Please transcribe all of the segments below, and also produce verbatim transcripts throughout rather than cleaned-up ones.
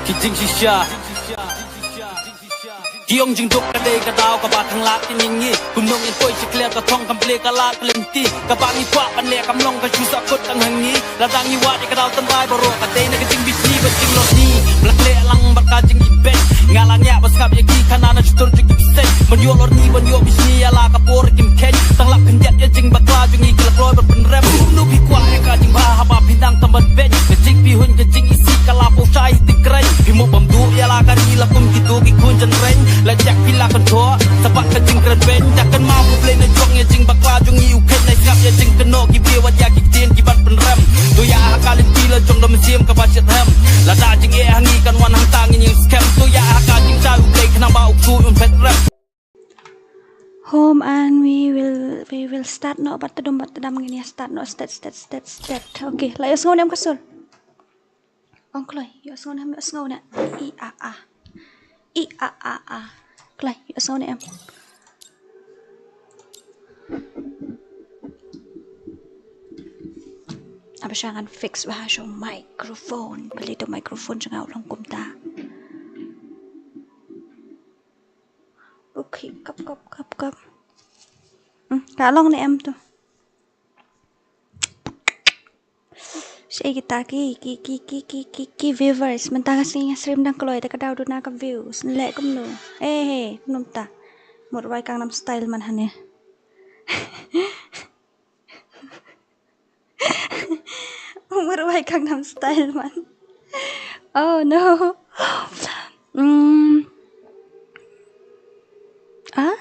Ki jingshisha. Ki ong jingduk ka dei ka daw kaba khanglad ki ngi. Kumno ngin poi sha clear ka thong kam ple ka lad ka lynti. Kaba ngi kwah ban leh kam long ka shu sahkut tang ha ngi. Lada ngi wad ïa ka daw tang bai baroh ka dei na ka jingbishni bad jinglorni. Ba la khleh lang bad ka jingibeit. Nga la ngiah ba sngap ïa ki khana na shutur jong ki bseiñ. Ban ïoh lorni ban ïoh bishni ïa la ka por kim kheiñ. Tang lap khyndiat ïa jingbakla jong ngi ki la kloi ban pynrem. Kumno phi kwah ïa ka jingbha haba phi nang tam ban beiñ. Ka jingpyrhuh ka jingisih ka la pynshai ti kren. Phi mo bam duh ïa la ka ri la kum kito ki khun jynreng. La jak phi la kyntoh sa bad ka jingkren beiñ. Dak kan ma U Blei na jong ïa jingbakla jong ngi u kheiñ na sngap ïa jingkynnoh ki briew wat ïa ki ktien ki ban pynrem. To ïa ha ka lynti la jong da mynsiem kaba shitrhem. Lada jingeh ha ngi kan wan hangta ngin ïeng skhem. To ïa ha ka jingshai U Blei khnang ba u ksuid un phet rem. Home and we will we will start noh bad tdum bad tdam ngin ïa start noh stet stet stet stet. Okay, la ïohsngew ne em ka sur? Ong kloi, ïohsngew ne em, ïohsngew ne. I a a. I a a a. Kloi, ïohsngew ne em. Aba sha ngan fix bha sha microphone. Pali to microphone jong nga u long kumta. Okay, kap kap kap kap. Hmm, ka long ne em to. Shaei kita ki ki ki ki ki ki ki viewers, mynta ka sngi nga stream dang kloi te ka daw duna ka views. Leh kumno? Eh, he, kumno mynta? Mut rwai Gangnam Style man hangne. Mut rwai Gangnam Style man. Oh no. Mm. Ah?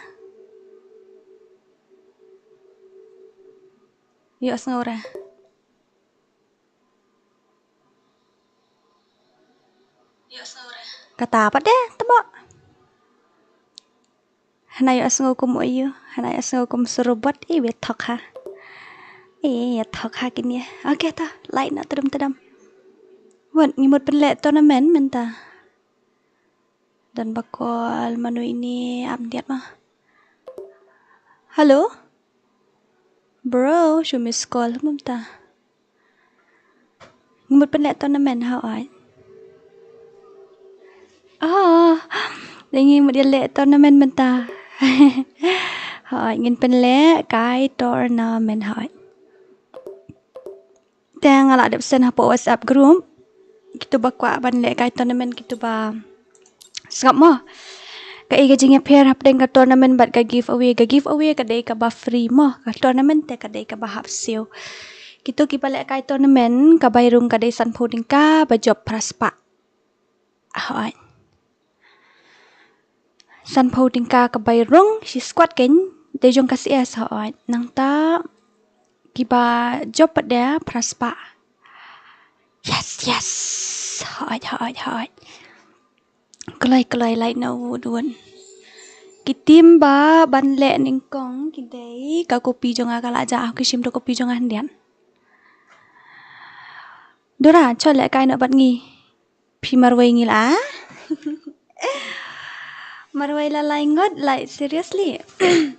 Ïohsngew re. Kata pat de, tebo. Hana ïohsngew kum u ïu, hana ïohsngew kum surubot, i wi thok ha. I ïa thok ha kine. Okay ta, lai na tdum tdum. Wat ngi mut pynleh tournament mynta. Don ba call mano ini ap diat ma. Hello? Bro, shu miss call mynta. Ngi mut pynleh tournament ha oi. Ah, ngi mut ïa leh tournament mynta. Ha oi, ngin pynleh kai tournament ha oi. Te nga la dep send hapoh WhatsApp group. Kito ba kwah ban leh kai tournament kito ba sngap mo. Kaei ka jingïapher hapdeng ka tournament bad ka giveaway. Ka giveaway ka dei kaba free mo. Ka tournament te ka dei kaba hap siew. Kito kiba leh kai tournament ka bai rung ka dei sanphew tyngka, ba jop phra spah. Hooid. Sanphew tyngka ka bai rung, shi squad kein, dei jong ka C S hooid. Nangta kiba jop pat de phra spah. Yes, yes. Hooid, hooid, hooid. Kloi, kloi, lai na wut wut. Ki team ba ban leh nyngkong ki dei ka copy jong nga ka la jah, ki shim da copy jong nga hyndiat. Dora, cho leh kai noh bad ngi. Phi marwei ngi la? Marwei la lai ngut, like, seriously.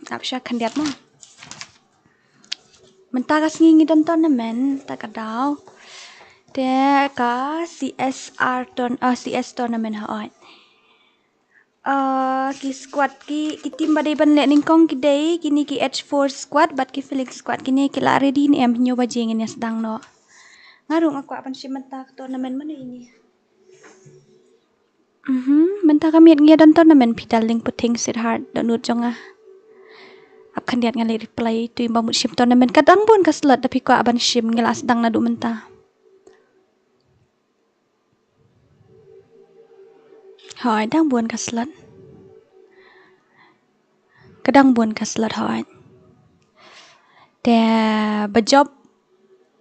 Ap sha khyndiat mo. Mynta ka sngi ngi don tournament, ta ka daw. Te ka C S R tourn-, ah, C S tournament hooid. Ah, ki squad ki, ki team ba dei ban leh nyngkong ki dei, kine ki H four squad, bad ki Felix squad, kine ki la ready ne em, hynñiew baje ngin ïa sdang noh. Nga ruh nga kwah ban shim mynta ka tournament mano ini. Mhm, mynta ka miet ngi ïa don tournament phi Darling Puthing Sweetheart dohnud jong nga. Ap khyndiat nga leh reply to ïa ba mut shim tournament ka dang bun ka slot da phi kwah ban shim ngi la sdang naduh mynta. Hooid, dang bun ka slot. Ka dang bun ka slot hooid. Te ba jop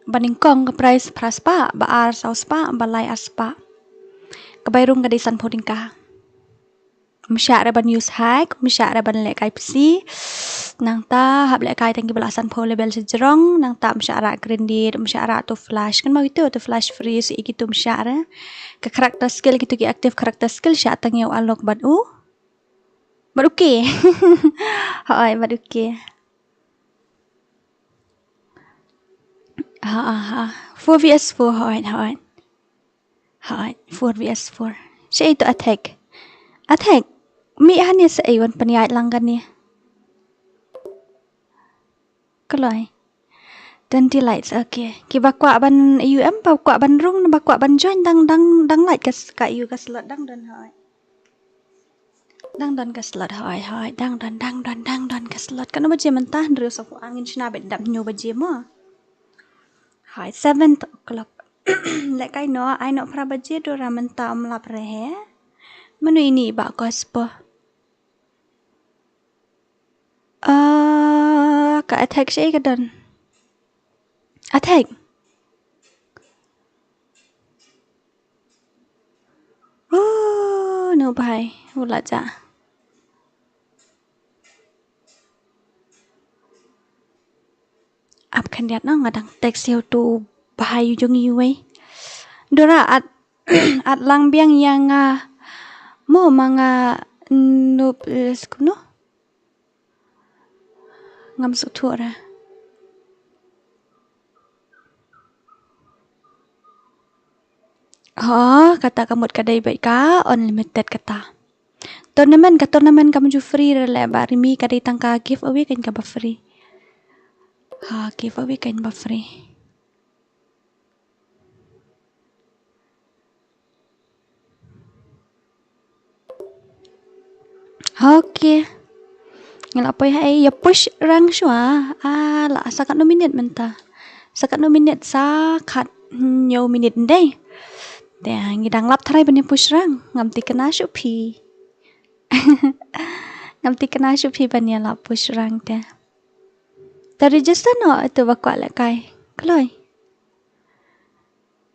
ba nyngkong ka prize phra spah, ba ar saw spah, ba lai ar spah. Ka bai rung ka dei sanphew tyngka. Ym shah re ban use hack, ym shah re ban leh kai psi. Nangta hap leh kai tang kiba la sanphew level sha jrong, nangta ym shah rah grenade, ym shah rah auto flash. Kan ma kito auto flash freeze, ïa kito ym shah re. Ka character skill kito ki active character skill shah tang ïa u Alok bad u. Bad u K. Hooid, bad u K. Ha, ha, ha. Four V S four, hooid, hooid. Hooid, four V S four. Shaei to Athek. Athek. Mih hangne shaei wan pynïaid lang kane. Kloi. Twenty likes, okay. Kiba kwah ban ïoh em, ba kwah ban rung, ba kwah ban join, dang, dang, dang like ka s-, ka ïoh ka slot, dang don hoi. Dang don ka slot hoi, hoi, dang don, dang don, dang don ka slot. Katno baje mynta? Hynriew saphew ar, ngin shna beit dap hynñiew baje mo. Hoi, seven o'clock. Lehkai noh, ai noh phra baje, Dora mynta ym lap re he. Mano ini ba kos po. Ah, ka Athek shaei ka don. Athek. Oh, no bhai, u la ja. Ap khyndiat noh, nga dang text ïa uto u bhai u jong i uwei. Dora, at, at lang biang ïa nga. Mo ma nga, nup, eh, skumno? Ngam sngewthuh re. Oh, kata ka mut ka dei beit ka unlimited kata. Tournament, ka tournament kam ju free re leh, ba Rimi ka dei tang ka giveaway kan kaba free. Ha, giveaway kan ba free. Okay. Ngi la poi ha ei, ïa push rang shuwa. Ah, la sa katno minit mynta. Sa katno minit, sa khathynñiew minit ndei. Te ngi dang lap tharai ban ïa push rang. Ngam thikna shuh phi. Ngam thikna shuh phi ban ïa lap push rang te. Te register noh ïa uto ba kwah lehkai. Kloi.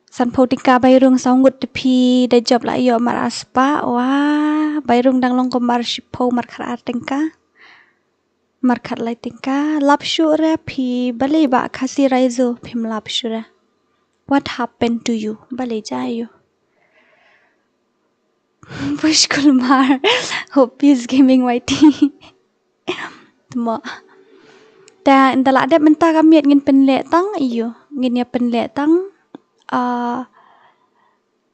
Sanphew tyngka bai rung, saw ngut te phi da jop la ïoh mar ar spah, wa, bai rung dang long kum mar shiphew, mar khatar tyngka. Mar khatlai tyngka, lap shuh re phi, balei ba Khasi Raijo phim lap shuh re. What happened to you? Balei jia ïa u? Push kulmar. Hope Peace Gaming Y T. Te mo. Te ynda la dep mynta ka miet ngin pynleh tang ïa u. Ngin ïa pynleh tang, ah,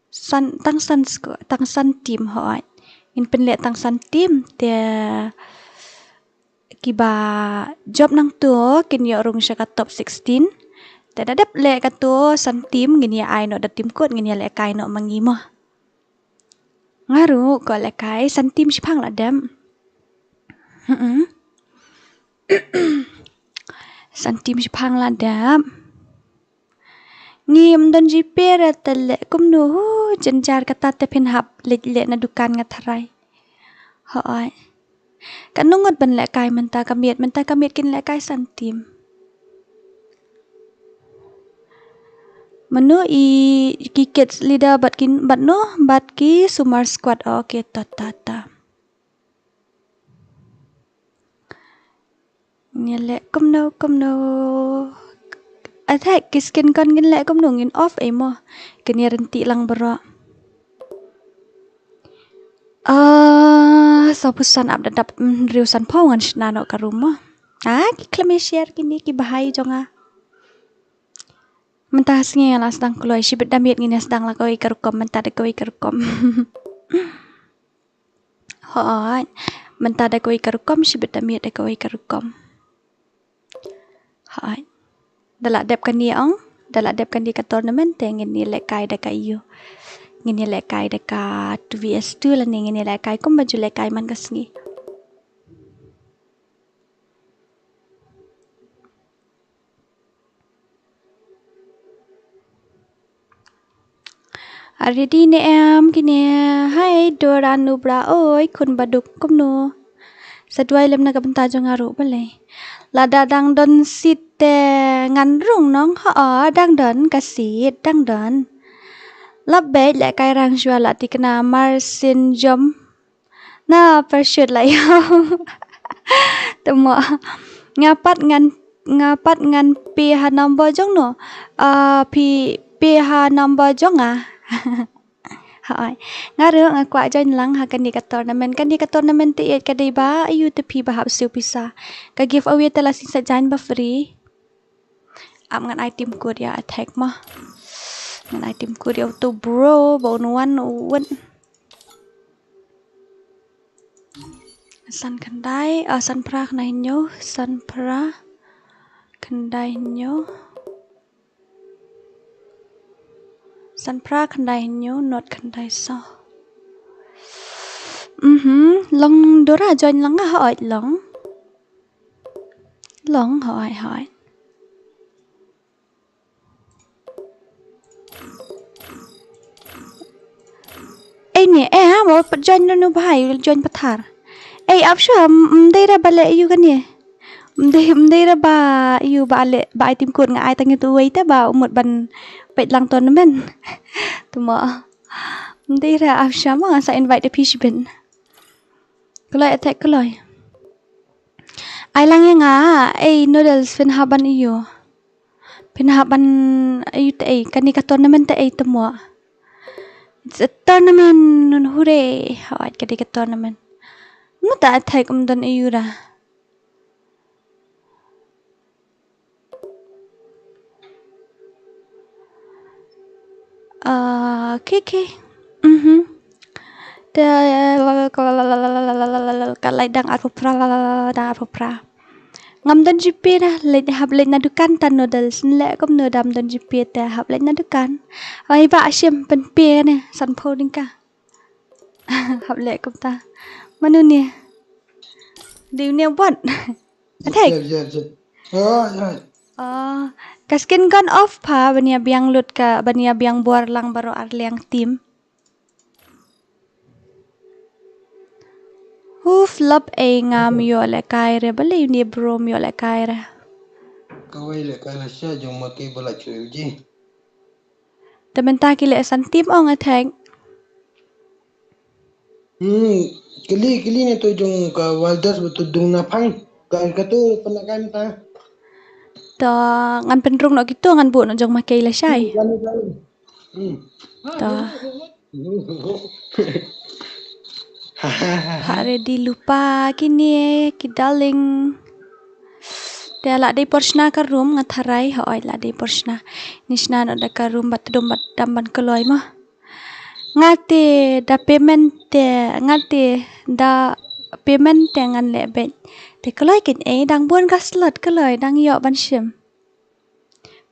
san, tang san sku-, tang san team hoi. Ngin pynleh tang san team te kiba jop nangto kin ïoh rung sha ka top sixteen. Te da dep leh kato san team ngin ïa ai noh da team code, ngin ïa lehkai noh ma ngi mo. Nga ruh ko lehkai san team shiphang la dep. Hmm. San team shiphang la dep. Ngim don GPay re te leh kumno, hu, jynjar kata te phin hap leit leh na dukan nga tharai. Hooid. Katno ngut ban lehkai mynta ka miet, mynta ka miet kin lehkai san team. Mano i ki kids leader bad kin, bad no, bad ki Sumar Squad. Oh, okay, ta, ta, ta. Ngin leh kumno, kumno. Athai ki skin kon ngin leh kumno, ngin off ei mo. Kin ïa rynti lang baroh. Ah, sawphew san ap da dap, mm, hynriew sanphew ngan shna noh ka room mo. Ah, ki khlem ïa share kine ki bhai jong nga. Mynta ka sngi nga la sdang kloi, shibit da miet ngin ïa sdang la kawei ka rukom, mynta da kawei ka rukom. Hooid. Mynta da kawei ka rukom, shibit da miet da kawei ka rukom. Hooid. Da la dep kane ong, da la dep kane ka tournament te ngin ïa lehkai da ka ïu. Ngin ïa lehkai da ka two V S two lane ngin ïa lehkai kumba ju lehkai man ka sngi. Ready ne em kine? Hai Dora Nubra, oi khun baduk kumno? Sa duwai lem na ka bynta jong nga ruh balei. Lada dang don seat te ngan rung nong, hooid dang don ka seat, dang don. Lap beit lehkai rang shuwa la thikna mar syn jom. Na parachute la ïa. Te mo. Nga pat ngan, nga pat ngan pie ha number jong no. Ah, phi pie ha number jong nga. Hooid. Nga ruh nga kwah join lang ha kane ka tournament. Kane ka tournament te ïeit ka dei ba ïu te phi ba hap siew pisa. Ka giveaway te la shisha jan ba free. Ap ngan ai team code ïa Athek mo. Ngan ai team code ïa uto bro ba un wan u wan. San khyndai, ah, san phra khyndai hynñiew, san phra khyndai hynñiew. San phra khyndai hynñiew, not khyndai saw. Mhm, long Dora join lang nga hoi long. Long hoi hoi. Ei ne, eh, ha, mo pat join no no bahai, join pathar. Ei, ap shu, m-, m dei ra ba le yu kane. M dei, m dei ra ba yu ba le, ba ai tim kut nga ai tang yu tu wei te ba umut ban peit lang tournament. Tu mo. M dei ra ap shu ma nga sa invite a phi shibin. Kloi attack kloi. Ai lang ya nga, ei, noodles phin hap ban yu. Phin hap ban yu te ei, kani ka tournament te ei te mo. It's a tournament, hooray. Hoi, kani ka tournament. Mu ta attack um don yu ra. Ah, okay, okay. Mhm. Te ka lai dang arphew phra, dang arphew phra. Ngam don GPay da, leit hap leit na dukan ta noodles. Nleh kumno dam don GPay te hap leit na dukan. Ai ba shim pynpay ne, sanphew tyngka. Hap leh kumta. Manu ne? Dei ne bot. Athai. Jep, jep, jep. Oh, ya. Oh, ka skin gun off pha, ban ïa biang lut ka, ban ïa biang bor lang baroh ar liang team. Huf lap ei ngam ïoh lehkai re, balei ne bro ym ïoh lehkai re. Kawei lehkai la sha jong ma ki ba la chwe ji. Te mynta ki leh san team ong Athek. Hmm, kylli, kylli ne to jong ka Waldas ba to dung na phang. Ka, ka to pynlak kan ta. To ngan pynrung noh kito ngan buh noh jong ma kei lashai. Hmm, kan, kan. Hmm. To. Ha ready lypa kine ki darling. Te la dei por shna ka room nga tharai, hooid la dei por shna. Ni shna noh da ka room bad dum bad dam ban kloi mo. Nga te da payment te, nga te da payment te ngan leh beit. Te kloi kein ei dang bun ka slot kloi dang ïoh ban shim.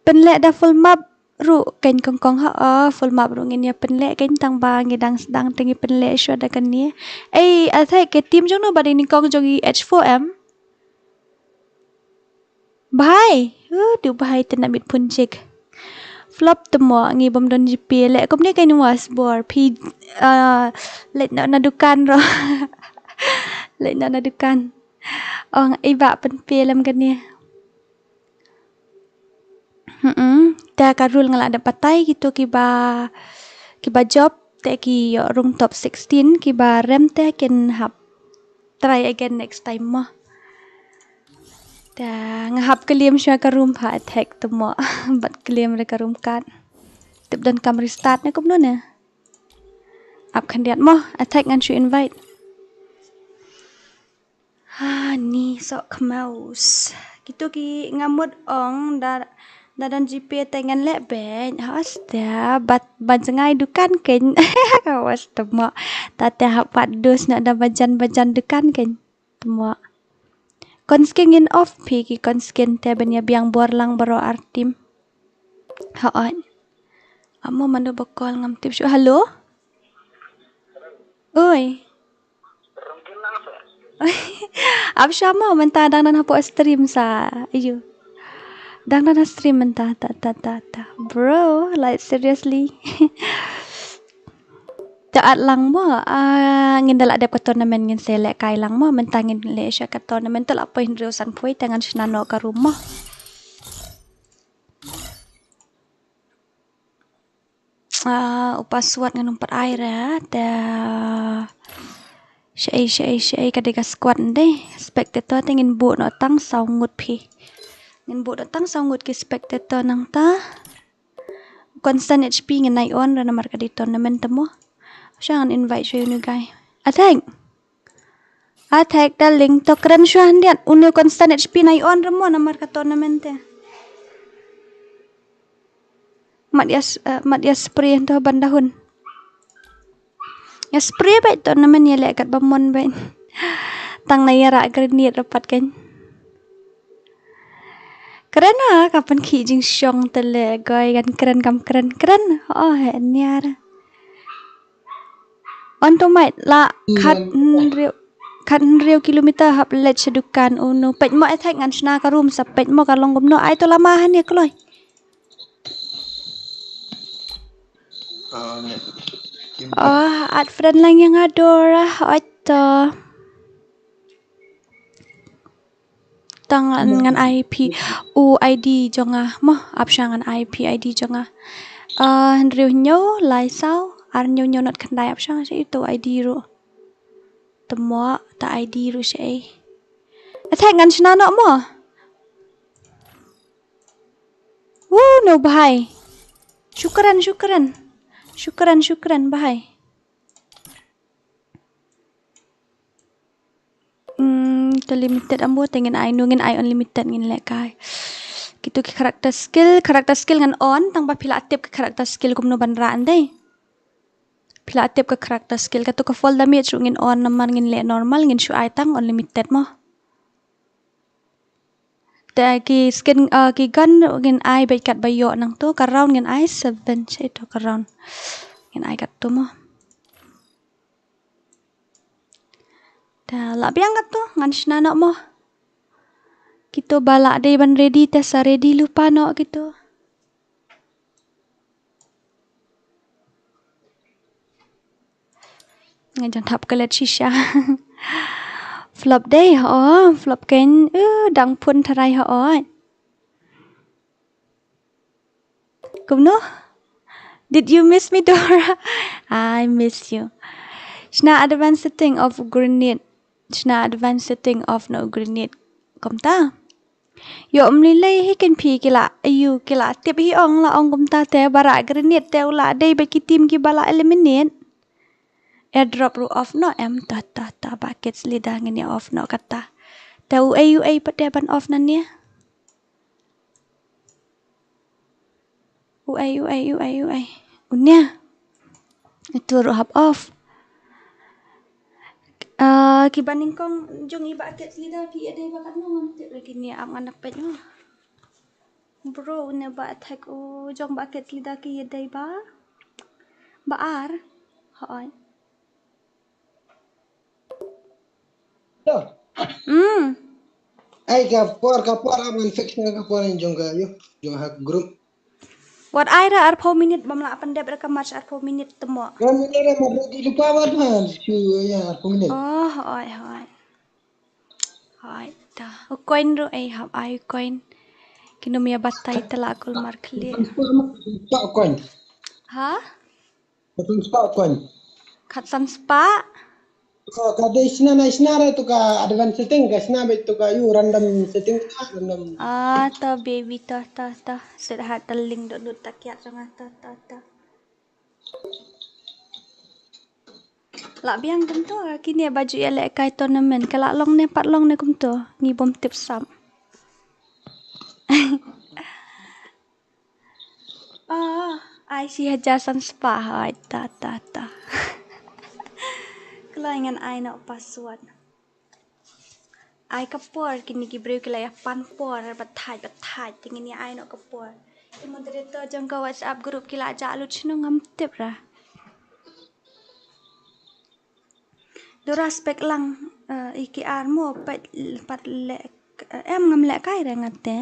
Pynleh da full map ruh kein kong kong ha, oh, full map ruh ngin ïa pynleh kein tang ba ngi dang sdang te ngi pynleh shuwa da kane. Ei, Athek ka team jong no ba dei nyngkong jong i H four M. Bhai, uh, du bhai te na mit phone jik. Flop te mo ngi bym don GPay leh kumne kein was bor phi, uh, leit noh na dukan ro. Leit noh na dukan. Ong i ba pynpay lem kane. Hmm, te ka rule nga la dep batai kito kiba, kiba job te ki ïoh rung top sixteen, kiba rem te kin hap try again next time mo. Te nga hap claim shuwa ka room pha Athek te mo. Bad claim re ka room card. Tip don kam restart ne kumno ne. Ap khyndiat mo, Athek ngan shu invite. Ha, ni sok khmaus. Kito ki nga mut ong da, da don GPay te ngan leh beit. Ha, stia, bat, ban jngai dukan kein. Ka was te mo. Ta te hap pat dus na da bajan, bajan dukan kein. Te mo. Kon skin ngin off phi ki kon skin te ban ïa biang bor lang baroh ar team. Hooid. Amo mano ba call ngam tip shuh. Hello? Oi. Ap sha mo mynta dang don hapoh stream sa. Ayu. Dang don ha stream mynta ta ta ta ta. Bro, like seriously. Te at lang mo, ah, ngin da la dep ka tournament ngin sa lehkai lang mo, mynta ngin leh sha ka tournament te la poi hynriew sanphew te ngan shna noh ka room mo. Ah, u password ngan ym pat ai re, te shaei, shaei, shaei, ka dei ka squad ndei. Spectator te ngin buh noh tang saw ngut phi. Ngin buh noh tang saw ngut ki spectator nangta. Constant HP ngin nai on re namar ka dei tournament te mo. Sha ngan invite shuwa uni guy. Athek. Athek darling to kren shuwa khyndiat une constant HP nai on re mo namar ka tournament te. Mat ïa s-, eh, mat ïa spray to ban da hun. Ïa spray beit tournament ïa leh kat ba mon beit. Tang na ïa rah grenade rapat kan. Kren ha, ka pynkhih jingshong te le goi kan kren kam kren, kren. Oh, he niar. On to might la khat hynriew, khat hynriew kilometer hap leit sha dukan u nu. Peit mo, eh, thait ngan shna ka room sa, peit mo ka long kumno, ai to lama hangne kloi. Ah, ne. Oh, add friend lang ïa nga Dora, oi to. Tang ngan, ngan ai phi u I D jong nga mo, ap sha ngan ai phi I D jong nga. Ah, hynriew hynñiew, lai saw, ar hynñiew hynñiew nod khyndai, ap sha nga sha itu I D ruh. Te mo, ta I D ruh sha ei. Athai ngan shna noh mo. Woo, no bhai. Shukran, shukran. Shukran, shukran, bhai. Hmm, te limited ambo te ngin ai, nu ngin ai unlimited ngin leh kai. Kitu ki character skill, character skill ngan on, tang ba phi la tip ki character skill kumno ban rah ndei. Phi la tip ka character skill, katu ka fall damage ruh ngin on namar ngin leh normal, ngin shu ai tang unlimited mo. Te ki skin, ah, ki gun ruh ngin ai beit kat ba ïoh nangtu, ka round ngin ai seven, sha itu ka round. Ngin ai kat tu mo. Te lah biang kat tu, ngan shna noh mo. Kitu ba lah dei ban ready te sa ready lypa noh kitu. Nga jan thap ka let shisha. Flop dei, ho, flop ken, uh, dang phun tharai ho. Kumno? Did you miss me, Dora? I miss you. Shna advanced setting of grenade. Shna advanced setting of no grenade. Kumta. Ïoh mlilei hi ken phi ki la, ayu ki la tip hi ong la ong kumta te ba rah grenade te u la dei ba ki team ki ba la eliminate. Airdrop ruh off noh em, ta, ta, ta, ba kids leader ngin ïa off noh kata. Te u ei, u ei pat te ban off na ne. U ei, u ei, u ei, u ei. U ne. Itu ruh hap off. Ah, ki ba nyngkong jong i ba kids leader ki ïa dei ba katno ngam tip lagi ne ap ngan peit noh. Bro, ne ba attack u jong ba kids leader ki ïa dei ba. Ba ar. Hoi. To. Hmm. Ai ka por, ka por am ngan fix na ka por in jong ka yu, jong ha group. Wat ai ra arphew minit bam la pandep ra ka match arphew minit te mo. Kan ni ra mo di lupa wat man. Shu ya arphew minit. Oh, hoi, hoi. Hai, ta. U coin ruh ei hap ai u coin. Kino mia batai te la kul mar khlieh. Spah coin. Ha? Khatsan spah coin. Khatsan spah? Ka, ka dei sna na sna re tu ka advance setting ka sna beit tu ka yu random setting ka random. Ah, ta baby ta ta ta. Set hat ta link dot dot ta kiat jong ta ta ta. Lah biang kumto, kine ba ju ïalehkai tournament, ka lah long ne pat long ne kumto, ngi bym tip sap. Ah, ai shi hajar san spah, hai, ta, ta, ta. Kloi ngan ai noh password. Ai ka por, kine ki briew ki la ïa pan por, ba thait, ba thait, te ngin ïa ai noh ka por. I moderator jong ka WhatsApp group ki la jah lut shano ngam tip ra. Dora spek lang, eh, i ki ar mo, pat, pat leh, eh, em ngam lehkai re nga te.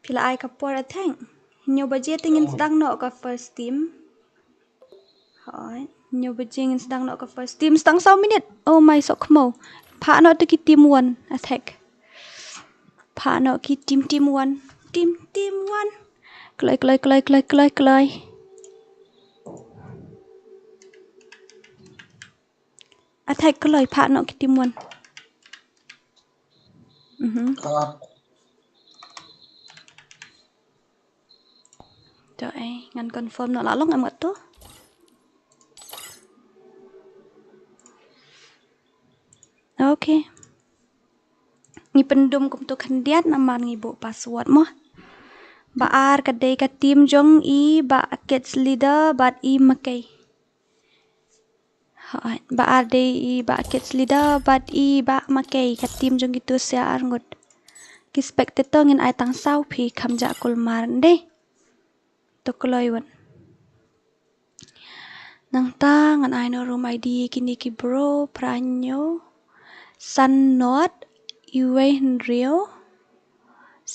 Phi la ai ka por a theng. Hynñiew baje te ngin sdang noh ka first team. Hoi, hynñiew baje ngin sdang noh ka first team. Sdang saw minit. Oh my, sok khmo. Phah noh te ki team one attack. Phah noh ki team, team one. Team, team one. Kloi, kloi, kloi, kloi, kloi, kloi. Attack kloi, phah noh ki team one. Mhm. Ah. To, eh, ngan confirm noh la long em kat to. Okay. Ngi pyndum kumto khyndiat namar ngi buh password mo. Ba ar ka dei ka team jong i ba kids leader bad i makei. Hooid, ba ar dei i Bah Kids Leader bad i Bah Makei, ka team jong kitu sia ar ngut. Ki spectator ngin ai tang saw phi, kham jah kulmar, ndei. To kloi wat. Nangta ngan ai noh room I D kine ki bro, phra hynñiew san nod iwei hynriew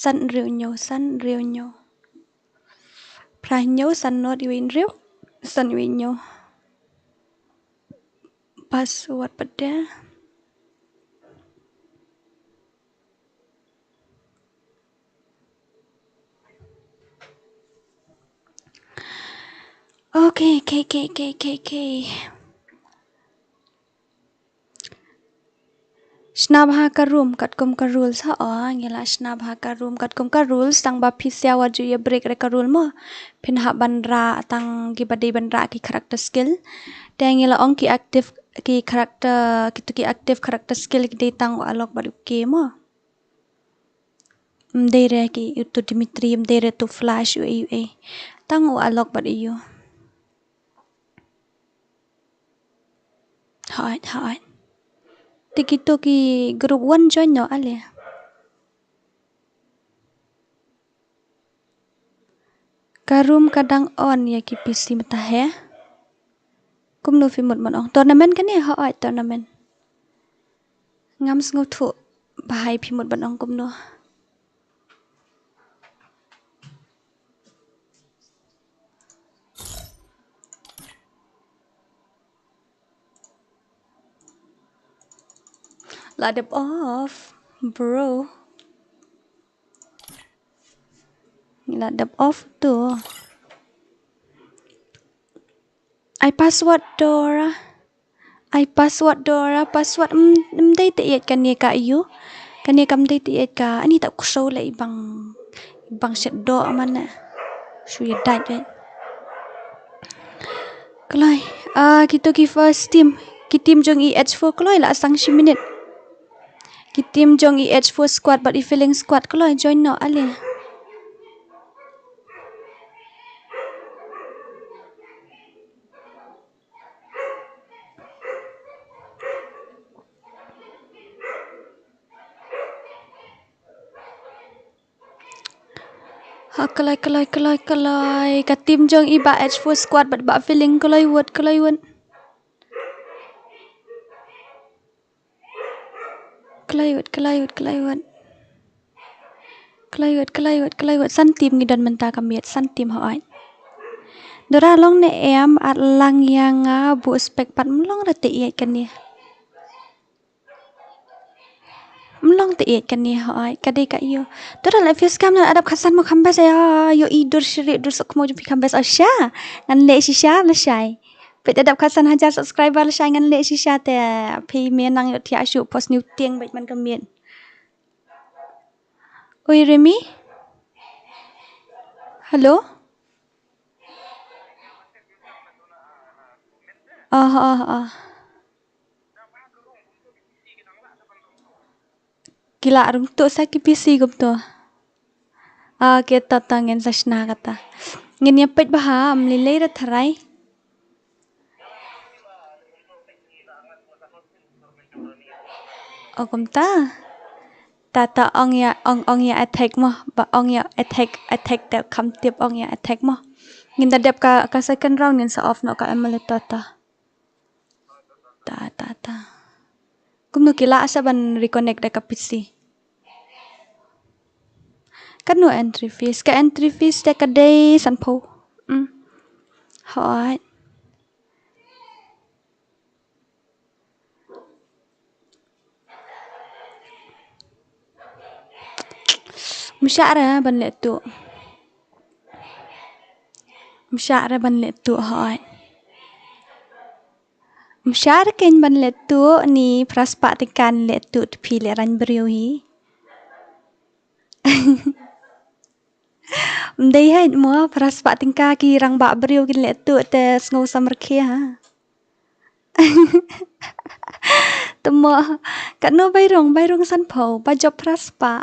san hynriew hynñiew, san hynriew hynñiew. Phra hynñiew san nod iwei hynriew san iwei hynñiew. Password pat de. Okay, okay, okay, okay, okay, okay. Shna bha ka room katkum ka rules ha, o, ngi la shna bha ka room katkum ka rules, tang ba phi sia wat ju ïa break re ka rule mo. Phin hap ban rah tang kiba dei ban rah ki character skill. Te ngi la ong ki active, ki character, kitu ki active character skill ki dei tang u Alok bad u K mo. Ym dei re ki utu Dimitri, ym dei re tu Flash, u ei u ei. Tang u Alok bad u. Hooid, hooid. Te kitu ki group one join noh ale. Ka room ka dang on ïa ki P C mynta he. Kumno phi mut ban ong tournament kane, hooid tournament. Ngam sngewthuh bha hi phi mut ban ong kumno. La dep off, bro. La dep off tu. Ai password Dora. Ai password Dora, password, mm, ym dei te ïeit kane ka ïu. Kane kam dei te ïeit ka. Ani ta kusau le ibang, ibang shet do amane. Shu ïa dait dait. Kloi. Ah, kitu ki first team. Ki team jong i H four kloi la sang shi minit. Ki team jong i H four squad bad i feeling squad kloi join noh ale. Ha, kloi, kloi, kloi, kloi. Ka team jong i Bah H four squad bad Bah Feeling kloi wot, kloi wot. Kloi wot, kloi wot, kloi wot. Kloi wot, kloi wot, kloi wot. San team ngi don mynta ka miet, san team hooid. Dora long ne em, at lang ïa nga buh spek pat ym long re te ïeit kane. Ym long te ïeit kane hooid, ka dei ka ïoh. Dora la fuse kam na adap khatsan mo kham best ïa, ïoh i dur shiri dur suk mo jong phi kham best oh sha. Ngan leh shisha lashai. Peit adap khatsan hajar subscriber lashai ngan leh shisha te phi me nang ïoh thiah shuh post new tieng beit man ka miet. Oi Remi. Hello. Ah, ah, ah. Ki lah rung tuh sa ki P C kumto. Ah, okay, to to ngin sa shna kata. Ngin ïa peit bha, ym lei lei re tharai. O kumta. Ta ta ong ïa, ong ong ïa attack mo, ba ong ïa attack, attack te kham tip ong ïa attack mo. Ngin da dep ka, ka second round ngin sa off noh ka emulator ta. Ta, ta, ta. Kumno ki lah sa ban reconnect da ka P C. Katno entry fees? Ka entry fees te ka dei sanphew. Mm. Hooid. Ym shah re ban leh tuh. Ym shah re ban leh tuh hooid. Ym shah re kein ban leh tuh ni phra spah tyngka leh tuh te phi leh rang briew hi. Ym dei hooid mo phra spah tyngka ki rangbah briew kin leh tuh te sngew samrkhie ha. Te mo, katno bai rung, bai rung sanphew, ba jop phra spah.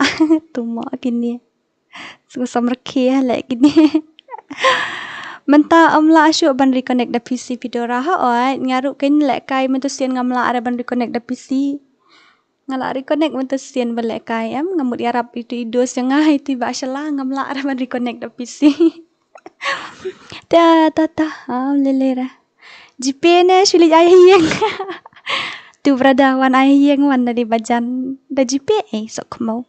Te mo kine. Sngew samrkhie leh kine. Mynta ym lah shuh ban reconnect da P C phi Dora, hooid, nga ruh kein lehkai mynta sien ngam lah re ban reconnect da P C. Nga lah reconnect mynta sien ba lehkai em, nga mut ïarap itu i dos jong nga, itu i Bah Shala, ngam lah re ban reconnect da P C. Ta, ta, ta, am, lele re. GPay ne, shu leit ai ha ïing. Tu brother, wan ai ha ïing, wan da dei ba jan. Da GPay, eh, sok khmau.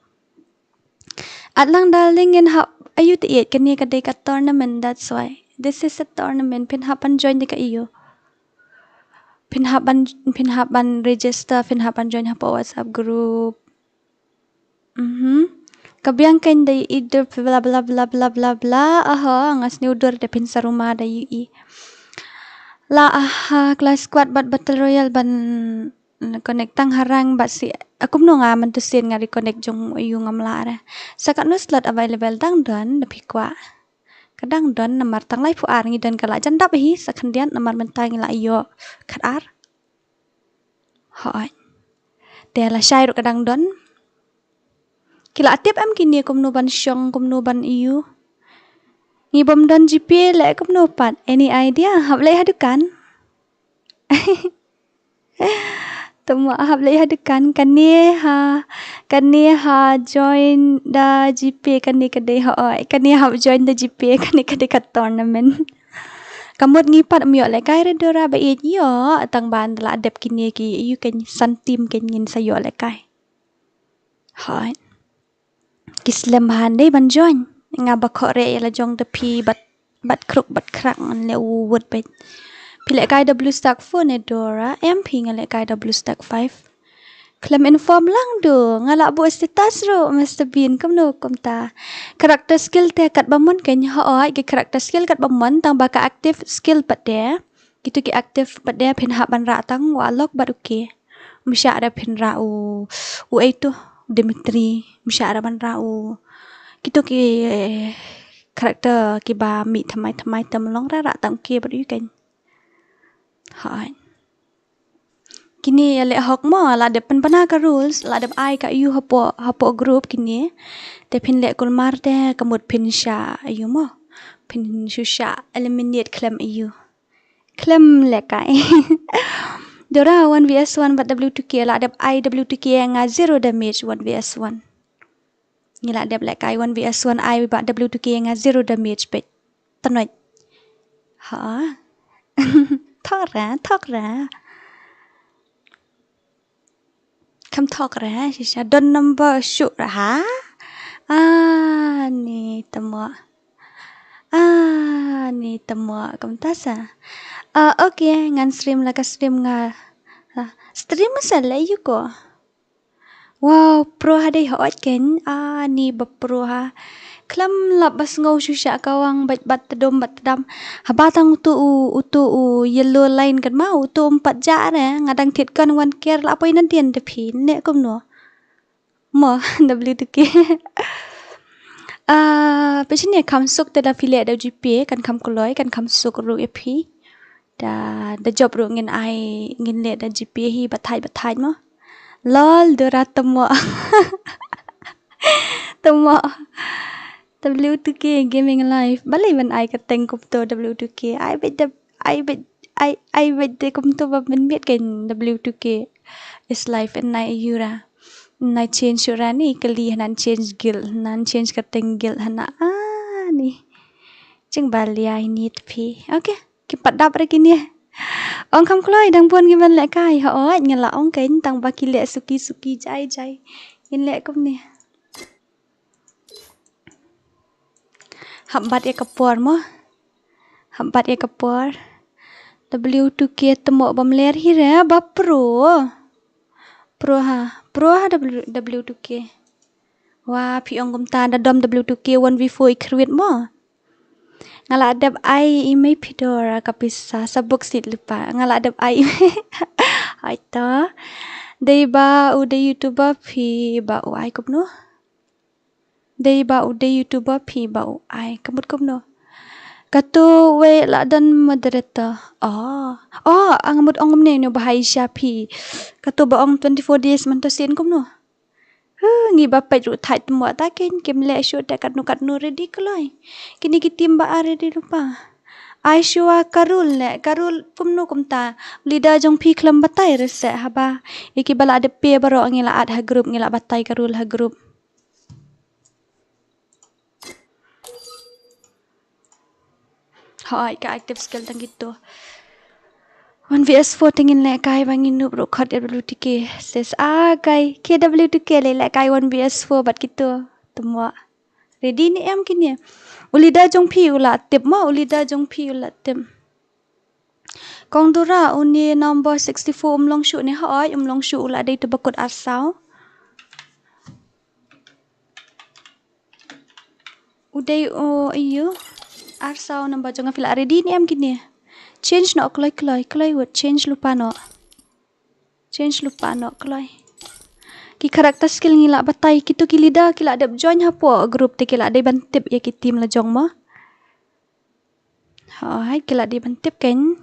At lang darling ngin hap, ayu te ïeit, kane ka dei ka tournament, that's why. This is a tournament, phin hap ban join da ka ayu. Phin hap ban, phin hap ban register, phin hap ban join hapoh WhatsApp group. Mhm. Ka biang kein da i dur bla bla bla bla bla bla. Aha, nga sniew dur da phin sa ruma da i. La aha, clash squad bad battle royale ban connect tang ha rank bad si. Kumno nga mynta sien nga reconnect jong ayu ngam lah re. Sa katno slot available, dang don da phi kwah. Ka dang don namar tang laiphew ar ngi don, ka la jan dap hi sa khyndiat namar mynta ngi la ïoh khatar. Hooid. Te lashai ruh ka dang don. Ki la tip em kine kumno ban shong, kumno ban ayu. Ngi bym don GPay leh kumno pat. Any idea? Hap leit ha dukan. Te mo hap leit ha dukan, kane ha, kane ha join da GPay, kane ka dei, hooid, kane hap join da GPay, kane ka dei ka tournament. Ka mut ngi pat ym ïoh lehkai re Dora ba ïeit, ïoh tang ban da la dep kine ki, ayu kein san team kein ngin sa ïoh lehkai. Hooid. Ki slem bha, dei ban join. Nga ba khoh re ïa la jong da phi bad, bad khruk bad khrak ngan leh u wut bad. Phi lehkai da Bluestack Phone ne Dora? Em phi, nga lehkai da Bluestack five. Khlem inform lang du, nga la buh status ruh, Mister Bean, kumno kumta. Character skill te katba mon kein, hooid, ki character skill katba mon, tang ba ka active skill pat de. Kitu ki active pat de phin hap ban rah tang u Alok bad u Kay. Ym shah re phin rah u, u ei tu, Dimitri. Ym shah re ban rah u. Kitu ki, eh, character kiba mih thymmai thymmai, te ym long re rah tang u Kay bad u Kay. Hooid. Kine ïa leh hok mo, la dep pynbna ka rules, la dep ai ka ayu hapoh, hapoh group kine. Te phin leh kulmar te ka mut phin shah ayu mo. Phin shu shah eliminate khlem ayu. Khlem lehkai. Dora one V S one bad W two K, la dep ai W two K ïa nga zero damage one V S one. Ngi la dep lehkai one V S one, ai ba W two K ïa nga zero damage peit. Tnoi. Ha. Thok ra, thok ra. Kham thok re ha, shisha don number shuh re ha. Ah, ni te mo. Ah, ni te mo, kumta sa. Ah, okay, ngan stream la ka stream nga. Ah, stream sa leh ïa ko. Wow, pro ha dei hooid kein. Ah, ni ba pro ha. Khlem lap ba sngew shu shah kawang bad, bad tdom bad tdam. Haba tang utu u, utu u yellow line kan ma, utu um pat jah re, nga dang thied kan wan ker la poi na dien te phi, ne kumno. Mo, W two K. Ah, phi shane kham suk te da phi leh da GPay, kan kham kloi, kan kham suk ruh ïa phi. Da, da jop ruh ngin ai, ngin leh da GPay hi, bathait, bathait mo. Lol, Dora te mo. Te mo. W two K Gaming Live. Balei ban ai kyrteng kumto W two K. Ai beit da, ai beit, ai, ai beit da kumto ba mynmiet kein W two K is live in nai yura. Nai change yura ni kali hanan change guild, hanan change kyrteng guild hana. Ah, ni. Jing ba liai ni te phi. Okay. Ki pat dap re kine. Ong kham kloi dang bun ngi ban lehkai. Hooid, nga la ong kein tang ba ki leh suki suki jai jai. Ngin leh kumne. Hap bat ïa ka por mo. Hap bat ïa ka por. W two K te mo bam ler hi re ba pro. Pro ha. Pro ha W, W two K. Wa phi ong kumta da dom W two K one V four i khruit mo. Nga la dep ai i mei phi Dora ka pisa sa bok sit lypa. Nga la dep ai i mei. Hai ta. Dei ba u dei YouTuber phi ba u ai kumno. Dei ba u dei YouTuber phi ba u ai ka mut kumno. Katu wei la don moderator. Oh. Oh, nga mut ong kumne ne ba hai sha phi. Katu ba ong twenty-four days man to sien kumno. Huh, ngi ba peit ruh thait mo ta kein kim leh shuh te katno katno ready kloi. Kine ki team ba ar ready lypa. Aishwa Karul ne, Karul kumno kumta. Leader jong phi khlem batai re se haba. Ïa kiba la dep pei baroh ngi la add ha group, ngi la batai Karul ha group. Hooid, ka active skill tang kito. One V S four te ngin lehkai ba ngin noob ruh khot K W T K. Sis, ah, kai, K W T K leh lehkai one V S four bad kito. Tymwa. Ready ne em kine? U leader jong phi u la tip mo, u leader jong phi u la tip. Kong Dura, une number sixty-four um long shuh ne? Hooid, um long shuh, u la dei tu ba kut arsaw. U dei u ïu arsaw number jong nga. Phi la ready ne em kine? Change noh kloi kloi, kloi wut, change lypa noh. Change lypa noh kloi. Ki character skill ngi la batai, kito ki leader ki la dep join hapoh group te ki la dei ban tip ïa ki team la jong mo. Hooid, ki la dei ban tip kein.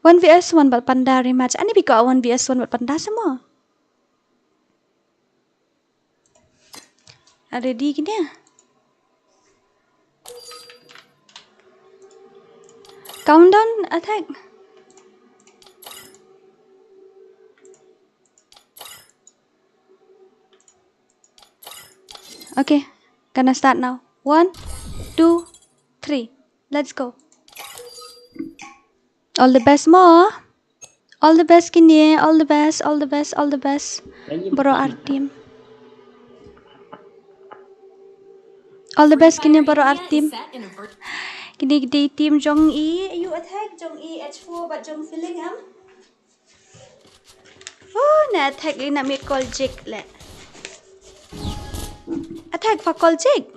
One V S one bad panda rematch. Ani phi kwah one V S one bad panda se mo? Ready kine? Countdown attack. Okay, gonna start now. One, two, three. Let's go. All the best mo. All the best kine, all the best, all the best, all the best. Baroh ar team. All the best kine baroh ar team. Kine ki dei team jong i, ïu attack jong i H four bad jong Feeling em. Oh, na attack i na mi call Jake le. Attack pha call Jake.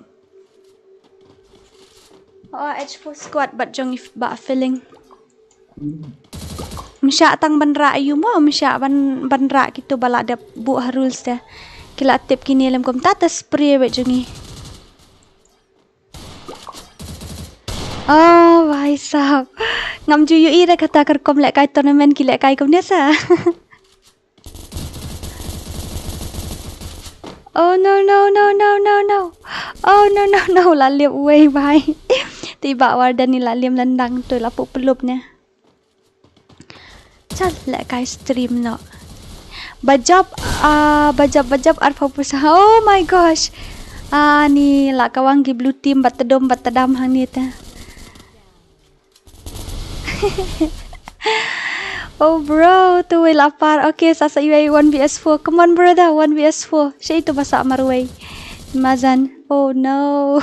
Oh, H four squad bad jong i f-, ba Feeling. Msha tang ban rah ïu mo, msha ban, ban rah kito ba la dep buh ha rules te. Ki la tip kine lem kumta te spray bad jong i. Oh, bhai sahab. Ngam ju ïohi re kata ka rukom lehkai tournament ki lehkai kumne sa. Oh no, no, no, no, no, no. Oh no, no, no, la liam uwei bhai. Te i Bah Warden i la liam lyndang to la puh pyllup ne. Chal lehkai stream noh. Bajop, ah, bajop, bajop arphew pisa. Oh my gosh. Ah, ni la kawang ki blue team bad tdom bad tdam hangne te. Oh bro, tu wei la par. Okay, sa sa iwei one V S four. Come on brother, one V S four. Sha itu ba sa marwei. Mazan. Oh no.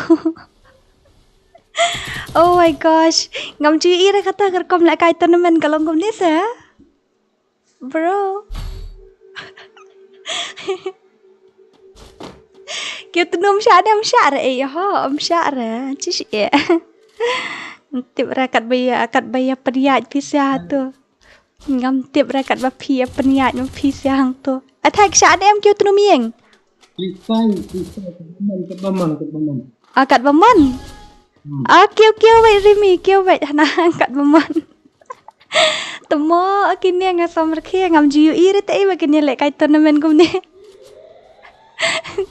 Oh my gosh. Ngam ju ïohi re kata ka rukom lehkai tournament ka long kumne sa. Bro. Kiew tnu msha ne msha re ei ho, msha re. Chish e. Tip re katba ïa, katba ïa pynïaid phi sha to. Ngam tip re katba phi ïa pynïaid ma phi sha hangto. Attack sha ne em kiew tnu mieng. Please fine, please fine. Katba mon, katba mon, katba mon. Ah, katba mon. Hmm. Ah, kiew, kiew wait Rimi, kiew wait hana katba mon. Tmo, kine nga samrkhie ngam ju ïohi re te ei ba kine lehkai tournament kumne.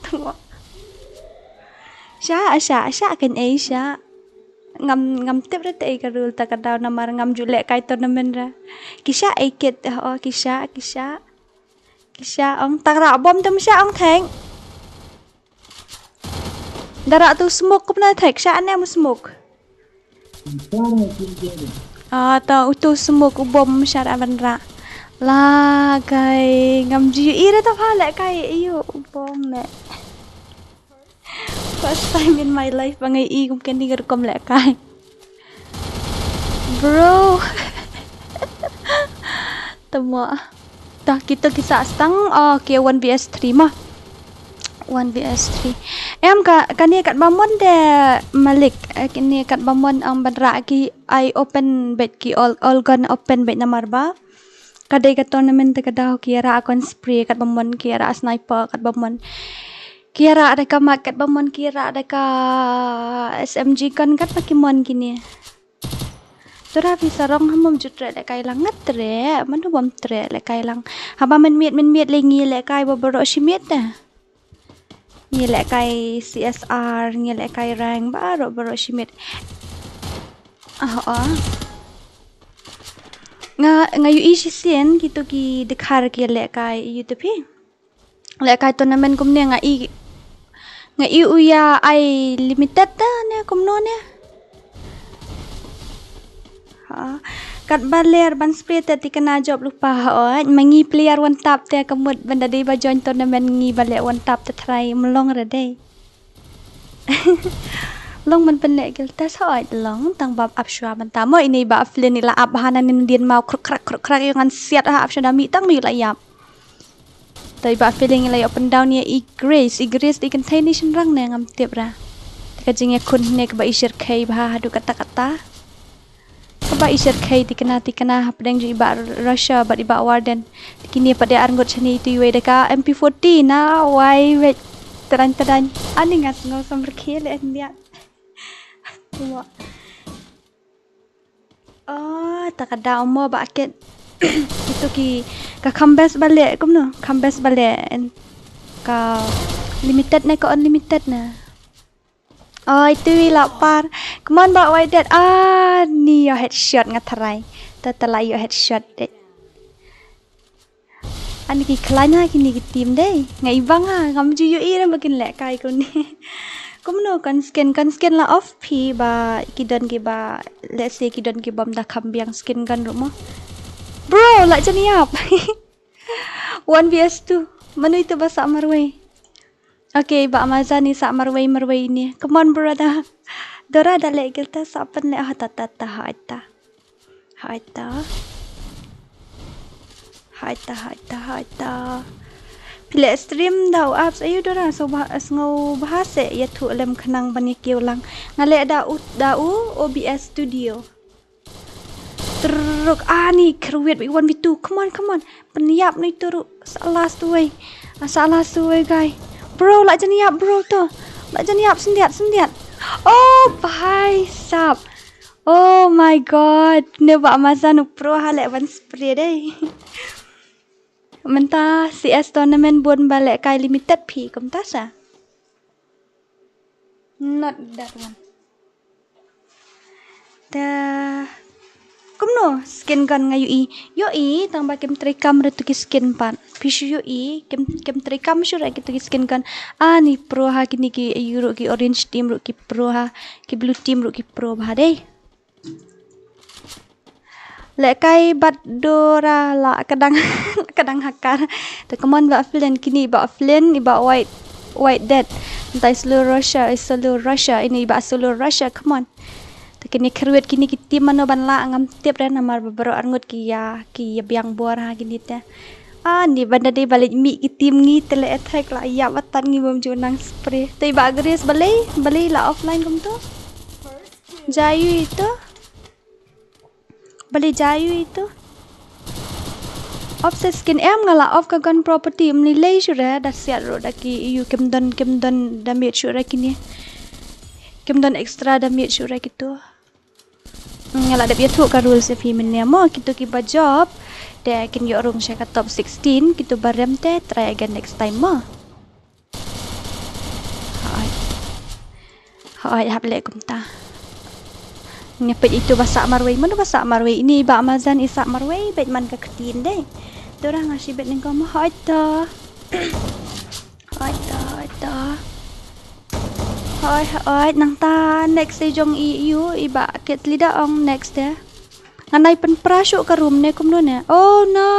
Tmo. Sha, sha, sha kan ei sha. Ngam, ngam tip re te ei ka rule ta ka daw namar ngam ju lehkai tournament re. Ki sha ei kit, oh, ki sha, ki sha. Ki sha ong tang rah bom te msha ong theng. Da rah tu smoke kumno thek sha ne mu smoke. Ah, ta utu smoke u bom msha ra ban rah. La kai ngam ju ïohi re ta pha lehkai ïu u bom ne. First time in my life ba nga ïohi kum kane ka rukom lehkai. Bro. Tamo. Dah kita ki sah stang. Oh, okay, one V S three ma. One V S three. Em ka, kane katba mon de Malik. Eh, kane katba mon ong ban rah ki eye open bad ki all, all gun open bad namar ba ka dei ka tournament te ka daw ki ïa rah kon spray katba mon, ki ïa rah sniper katba mon. Ki ïa rah da ka mag katba mon, ki ïa rah da ka S M G gun katba ki mon kine. Tura phi sarong ha mom ju treh lehkai lang nga treh, mano bom treh lehkai lang. Haba mynmiet mynmiet lei ngi lehkai ba baroh shi miet te. Ngi lehkai C S R, ngi lehkai rank, baroh, baroh shi miet. Ah, oh. Nga, nga ïohi shisien kito ki dkhar ki lehkai ïa u te phi. Lehkai tournament kumne nga i, nga i u ïa ai limited te ne kumno ne. Ha. Katba ler ban spray te thikna jop lypa hooid. Ma ngi player one tap te ka mut ban da dei ba join tournament ngi ba leh one tap te try mlong re dei. Long ban pynleh guild test hooid long tang ba ap shuwa ban ta mo ini ba ap flin ila ap hana nin dien mau kruk krak kruk krak ïa ngan siat ha ap shuwa da mi tang mi la ïap. Te i ba feeling i la ïoh pyndown ïa i Grace, i Grace dei kynthei ne shynrang ne ngam tip ra. Te ka jingïakhun ne kaba i shyrkhei bha haduh katta katta. Kaba i shyrkhei thikna thikna hapdeng jong i ba Russia bad i ba Warden. Te kine pat de arngut shane itu iwei da ka M P forty na wai wei tadang tadang. Ani ngat ngo samrkhie le endia. Tua. Oh, ta ka da mo ba kit. Itu ki ka kambes bale kumno? Kambes bale en ka limited ne ka unlimited ne. Oh, itu i la par. Come on ba wai det. Ah, ni yo headshot nga tharai. Ta ta la yo headshot det. Ani ki khlaiñ ha kini ki team dei. Nga i bang ha ngam ju ïohi re ba kin lehkai kuni. Kumno kan skin kan skin la off phi ba ki don ki ba let's say ki don ki bom da kham biang skin gun ruh mo. Bro, la jan ïap. One v two. Manu itu ba sah marwei. Okay, ba amazan ni sah marwei marwei ini. Come on brother. Dora da leh gilta sah pen leh ha ta ta ta ha ta. Haita. Haita, haita, haita. Phi leh stream da u apps ayu dora so ba sngew bha se ïathuh lem khnang ban ïa kiew lang. Nga leh da u da u O B S Studio. Truk ani kyrwit bi one v two. Come on, come on. Pynïap ni tu ru. Sa last way. Ah, sa last way guy. Bro, la jan ïap bro tu. La jan ïap sendiat sendiat. Oh, bhai sab. Oh my god, ne ba amazan u pro ha leh ban spray dei. Mynta C S tournament bun ba lehkai limited phi kumta sa. Not that one. Ta kumno skin gun nga ïohi. Ïohi tang ba kim trei kam re tu ki skin pat. Phi shu ïohi kim kim trei kam shu re ki tu ki skin gun. Ani pro ha kini ki ayu ru ki orange team ru ki pro ha ki blue team ru ki pro bha dei. Lehkai bad dora la ka dang ka dang hakar. Te come on ba flin kini ba flin i ba white white dead. Ntai solo Russia i solo Russia ini ba solo Russia come on. Te kini kyrwit kini ki team mano ban la ngam tip re namar ba bro arngut ki ya ki ya biang bor ha kini te. Ah ni banda dei ba leh mi ki team ngi te leh attack la ya batan ngi bom ju nang spray. Te ba Grace balei balei la offline kumto. Jayu itu. Balei jayu itu. Off sa skin em nga la off ka gun property mli lei shu re da siat ru da ki ïu kim don kim don damage shu re kini. Kim don extra damage shu re kitu. Nga la dep ïathuh ka rules ïa phi mynne mo kitu ki ba job. Te kin ïoh rung sha ka top sixteen kitu ba rem te try again next time mo. Hooid. Hooid hap leh kumta. Nga peit itu ba sah marwei, mano ba sah marwei. Ini ba amazan i sah marwei, beit man ka ktien dei. Dora nga shi beit ningko mo hooid to. Hooid to, hooid to. Hooid, hooid, nangta next i jong i ïu, i ba kit lida ong next de. Nga nai pynpra shuh ka room ne kumno ne. Oh no.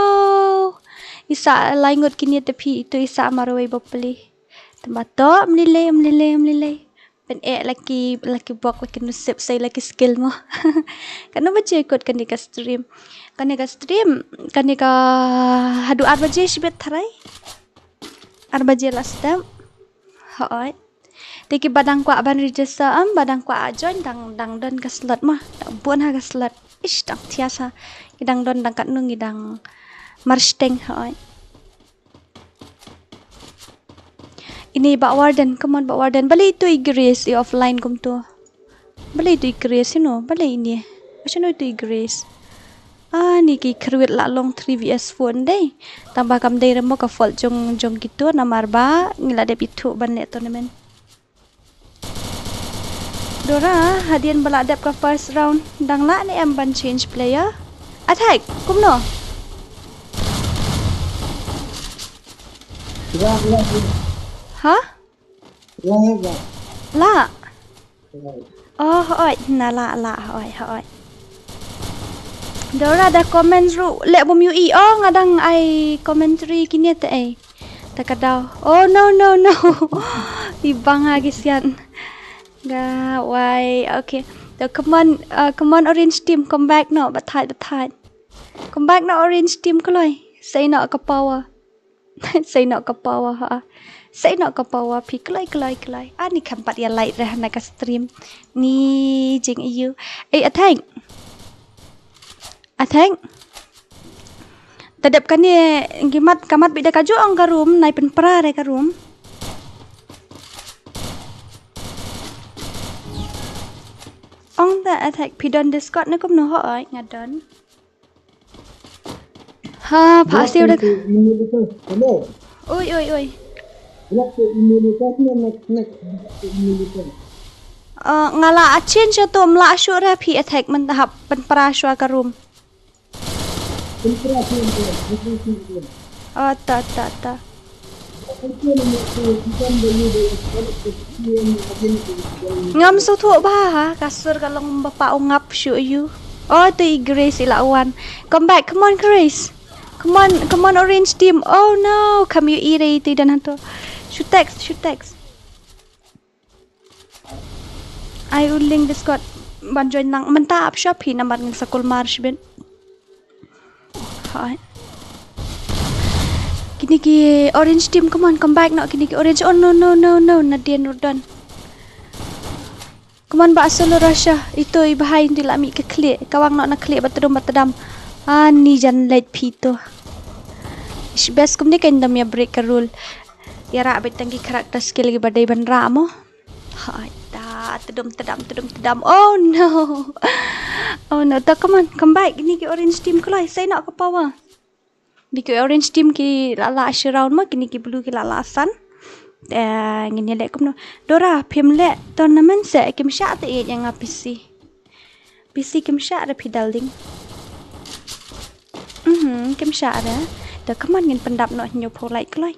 I sah lai ngut kini te phi itu i sah marwei ba pli. Tamba to mlilei mlilei mlilei. Pen eh laki laki bok laki nusip sai laki skill mo. Kano ba je kot kani ka stream. Kani ka stream kani ka hadu ar baje shibit tharai. Ar baje last time. Hooid. Te ki ba dang kwah ban register am ba dang kwah join dang dang don ka slot mo. Dang bun ha ka slot. Ish dang thias ha. Ki dang don dang katnung ki dang marsteng hooid. Ini ba warden, come on ba warden. Balei itu i Grace i offline kumtu. Balei itu i Grace ino, balei ini. Ashano itu i Grace. Ah, ni ki kyrwit la long three v s four dei. Tang ba kam dei remo ka fault jong jong kitu namar ba ngi la dep ithuh ban leh tournament. Dora, hadien ba la dep ka first round, dang lah ne em ban change player? Attack, kumno? Lah, lah, lah. Ha? Lah, lah. Lah. Lah. Oh, hooid, na lah, lah, hooid, hooid. Dora da comments ruh, leh bym ïohi, oh, nga dang ai commentary kine te ei. Ta ka daw. Oh, no, no, no. I bang ha ki sian. Ga wai, okay. To, come on, uh, come on, orange team, come back noh, ba thait, ba thait. Come back noh, orange team, kloi. Sei noh ka power. Sei noh ka power, ha. Sei noh ka power, phi, kloi, kloi, kloi. Ani kham pat ïa light re ha na ka stream. Ni jing ïa u. Ei, Atheng. Atheng. Ta dep kane, ki mat, ka mat beit da kajuh ong ka room, nai pynpra re ka room. Ong ta Atheng, phi don Discord ne kumno, hooid, nga don. Ha, pha siew da. Hello. Oi, oi, oi. Block to immunity, next, next, block to immunity. Uh, nga la a change to, ym lah shuh re phi Atheng, mynta hap pynpra shuwa ka room. Pynpra shuwa ka room, pynpra shuwa ka room. Oh, ta, ta, ta. Ngam sngewthuh bha ha, ka sur ka long ba pa u ngap shuh ïa u. Oh, to i Grace i la wan. Come back, come on Grace. Come on, come on orange team. Oh no, kham ïohi re i te i don hato. Shu text, shu text. Ai u link Discord ban join lang. Mynta ap shuwa phi namar ngin sa kulmar shibit. Hai. Kine ki orange team, come on, come back noh, kine ki orange. Oh no, no, no, no, Nadine ruh don. Come on, Bah Solo Russia. Ito i behind, ito i la mih ka khlieh. Kawang noh na khlieh ba tdum ba tdam. Ani jan leit phi to. Ish, best kumne kan dam ïa break ka rule. Ïa rah beit tang ki character skill ki ba dei ban rah mo. Hai, ta, tdum tdam, tdum tdam. Oh no. Oh no, ta, come on, come back. Kine ki orange team kloi, sei noh ka power. Kine ki orange team ki la lah shi round mo, kine ki blue ki la lah san. Eh, ngin ïa leh kumno. Dora, phim leh tournament se, kim shah te ïa nga P C. P C kim shah re phi darling. Mhm, kim shah re. Te come on ngin pyndap noh hynñiewphew like kloi.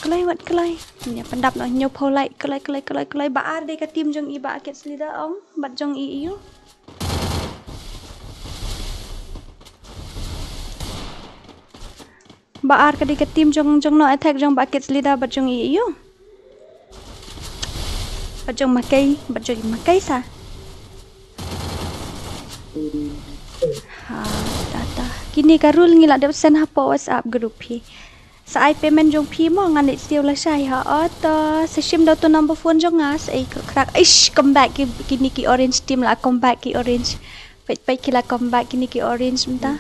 Kloi wat kloi. Ngin ïa pyndap noh hynñiewphew like kloi, kloi, kloi, kloi. Ba ar dei ka team jong i Bah Kids Leader ong, bad jong i ïa u. Ba ar ka dei ka team jong, jong no attack jong Bah Kids Leader bad jong i ïa u. Bad jong Makei, bad jong i Makei sa. Ha, ta ta. Kine ka rule ngi la dep send hapoh WhatsApp group hi. Sa ai payment jong phi mo, ngan leit siew lashai ha. Oto, sa shim da uto number phone jong nga, sa ai ko krak. Ish, come back ki, kine ki orange team la, come back ki orange. Peit peit ki la come back kine ki orange mynta.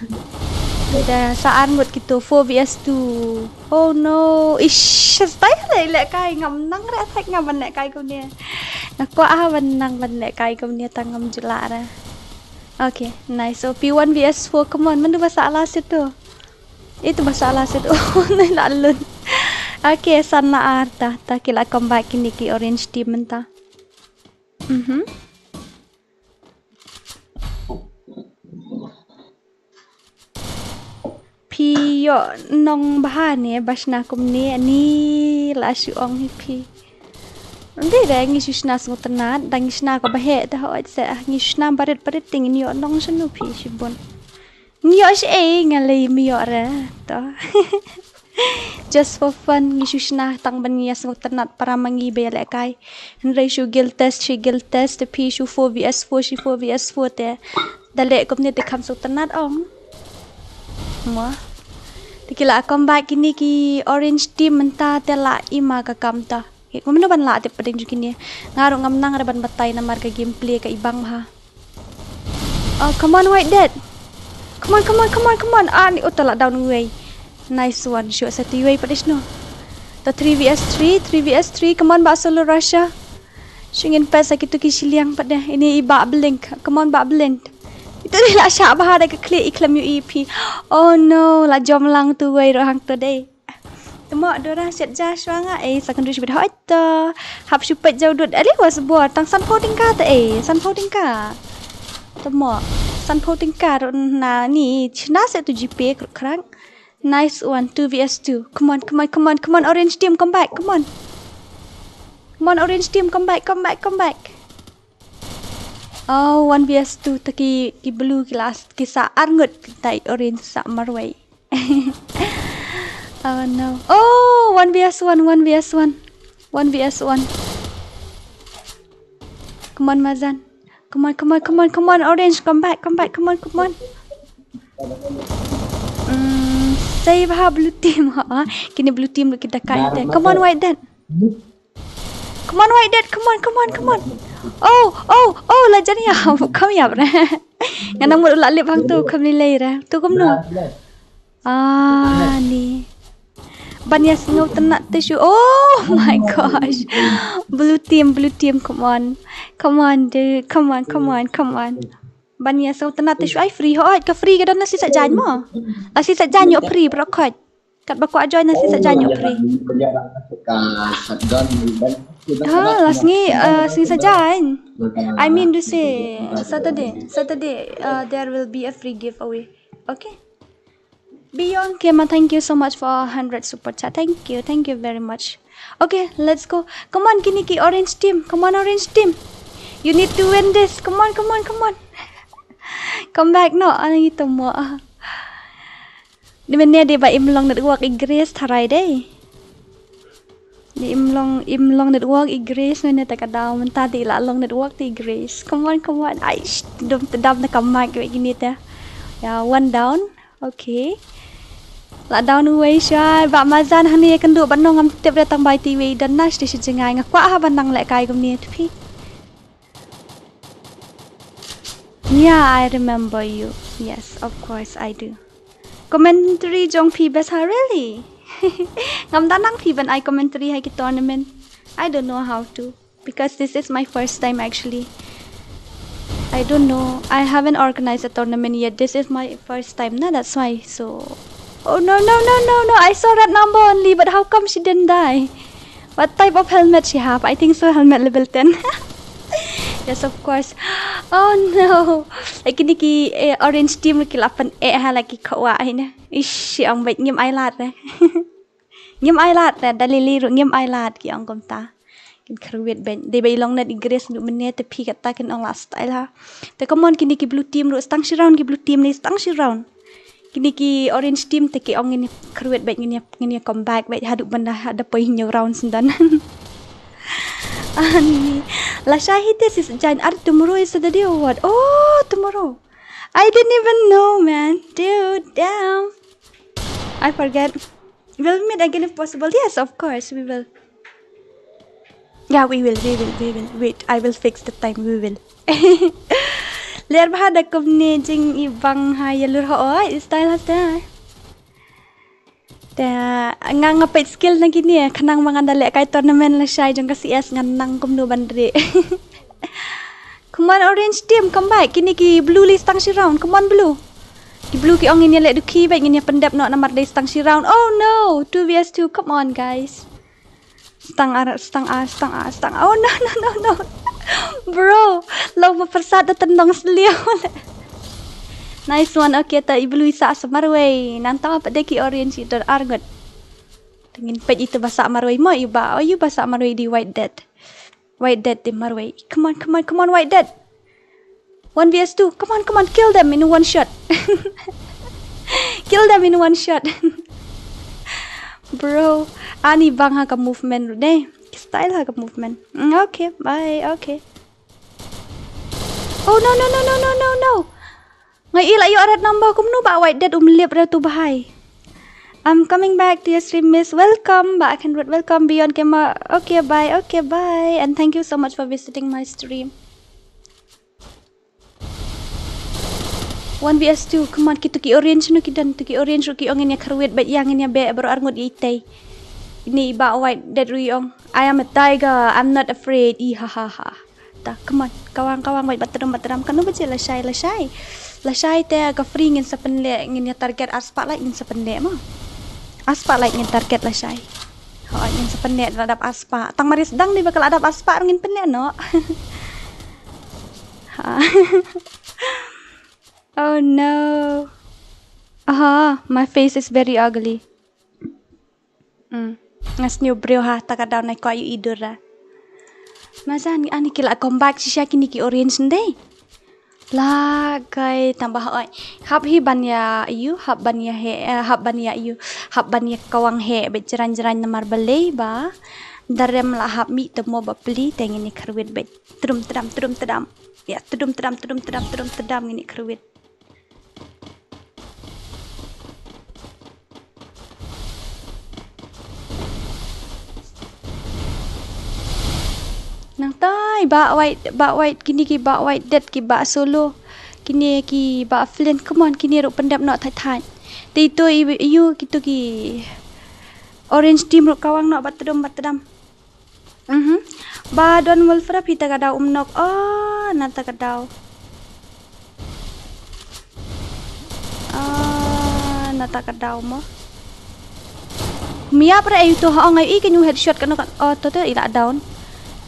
Da sa ar ngut kito, four V S two. Oh no. Ish, stai ha leh kai, ngam nang re attack, ngam ban leh kai kumne. Nga kwah ha ban nang ban leh kai kumne, tang ngam ju lah re. Okay, nice. So P one V S four, come on. Mynta ba sa last hit to. Ito ba sa last hit. Oh, na la lut. Okay, san la ar ta. Ta ki la come back kine ki orange team mynta. Mhm. Phi ïoh nong bha ne ba shna kumne, ani la shu ong hi phi. Ngi re ngi shu shna sngewtynnat, dang ngi shna ka ba heh te hooid se, ah, ngi shu shna barit barit te ngin ïoh nong shano phi shibun. Ngi ïoh shi ei nga lei, me ïoh re to. Just for fun ngi shu shna tang ban ngi ïa sngewtynnat para ma ngi ba ïa lehkai. Hynrei shu guild test, shi guild test te phi shu four V S four, shi four V S four te. Da leh kumne te kham sngewtynnat ong. Mo. Te ki la comeback kine ki orange team mynta te la i ma ka kam ta. Ki kumno ban lah tip pdeng jong kine. Nga ruh ngam nang re ban batai namar ka gameplay ka i bang bha. Oh, come on, White Dead. Come on, come on, come on, come on. Ah, ni uta la down uwei. Nice one. Shu sa tu uwei pat dei shano. Ta three V S three, three V S three. Come on, Bah Solo Russia. Shu ngin pet sa kitu ki shiliang pat dei. Ini i Bah Blink. Come on, Bah Blink. Itu dei la shah bha da ka khlieh i khlem ïohi phi. Oh no, la jom lang tu uwei ruh hangto dei. Mo Dora, shet ja shuwa nga, eh, secondary shibit hoi to. Hap shu peit jaw dud, ali was bor, tang sanphew tyngka te, eh, sanphew tyngka. Te mo, sanphew tyngka ruh na ni, chna se tu G P A kruk krak. Nice one, two v two. Come on, come on, come on, come on, orange team, come back, come on. Come on, orange team, come back, come back, come back. Oh, one v two, te ki, ki blue ki last, ki sa arngut, tai orange sa marwei. Oh no. Oh, one v one, one v one. One v one. Come on, Mazan. Come on, come on, come on, come on, orange, come back, come back, come on, come on. Mm, save ha blue team ha. Kini blue team ki dakai te. Come on, white dead. Come on, white dead. Come on, come on, come on. Oh, oh, oh, la jan ya. Kam ya bre. Nga nang mut la lip hang tu kam ni lei re. Tu kumno. Ah, ni. Ban ya sngew tena te shu. Oh my gosh. Blue team, blue team, come on. Come on, dude. Come on, come on, come on. Ban ya sngew tena te shu ai free ho, ka free ka don na si sa jan mo. A si sa jan yo free bro khot. Kat ba kwah join na si sa jan yo free. Ha, la sngi, uh, sngi sa jan. I mean to say Saturday, Saturday, uh, there will be a free giveaway. Okay. Beyond Kema, thank you so much for a hundred super chat. Thank you, thank you very much. Okay, let's go. Come on, kini ki orange team. Come on, orange team. You need to win this. Come on, come on, come on. Come back, no, ani tomo. Ni mene de ba im long network i Grace tharai de. Ni im long, im long network i Grace ne ne ta ka daw mynta de la long network te i Grace. Come on, come on. Ai, sh-, dum te dam na ka mic we gini te. Ya, one down. Okay. La down uwei shai, ba Mazan hangne kynduh ba nong ngam tip re tang bai te uwei don na shisha jingai nga kwah ha ban nang lehkai kumne te phi. Yeah, I remember you. Yes, of course I do. Commentary jong phi best ha, really? Ngam da nang phi ban ai commentary ha ki tournament. I don't know how to. Because this is my first time actually. I don't know. I haven't organized a tournament yet. This is my first time, na, that's why. So, oh no, no, no, no, no. I saw red number only, but how come she didn't die? What type of helmet she have? I think so helmet level ten. Yes, of course. Oh no. Like kini ki, eh, orange team ki la pyneh ha la ki khawa hi na. Ish, ong bad ngim ai lad re. Ngim ai lad re, da lili ruh ngim ai lad ki ong kumta. Kin kyrwit bad. Dei ba i long net i Grace ruh mynne te phi kata kin ong la style ha. Te come on kini ki blue team ruh stang shi round ki blue team ne stang shi round. Kini ki orange team te ki ong ngin kyrwit bad ngin ya, ngin ya come back bad haduh ban da, da poi hynñiew round syndon. Ani. Lashai hi te si sa jan ar tomorrow is Saturday or what? Oh, tomorrow. I didn't even know, man. Dude, damn. I forget. We'll meet again if possible. Yes, of course, we will. Yeah, we will, we will, we will. Wait, I will fix the time, we will. Ler bha da kumne jingibang ha ïalur ha oi, style ha te. Te nga nga peit skill na kine, khnang ma ngan da lehkai tournament lashai jong ka C S ngan nang kumno ban rieh. Come on, orange team, come back. Kine ki blue list tang shi round. Come on, blue. Ki blue ki ong ngin ïa leh dukhi bad ngin ïa pyndep noh namar dei tang shi round. Oh no, two v two. Come on, guys. Stang ar, stang ar, stang ar, stang ar. Oh no, no, no, no. Bro, long ba pyrsa da tendong sliaw. Nice one. Okay, ta i blue i sah sa marwei. Nangta pat de ki orange i don arngut. Te ngin peit ito ba sah marwei mo, i ba, oh, i ba sah marwei di White Death. White Death di marwei. Come on, come on, come on, White Death. One v two. Come on, come on, kill them in one shot. Kill them in one shot. Bro, ani bang ha ka movement ruh dei. Style ha ka movement. Mm, okay, bye. Okay. Oh no, no, no, no, no, no, no. Nga i la ïoh red number kumno ba White Death um lip re tu bahai. I'm coming back to your stream, miss. Welcome back, Henry. Welcome, Beyond Gamer. Okay, bye. Okay, bye. And thank you so much for visiting my stream. One v two, come on, kito ki orange no ki don, to ki orange ruh ki ong ngin ïa kyrwit bad ïa ngin ïa beh baroh arngut ïa itei. Ini i ba White Death ruh i ong, "I am a tiger, I'm not afraid." I ha ha ha. Ta, come on, kawang, kawang, bad batram, batram. Kano ba je lashai, lashai. Lashai te ka free ngin sa pynleh, ngin ïa target ar spotlight ngin sa pynleh mo. Arspah like ngin target lashai. Hooid, ngin sa pynneh da la dap arspah. Tang mar ïa sdang dei ba ka la dap arspah ruh ngin pynneh noh. Ha. Oh no. Aha, my face is very ugly. Hmm. Nga sniew briew ha, ta ka daw nai kwah ïohi dur ra. Majan ani ki la come back shisha kine ki orange ndei. La kai tang ba hooid. Hap hi ban ïa ïu, hap ban ïa heh, eh, hap ban ïa ïu, hap ban ïa kawang heh bad jrang jrang namar balei ba. Darem la hap mih te mo ba pli te ngin ïa kyrwit bad. Trum tram trum tram. Ïa trum tram trum tram trum tram ngin ïa kyrwit. Nangta i Bah White, Bah White, kine ki Bah White det ki Bah Solo. Kine ki Bah Flynn, come on, kine ruh pyndep noh thait thait. Te ito i, ïu kito ki orange team ruh kawang noh ba tdum ba tdam. Mhm. Ba don Wolfrap hi ta ka daw um nok. Oh, na ta ka daw. Ah, na ta ka daw mo. Mia pra ai to ha ong ai i ka new headshot ka no ka. Oh, to to i la down.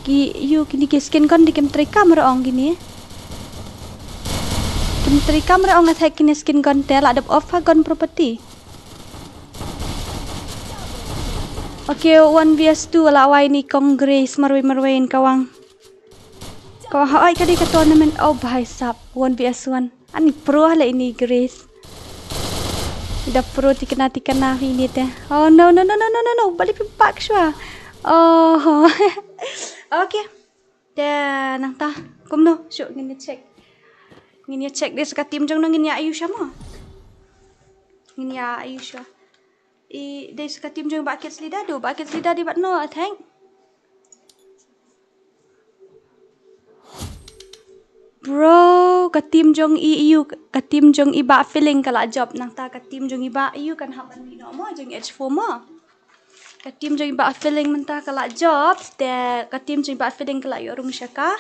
Ki ïu kini ki skin gun di kim trei kamera ong kini. Kim trei kamera ong attack kini skin gun te la dep off ha gun property. Okay, one v s two la wai ni kong Grace marwei marwei in kawang. Kawang ha oi ka di ka tournament. Oh, bhai sab, one v s one. Ani pro ha le ini Grace. Ida pro tikna tikna hi ini te. Oh, no, no, no, no, no, no, no. Bali pimpak shwa. Oh. Okay. Te nangta. Kumno, shu ngin ïa check. Ngin ïa check dei sa ka team jong no ngin ïa ayu sha mo. Ngin ïa ayu sha. I dei sa ka team jong Bah Kids Leader do, Bah Kids Leader di bat no, I think. Bro, ka team jong i iu, ka team jong i Bah Feeling ka la jop nangta ka team jong i Bah iu kan hap ban mih no mo jong H four mo. Ka team jong i Bah Feeling mynta ka la jop, te ka team jong i Bah Feeling ka la ïoh rung sha ka.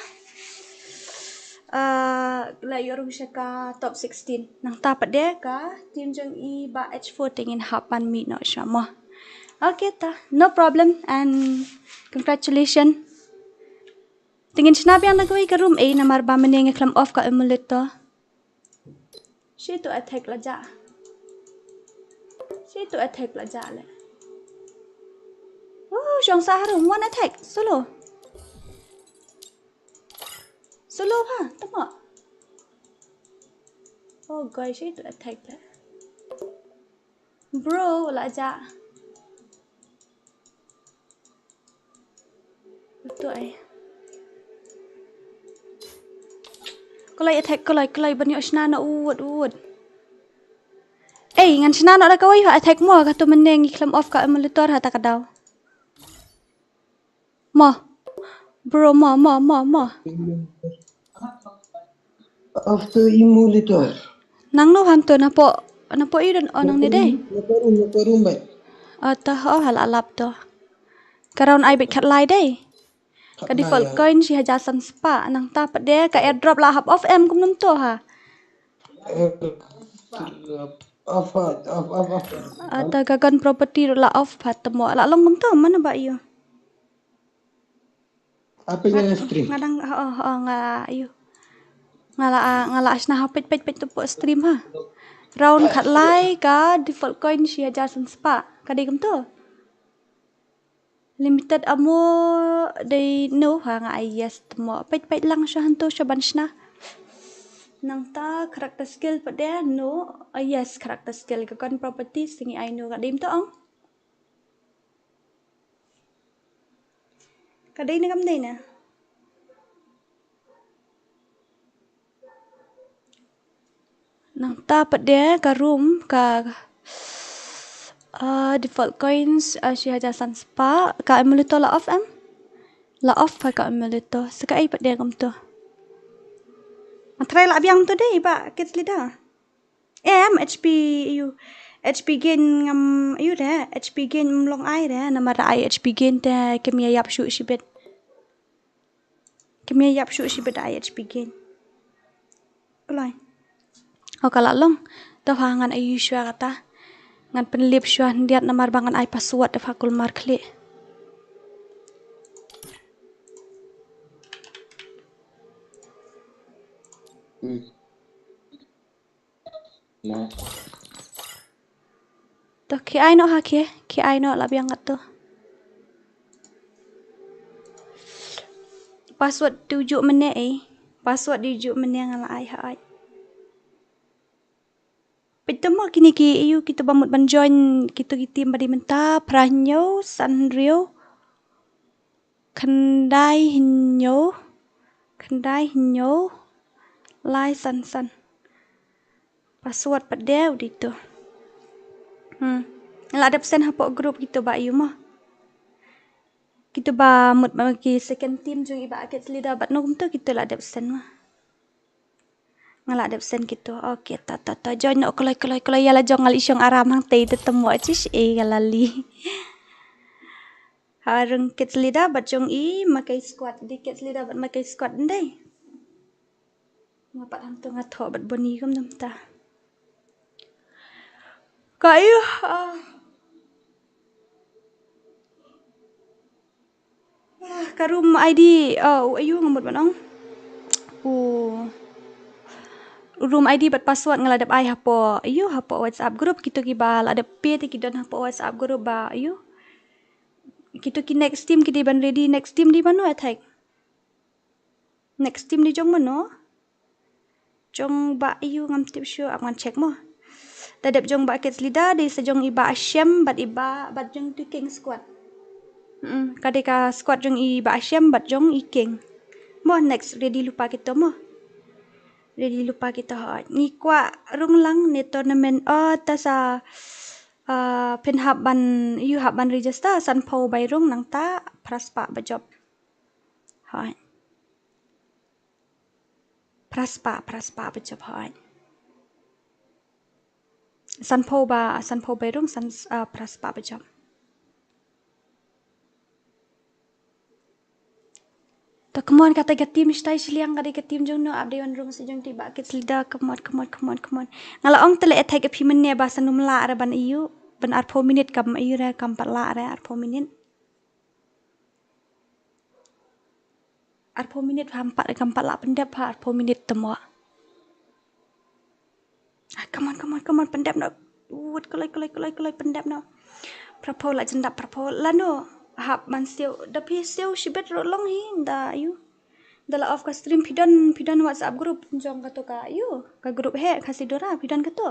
Ah, la ïoh rung sha ka top sixteen. Nangta pat de ka team jong i Bah H four te ngin hap ban mih no sha mo. Okay ta, no problem and congratulations. Te ngin shna biang da kawei ka room ei namar ba mynne nga khlem off ka emulator. Shi tu attack la ja. Shi tu attack la ja le. Oh, shong sa harum one attack solo. Solo ha, tama. Oh, guys, shi tu attack le. Bro, la ja. Betul ai. Kalai attack, kalai, kalai ban ïoh shna na ud, ud. Ei, ngan shna na da kawei ha attack mo, ka tu mynne ngi khlem off ka emulator ha ta ka daw. Mo. Bro, mo, mo, mo, mo. After emulator. Nang no ham to na po, na po i don, oh, nang ne dei. Na po room, na po room bai. Oh, to, oh, hal alap to. Ka round ai bit khat lai dei. Ka default coin shi hajar san spah, nangta pat de ka airdrop la hap off em kumnum to ha. Off, off, off, off. Ata ka gun property la off pat temo la long kumto mana ba ïoh. Apa yang stream? Ngadang ha ha nga ïoh. Nga la nga la asna ha pet pet pet tu stream ha. Round khat lai ka default coin shi hajar san spah. Ka dei kumto. Limited ammo dei no ha nga ai yes tmo. Peit peit lang sha hanto sha ban shna. Nangta character skill pat de no. Ah, yes, character skill ka gun properties te ngi ai no ka dei mto ong. Ka dei ne kam dei ne. Nangta pat de ka room ka, ah, default coins, ah, shi hajar san spah, ka emulator la off em? La off pat ka emulator, sa kaei pat de kumto. Nga try lah biang to dei Bah Kids Leader. Em, H P ïu, H P gain ngam ïu de, H P gain ym long ai de, namar ai H P gain te kim ïa ïap shuh shibit. Kim ïa ïap shuh shibit ai H P gain. Kloi. Oh, ka la long. To ha ngan ai ïu shuwa kata. Ngan pynlip shuwa hyndiat namar ba ngan ai password da pha kulmar khlieh. Hmm. Nah. To, ki ai noh ha ki, ki ai noh la biang kat to. Password tu juk mynne eh. Password di juk mynne nga la ai ha ai. Peit to mo kine ki, ïa u kito ba mut ban join kito ki team ba dei mynta, phra hynñiew, san hynriew, khyndai hynñiew, khyndai hynñiew, lai san san. Password pat dei u dei to. Hmm. Nga la dep send hapoh group kito ba ïa u mo. Kito ba mut ba ki second team jong i Bah Kids Leader bad no kumto kito la dep send mo. Nga la dep send kito. Okay, to, to, to. Join noh kloi, kloi, kloi. Ïa la jong nga la i shong aram hangtei te temo chish eh ka la li. Ha rung Kids Leader bad jong i Makai Squad. Dei Kids Leader bad Makai Squad ndei. Nga pat hangto nga thoh bad Boni kum dam ta. Ka ïa, ah. Ah, ka room I D, ah, u ayu nga mut ban ong. U room I D bad password nga la dep ai hapoh, ayu hapoh WhatsApp group kito kiba la dep peit ki don hapoh WhatsApp group ba, ayu. Kito ki next team ki dei ban ready, next team dei ban no attack. Next team dei jong mano? Jong Bah ïa u ngam tip shuh, ap ngan check mo. Da dep jong Bah Kids Leader, dei sa jong i Bah Shem bad i Bah, bad jong tu King Squad. Mm, ka dei ka squad jong i Bah Shem bad jong i King. Mo next ready lypa kito mo. Ready lypa kito hot. Ngi kwah rung lang ne tournament, oh ta sa, ah, phin hap ban, ïa u hap ban register, sanphew bai rung nangta phra spah ba jop. Hoi. Phra spah, phra spah ba jop hoi. Sanphew ba, sanphew bai rung san, ah, phra spah ba jop. To come on kata ka team shtai shiliang ka dei ka team jong no ap dei wan rung sa jong ti Bah Kids Leader, come on, come on, come on, come on. Nga la ong te le attack phi mynne ba sa num lah re ban ïa u, ban arphew minit kam ïa u re kam pat lah re arphew minit. Arphew minit pha, em pat, kam pat lah pyndep pha arphew minit te mo. Ah, come on, come on, come on, pyndep noh. Wut, kloi, kloi, kloi, kloi, pyndep noh. Phraphew lah jyndap, phraphew lah noh. Hap ban siew, da phi siew shibit ruh long hi, da ïa u. Da la off ka stream phi don, phi don WhatsApp group jong kato ka ïa u. Ka group heh, Khasi Dora, phi don kato.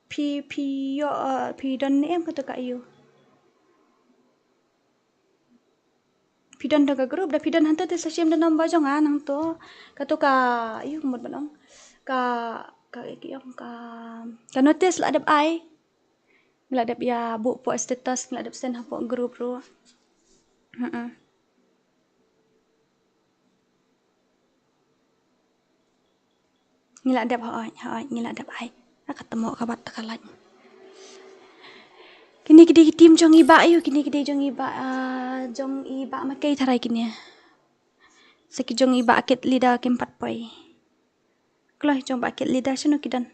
Phi, phi ïoh, eh, phi don ne em kato ka ïa u. Phi don da ka group, da phi don hangto te sa shim da number jong nga nangto. Kato ka, ïa u, ka mut ban ong. Ka, ka, ka, ka, ka notice la dep ai. Ngi la dep ïa buh hapoh status, ngi la dep send hapoh group ruh. Heeh. Ngi la dep hoi, hoi, ngi la dep ai. Aka temo ka bat ka lait. Kine ki dei ki team jong i Bah ïa u, kine ki dei jong i Bah, ah, jong i Bah Makai tharai kine. Sa ki jong i Bah Kids Leader kim pat poi. Kloi jong Bah Kids Leader shano ki don.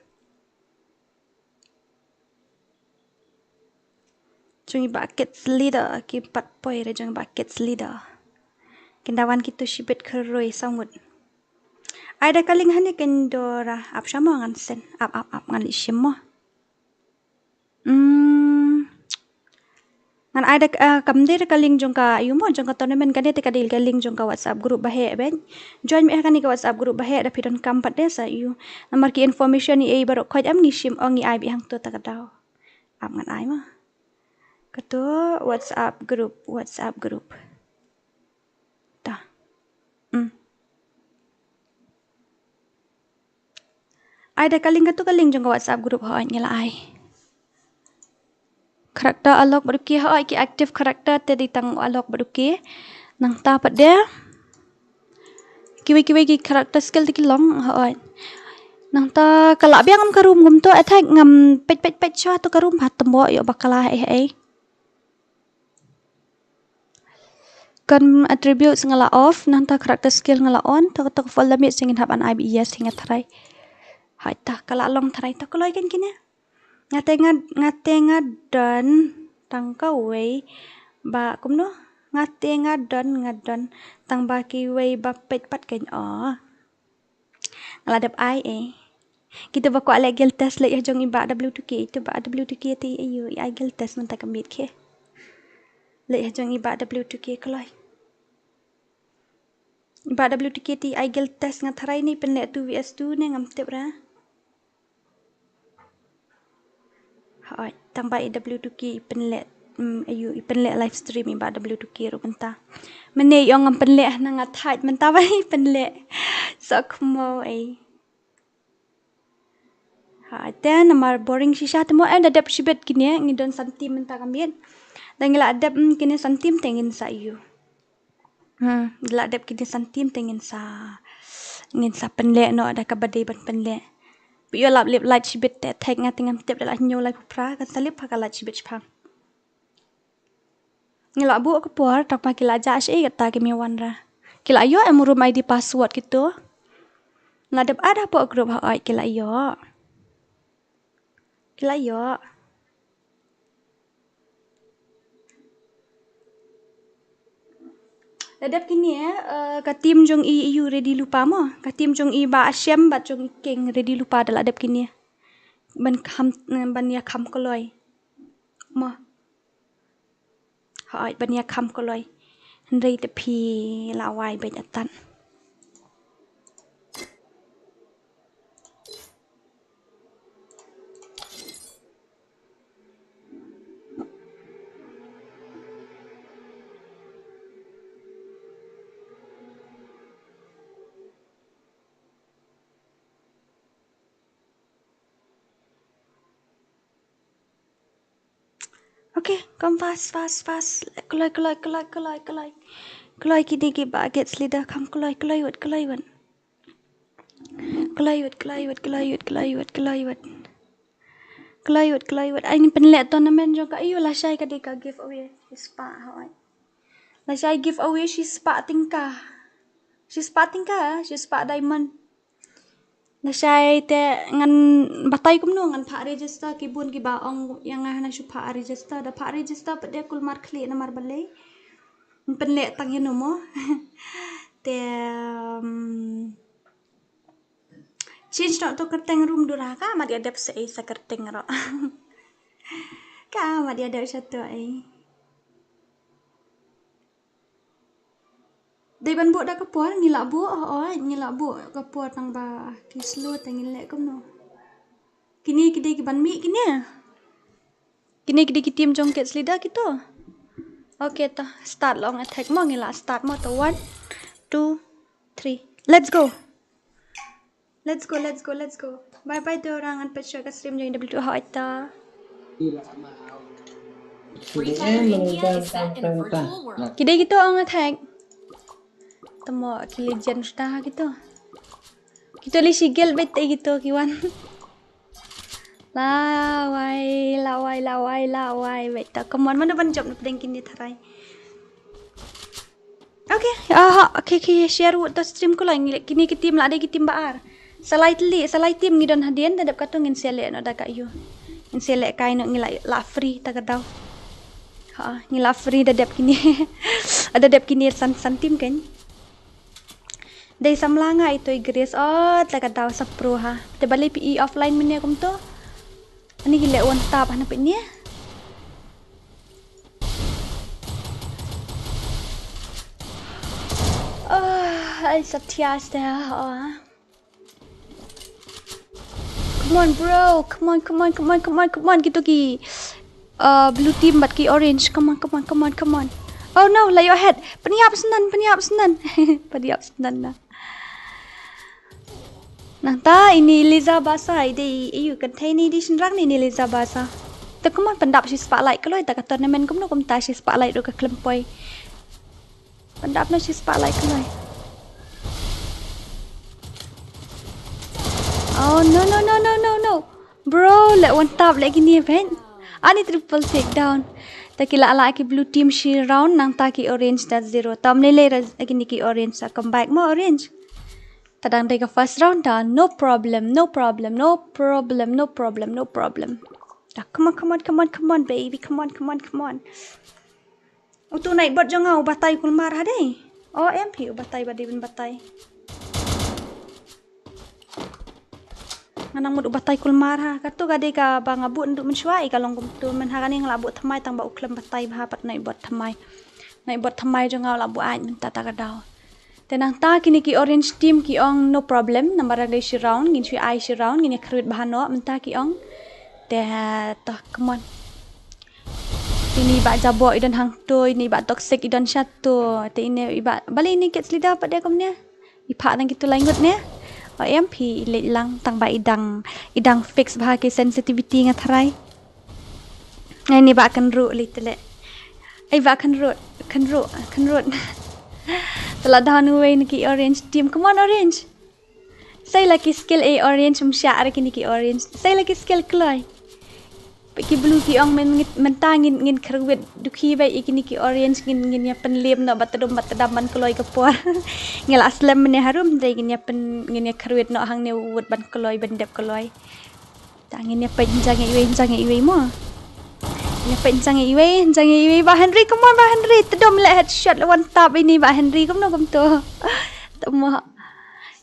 Jong i Bah Kids Leader, kim pat poi re jong i Bah Kids Leader. Kin da wan kito shibit khroi saw ngut. Ai da ka link hangne kin Dora ap shamo ngan send. Ap, ap, ap ngan leit shim mo. Hmm. Ngan ai da, eh, kam dei da ka link jong ka, ïa u mo, jong ka tournament kane te ka dei ka link jong ka WhatsApp group ba heh beit. Join beit ha kane ka WhatsApp group ba heh da phi donkam pat de sa ïa u. Namar ki information ïa ei baroh khoit em ngi shim ong ngi ai beit hangto ta ka daw. Ap ngan ai mo. Kato WhatsApp group, WhatsApp group. Ta. Hmm. Ai da ka link kato ka link jong ka WhatsApp group hoi ngi la ai. Character Alok bad u Ki hoi ki active character te dei tang u Alok bad u Ki. Nangta pat de. Kiwei kiwei ki character skill te ki long hoi. Nangta ka lah biang em ka room kumto attack ngam peit peit peit sha to ka room ha temo ïoh bakla eh eh. Kan attributes nga la off, nangta character skill nga la on, to to full damage ngin hap ban ai beit yes hi nga tharai. Ai ta ka la long tharai ta kloi kan kine. Nga te nga, nga te nga don tang kawei ba kumno. Nga te nga don, nga don tang ba kiwei ba peit pat kan o. Nga la dep ai eh. Kita ba kwah leh guild test leh ïa jong i Bah W two K, itu Bah W two K te ïa ïa ai guild test mynta ka miet ke. Leh ïa jong i Bah W two K kloi. Bah W T K te ai guild test nga tharai ne pynleh two V S two ne ngam tip ra. Hoi, tang ba i W T K i pynleh, mm, ayu, i pynleh live stream i Bah W T K ruh mynta. Mynne i ong ngam pynleh na nga thait mynta ba i pynleh. Sok mo ei. Ha, te namar boring shisha te mo, eh, da dep shibit kine, ngi don san team mynta ka miet. Da ngi la dep, mm, kine san team te ngin sa ïoh. Hmm, ngi la dep kine san team te ngin sa, ngin sa pynleh noh da kaba dei ban pynleh. Phi ïoh lap lip light shibit te thek nga te ngam tip da la hynñiew lai phra, kan sa lip pha ka light shibit shipang. Ngi la buh ka por, tang ba ki la jah shi kata ki mi wan ra. Ki la ïoh em room I D password kito. Nga dep add hapoh group ha oi ki la ïoh. Ki la ïoh. La dep kine, eh, ka team jong i ïoh ready lypa mo. Ka team jong i Bah Shem bad jong i King ready lypa da la dep kine. Ban kham, ban ïa kham kloi. Mo. Hoi, ban ïa kham kloi. Hynrei te phi la wai beit atan. Okay, come fast, fast, fast. Kloi, kloi, kloi, kloi, kloi. Kloi kine ki ba get slida, come kloi, kloi wut, kloi wut. Kloi wut, kloi wut, kloi wut, kloi wut, kloi wut. Kloi wut, kloi wut. Ai ni pynleh tournament jong ka ïoh lashai ka dei ka giveaway. Shispah hoi. Lashai giveaway shispah tyngka. Shispah tyngka, shispah diamond. Lashai te ngan batai kumno ngan phah register ki bun ki ba ong ïa nga hana shu phah register da phah register pat de kulmar khlieh namar balei. Pynleh tang ïa no mo. Te, um, change noh to kyrteng room dura ka mat ïa dep sa ei sa kyrteng ro. Ka mat ïa dep sa to ei. Dei ban buh da ka por, ngi la buh, oh, oh, ngi la buh ka por tang ba ki slow te ngin leh kumno. Kine ki dei ki ban mih kine. Kine ki dei ki team jong Kids Leader kito. Okay, to start long attack mo, ngi la start mo, to one, two, three. Let's go. Let's go, let's go, let's go. Bye bye to orang ngan peit sha ka stream jong W two ha ita. Ki dei kito ong attack. Tamo ki legend suda ha kito. Kito li sigel bet te kito ki wan. Lawai, lawai, lawai, lawai. Bet ta. Come on, mano ban jump na pdeng kini tharai. Okay, ah, ha, okay, okay, share wut to stream ko la ngi kini ki team la dei ki team ba ar. Salai tli, salai team ngi don hadien da dep kato ngin select no da ka yu. Ngin select kai no ngi la, la free ta ka daw. Ha, ngi la free da dep kini. Da dep kini san san team kan. Dei samla nga ito i Grace. Oh, ta ka daw sa pro ha. Te bali pi i offline mene kum to. Ani ki le one tap hana pini. Oh, ai sa thias te ha. Oh. Come on, bro. Come on, come on, come on, come on, come on. Kito ki, uh, blue team bad ki orange. Come on, come on, come on, come on. Oh no, la ïoh head. Pynïap snan, pynïap snan. Pynïap snan na. Nangta ini Liza Basa, i dei i yu kan thei ni di shynrang ni, ni Liza Basa. Te kumno pyndap shi spotlight kloi ta ka tournament kumno kumta shi spotlight ruh ka khlem poi. Pyndap na shi spotlight kloi. Oh no no no no no no. Bro, le one tap le kini pen. Ani triple takedown. Ta ki la la ki blue team shi round nangta ki orange da zero. Tam le le ra kini ki orange sa comeback mo orange. Tang dei ka first round ta. No problem, no problem, no problem, no problem, no problem. Ta, come on, come on, come on, come on, baby, come on, come on, come on. Utu Nightbot jong nga u batai kulmar ha dei. O M P u batai ba dei ban batai. Nga nang mut u batai kulmar ha. Katu ka dei kaba nga buh naduh mynshuwa, i ka long kumtu, mynta kane nga la buh thymmai tang ba u khlem batai bha pat Nightbot thymmai. Nightbot thymmai jong nga u la buh ait mynta ta ka daw. Te nangta kine ki orange team ki ong no problem, namar dang dei shi round, ngin shu ai shi round, ngin ïa khrwit bha noh mynta ki ong. Te to, come on. Ine i bah Jaboh i don hangto, ine i bah Toxic i don shato. Te ine i bah, balei ine Kids Leader pat de kumne? I phah tang kitu lai ngut ne? O M P i leit lang tang ba i dang, i dang fix bha ki sensitivity nga tharai. Ai, ine i bah Kynruh leit te leh. Ai, bah Kynruh, Kynruh, Kynruh. Te la down uwei na ki orange team. Come on, orange. Sei la ki skill, eh, orange, ym shah re kine ki orange. Sei la ki skill kloi. Ki blue ki ong men, mynta ngin, ngin khrwit dukhi bha ïa kine ki orange, ngin, ngin ïa pynlip noh bad tdum bad tdam ban kloi ka por. Ngi la slem mynne harum, te ngin ïa pyn, ngin ïa khrwit noh hangne wut ban kloi, ban dep kloi. Ta ngin ïa peit jang ïa iwei, jang ïa iwei mo. Ngin ïa peit jang ïa iwei, jang ïa iwei, bah Henry, come on, bah Henry, tdum leh headshot, one tap ine bah Henry, kumno kumto. Tama.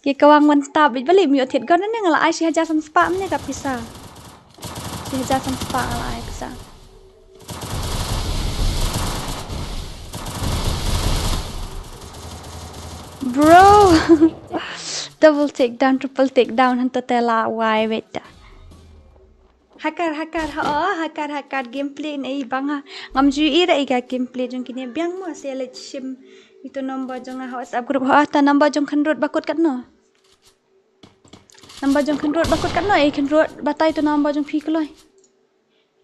Ki kawang one tap, balei ym ïoh thied gun ne, nga la ai shi hajar san spah ne ka pisa. Shi hajar san spah nga la ai pisa. Bro. Double takedown, triple takedown, hangto te la wai beit ta. Hakar, hakar, ha, oh, hakar, hakar, gameplay ne i bang ha. Ngam ju i ra i ka gameplay jong kine biang mo, se leit shim ito number jong nga ha WhatsApp group, ha, ta number jong Kynruh ba kut katno. Number jong Kynruh ba kut katno, eh, Kynruh, batai to number jong phi kloi.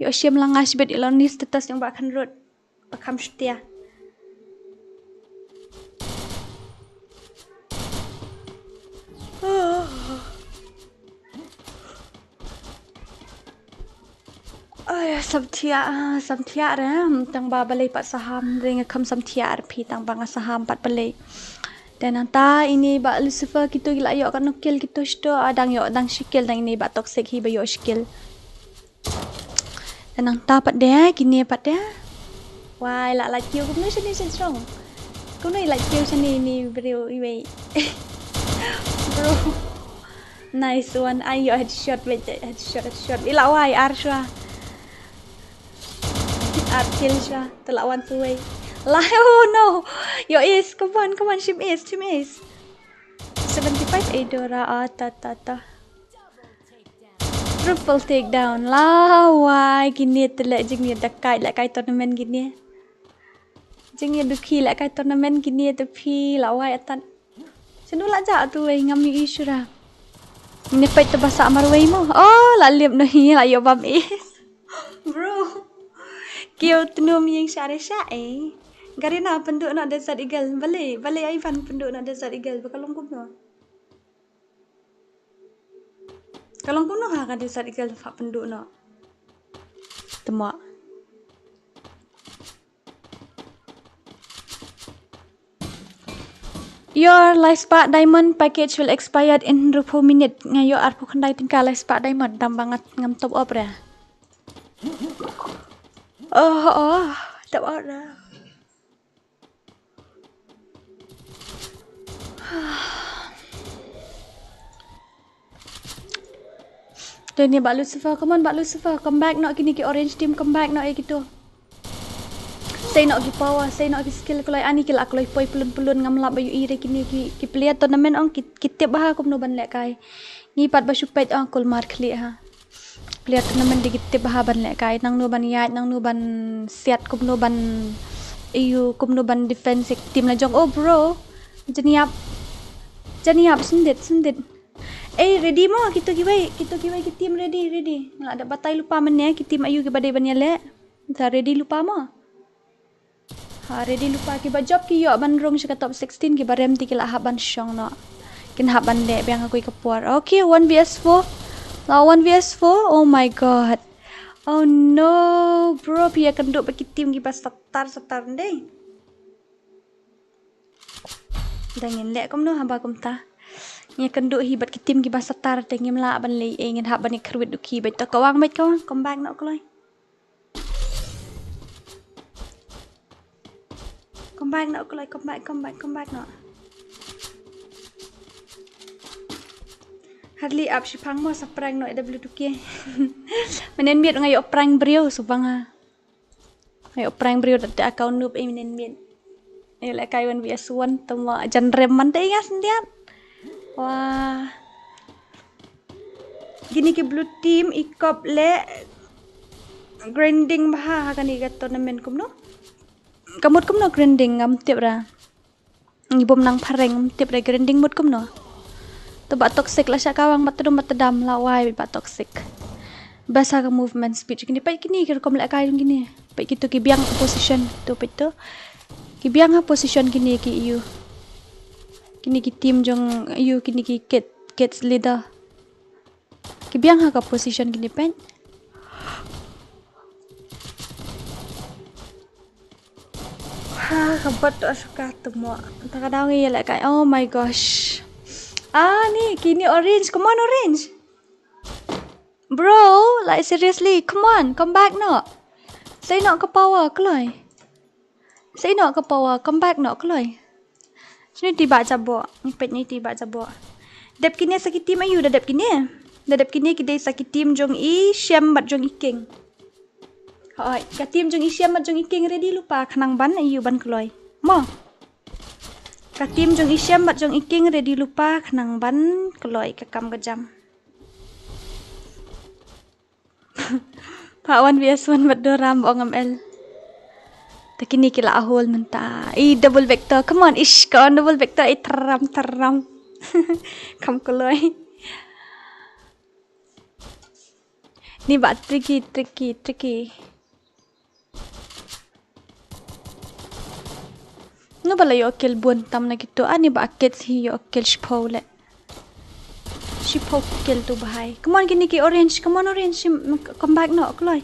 Ïoh shim lang nga shibit ïa la ni status jong bah Kynruh. Ba kham shtia. Ai, samthiah, ah, samthiah re, hmm, tang ba balei pat saham, re nga kham samthiah re phi, tang ba nga saham pat balei. Te nangta ine bah Lucifer kito ki la ïoh katno kill kito shito, ah, dang ïoh, dang shi kill, dang ine bah Toxic hi ba ïoh shi kill. Te nangta pat de, kine pat de. Wai, la, la kiew kumno shane sha jrong. Kumno i la kiew shane ine briew iwei. Bro. Nice one. Ai ïoh headshot, wait, headshot, headshot. I la wai ar shwa. Ar kill shwa. Te la wan tuwei. La, oh no. Ïoh ace. Come on, come on. Shim ace, shim ace. Seventy-five Eudora. Ah, ta, ta, ta. Triple takedown. La wai, kine te leh jingïadakaid lehkai tournament kine. Jingïadukhi lehkai tournament kine te phi, la wai atat. Shano la jah tu wei, ngam ïohi shuh ra. Ngin peit te ba sah marwei mo. Oh, la lip noh hi, la ïoh bam ace. Bro. Kiew tnum ïing shah re shah eh. Garena pynduh noh Desert Eagle. Balei, balei ai ban pynduh noh Desert Eagle. Ba ka long kumno. Ka long kumno ha ka Desert Eagle, phah pynduh noh. Tama. Your lai spah diamond package will expire in hynriewphew minute. Nga ïoh arphew khyndai tyngka lai spah diamond, tang ba nga ngam top up re. Oh, oh, top up re. Te ne, Bah Lucifer, come on, Bah Lucifer, come back noh, kine ki orange team, come back noh, eh, kito. Sei noh ki power, sei noh ki skill kloi, ani ki la kloi poi pylun pylun, ngam lap ba ïohi re kine ki, ki player tournament ong ki, ki tip bha kumno ban lehkai. Ngi pat ba shu peit ong kulmar khlieh ha. Player tournament de ki tip bha ban lehkai, nangno ban ïaid, nangno ban siat, kumno ban ïoh, kumno ban defense team la jong. Oh bro. Janiap. Janiap, sendit, sendit. Eh, ready mo, kito kiwei, kito kiwei ki team ready, ready. Nga la dep batai lypa mynne, ki team aïu kiba dei ban ïaleh. Sa ready lypa mo. Ha, ready lypa, kiba jop ki ïoh ban rung sha ka top sixteen, kiba rem te ki la hap ban shong noh. Kin hap ban leh biang ha kawei ka por. Okay, one v s four. La one v s four. Oh my God. Oh no, bro, phi ïakynduh bad ki team kiba satar satar ndei. Dang ngin leh kumno haba kumta. Ngi kynduh hi bad ki team kiba satar te ngim lah ban leh ei, ngin hap ban ïa kyrwit duh ki bad to. Kawang bad kawang, come back noh kloi. Come back noh kloi, come back, come back, come back noh. Hardly ap shiphang mo sa prank noh W two K. Mynnin miet nga ïoh prank briew subang ha. Ayo prank briew da te account noob ei mynnin miet. Ayo lehkai one V S one te mo jan rem man te i nga syndiat. Wah. Kine ki blue team i kop leh grinding bha ha kane ka tournament kumno. Ka mut kumno grinding ngam tip ra. Ngi bym nang phareng, tip re grinding mut kumno. To Bah Toxic la shah kawang, Bah Tdum, Bah Tdam, la wai Bah Toxic. Basa ka movement speed kine, peit kine ki rukom lehkai jong kine. Peit kito ki biang position to, peit to. Ki biang ha position kine ki ïu. Kine ki team jong ïu, kine ki kit, kids leader. Ki biang ha ka position kine, peit. Ha, ka bot to asuka tu mo. Ta ka daw ngi lehkai. Oh my gosh. Ah, ni, kine orange. Come on, orange. Bro, like, seriously, come on, come back noh. Sa ïehnoh ka power kloi. Sa ïehnoh ka power, come back noh kloi. Shini te Bah Jaboh, ngi peit ngi te Bah Jaboh. Dep kine sa ki team ïu, da dep kine. Da dep kine ki dei sa ki team jong i Shem bad jong i King. Hooid, ka team jong i Shem bad jong i King ready lypa khnang ban ïu ban kloi. Mo. Ka team jong i Shem bad jong i King ready lypa khnang ban kloi ka kam ka jam. Pha one V S one bad Doram ong M L. Te kine ki la ahol mynta. I double vector. Come on, ish, ka on double vector. I tram tram. Kam kloi. Ni ba tricky, tricky, tricky. No ba la ïoh kill bun tam na kito, ani ba kit hi ïoh kill shiphew le. Shiphew kill tu bahai. Come on, kine ki orange, come on, orange, shim-, come back noh kloi.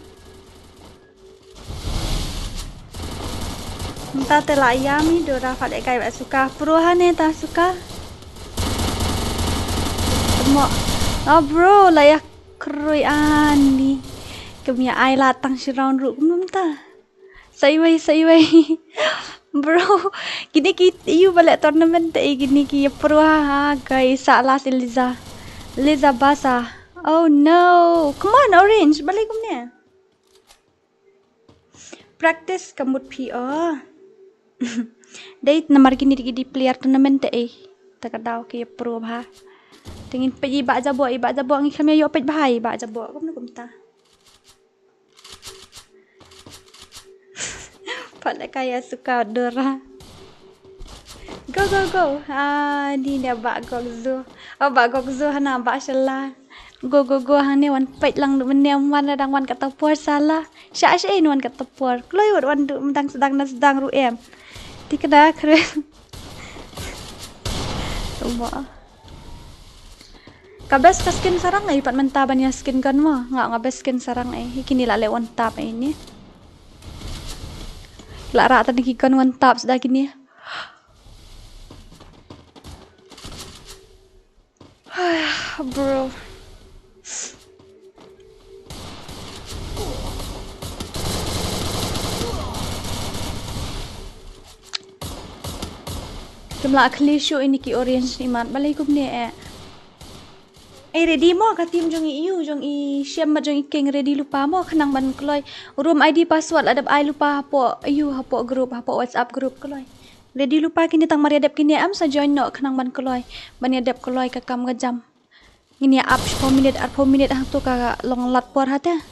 Mynta te la ïam i Dora, pha lehkai ba suka. Pro ha ne ta suka. Mo. Oh, bro, la ïa khrui ani. Kum ïa ai la tang shi round ruh kumno mynta. Sa iwei, sa iwei. Bro, kine ki ïu ba leh tournament te, kine ki ïa pro ha, ha, guys, sa last Eliza. Eliza Basa. Oh no. Come on, orange, balei kumne? Practice ka mut phi, oh. Dei namar kine ki dei player tournament te, eh. Ta ka daw ki ïa pro bha. Te ngin peit i Bah Jaboh, i Bah Jaboh ngi kham ïa ïoh peit bha i Bah Jaboh. Kumno kumta. Pha lehkai ïa suka Dora. Go, go, go. Ah, ni ne Bah Gokzo. Oh, Bah Gokzo hana Bah Shala. Go, go, go, hangne wan peit lang mynne, wan dang wan katta por sala. Sha sha wan katta por. Kloi wat wan du dang sdang na sdang ruh em. Ti kena kre. Tuma. Ka best ka skin sarang ei, pat mynta ban ïa skin gun mo. Nga, nga best skin sarang ei. Hi kine la leh one tap ei ni. La rah tang ki gun one tap sda kine. Bro. Kim lah khlieh shuh ine ki orange imat, balei kumne eh. Eh, ready mo ka team jong i ïu, jong i Shem bad jong i King, ready lypa mo khnang ban kloi. Room I D password la dep ai lypa hapoh ïu, hapoh group, hapoh WhatsApp group kloi. Ready lypa kine, tang mar ïa dep kine em sa join noh khnang ban kloi. Ban ïa dep kloi ka kam ka jam. Ngin ïa ap shiphew minit, arphew minit hangto ka long lad por hate.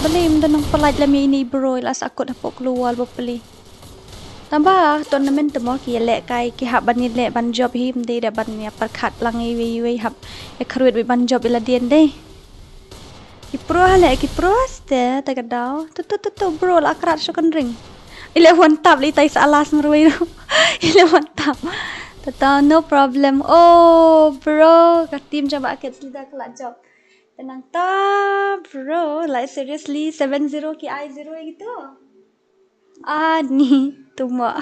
Balei ym don nang pynlait lem ïa ine i bro, i la sah kut hapoh klur wall ba pli. Tang ba tournament te mo ki ïa lehkai, ki hap ban ïa leh ban jop hi, ym dei da ban ïa pyrkhat lang iwei iwei, hap ïa kyrwit wei ban jop ïa lade dei. Ki pro ha leh, ki pro ha ste, ta ka daw. Tu tu tu tu bro, la krat sha kan ring. I leh one tap, leh tai sa alas marwei ruh. I leh one tap. Ta ta, no problem. Oh bro, ka team jong Bah Kids leader ka la jop. Te nangta bro, like seriously, seven zero ki ai zero gitu. Ani, tuma.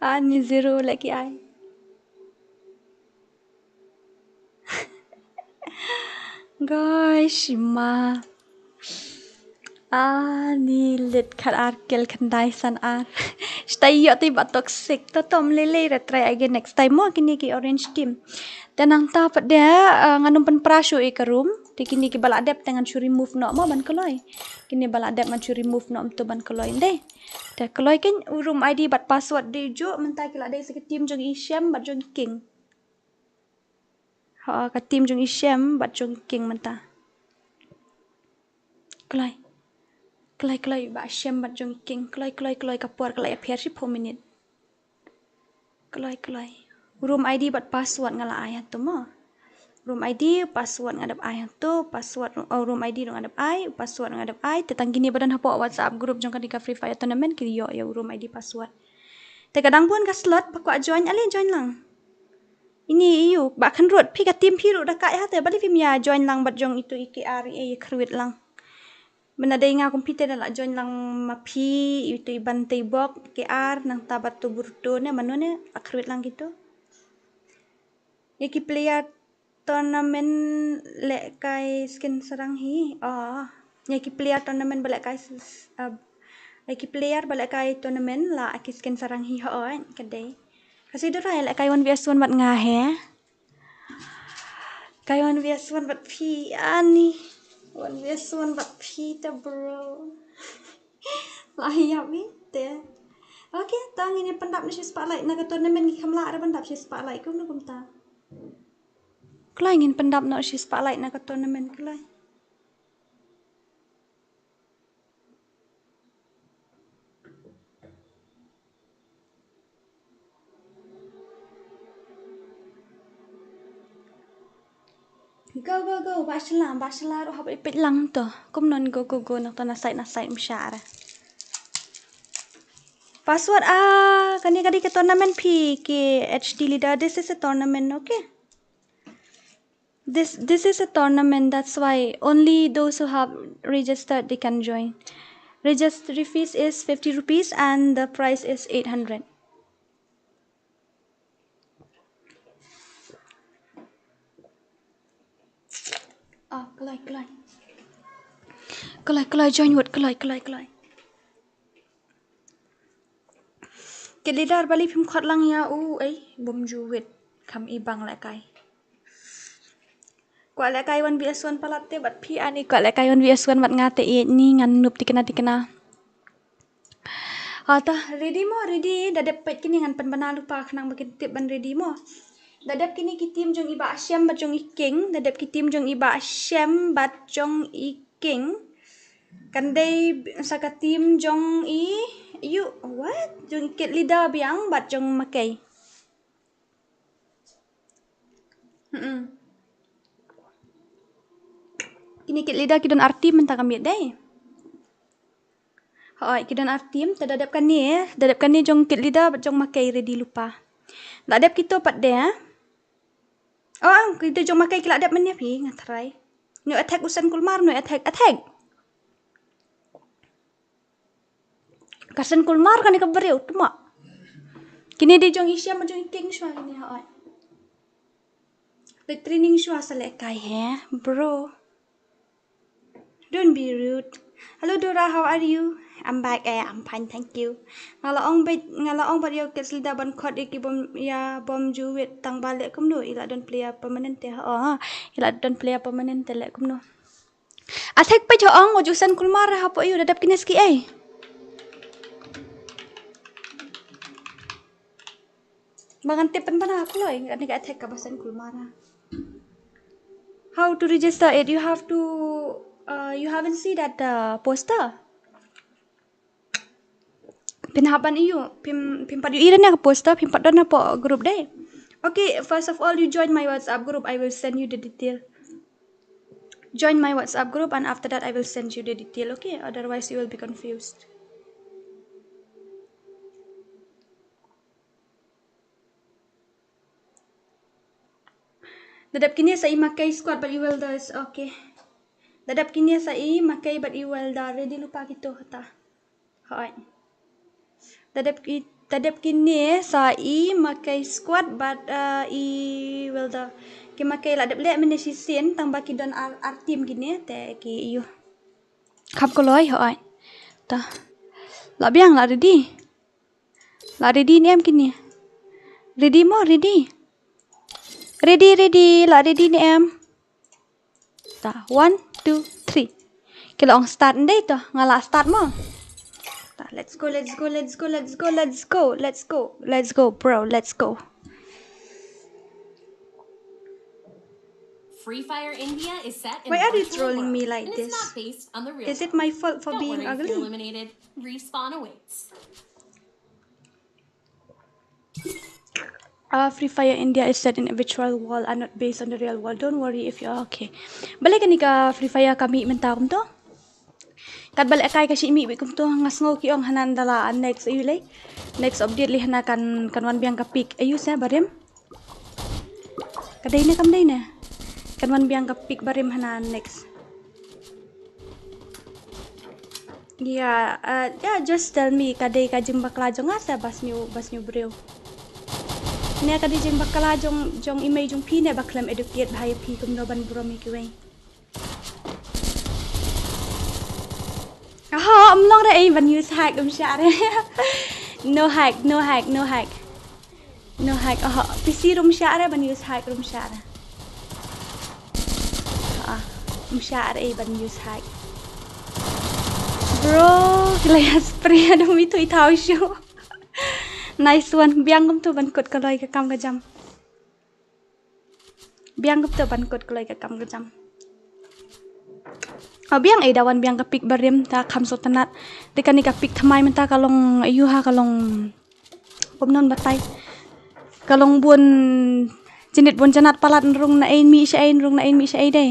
Ani zero leh ki ai. Gosh, ma. Ani lit khat ar kel khyndai san ar. Stai yo ti ba toxic. To tom lele re try again next time mo kini ki orange team. Te nangta pat de, ah, ngan ym pynpra shuh ïa ka room. Te kini ki ba la dep te ngan shu remove noh mo ban kloi. Kini ba la dep ngan shu remove noh to ban kloi de. Te kloi ken room I D bad password de ju mynta ki la dei sa ka team jong i Shem bad jong i King. Ha, ka team jong i Shem bad jong i King mynta. Kloi. Kloi, kloi, ba Shem bad jong i King. Kloi, kloi, kloi, ka por ka la ïapher shiphew minit. Kloi, kloi. Room I D bad password nga la ai ha to mo. Room I D, password nga dep ai ha to, password, oh, room I D nga dep ai, password nga dep ai. Te tang kini ba don hapoh WhatsApp group jong kane ka Free Fire tournament ki ïoh ïa u room I D password. Te ka dang bun ka slot ba kwah join, ale join lang. Ini ïa u ba khan rut phi ka team phi ruh da kai ha te, balei phim ïa join lang bad jong itu i K R, i khrwit lang. Mynta dei nga kum phi te da la join lang ma phi, itu i ban te bok K R nangta bad tu Burto ne mano ne la khrwit lang kitu. Ïa ki player tournament lehkai skin sarang hi. Oh, ïa ki player tournament ba lehkai s-, s-, ah, ïa ki player ba lehkai tournament la ki skin sarang hi, hooid, ka dei. Ka si dura ïa lehkai one V S one bad nga he. Kai one V S one bad phi ani. One V S one bad phi te bro. La ïa mi te. Okay, to ngin ïa pyndap noh shi spotlight na ka tournament, ngi kham lah re ban dap shi spotlight kumno kumta. Kloi ngin pyndap noh shi spotlight na ka tournament kloi. Go, go, go, ba shala, ba shala ruh hap ipit lang to. Kumno go, go, go, nangta na side, na side, msha ra. Password, ah, kane ka dei ka tournament phi ki H D leader. This is a tournament, okay? This, this is a tournament, that's why only those who have registered, they can join. Registry fees is fifty rupees and the price is eight hundred. Ah, kloi, kloi. Kloi, kloi, join wut, kloi, kloi, kloi. Kit leader balei phim khot lang ïa u, ei, bym ju wit, kham i bang lehkai. Kwah lehkai one V S one palat te bad phi ani, kwah lehkai one V S one bad nga te, ïeit ni ngan nup tikna tikna. Ha ta, ready mo, ready, da dep peit kini ngan pynbna lypa khnang ba kin tip ban ready mo. Da dep kini ki team jong i Bah Shem bad jong i King, da dep ki team jong i Bah Shem bad jong i King. Kan dei sa ka team jong i, ïa u, what? Jong i kit leader biang bad jong Makei. Hmm. Kini kit leader ki don ar team mynta ka miet dei. Hooid, ki don ar team, te da dep kane, da dep kane jong kit leader bad jong Makei ready lypa. La dep kito pat de, ha? Oh, ang, kito jong Makei ki la dep mynne phi, nga tharai. No attack u Sen Kulmar, no attack, attack. Ka Sen Kulmar kane ka briew, tuma. Kine dei jong i Shem, jong i King shuwa kine, hooid. Training shuwa sa lehkai he, bro. Don't be rude. Hello Dora, how are you? I'm back. Eh, I'm fine, thank you. Nga la ong bad, nga la ong bad ïa u kit leader ban khot ïa ki bym, ïa bym ju wit tang ba leh kumno, i la don player permanent te, oh, i la don player permanent te leh kumno. Attack peit ho ong, u Sen Kulmar hapoh ïa u, da dep kine ski ei. Ba ngan tip pynbna kloi, kane ka attack ka Bah Sen Kulmar. How to register it? You have to, uh, you haven't see that, uh, poster? Phin hap ban ïoh, phim, phim pat ïohi ïa kane ka poster, phim pat don hapoh group dei. Okay, first of all, you join my WhatsApp group, I will send you the detail. Join my WhatsApp group and after that I will send you the detail, okay? Otherwise you will be confused. Da dep kine sa i Makei squad bad i Welder, okay. Da dep kine sa i Makei bad i Welder, ready lypa kito kata. Hooid. Da dep ki, da dep kine sa i Makei squad bad, uh, i Welder. Ki ma kei la dep leh mynne shisien tang ba ki don ar, ar team kine te ki ïoh. Kham kloi hooid. Ta. La biang la ready. La ready ne em kine. Ready mo ready. Ready ready la ready ne em. Ta one two three. Ki la ong start ndei to nga la start mo. Ta let's go let's go let's go let's go let's go let's go let's go bro let's go. Free Fire India is set in Why a are you virtual trolling world, me like and it's this? Not based on the real Is it world. My fault for Don't being worry if you're ugly? Eliminated. Respawn awaits. Uh, Free Fire India is set in a virtual world and not based on the real world. Don't worry if you're okay. Balei kane ka Free Fire ka mih mynta kumto? Kat balei kai ka shi mih kumto nga sngew ki ong hanan dala next ayu lei. Next update lei hana kan kan wan biang ka pick ayu sa barim. Ka dei ne kam dei ne? Kan wan biang ka pick barim hana next. Ya, uh, ya just tell me ka dei ka jingbakla jong nga sa ba sniew ba sniew briew. Ne ka dei jingbakla jong jong i mei jong phi ne ba khlem educate bha ïa phi kumno ban burom ïa kiwei. Aha, um long re ei ban use hack um shah re. No hack, no hack, no hack. No hack, aha, P C rum shah re ban use hack rum shah re. Ah, um shah re ei ban use hack. Bro, kila ya spray ada mi tu itau shu. Nice one, biang kum tu ban kut kaloi ka kam ka jam. Biang kap te ban kot kloi ka kam ka jam. Oh, biang ei da wan biang ka pik barim ta kham sngewtynnat. Te kane ka pik thymmai mynta ka long ayu ha ka long kumno ban batai. Ka long bun jinit bun janat palat rung na ein mi sha ein rung na ein mi sha ei dei.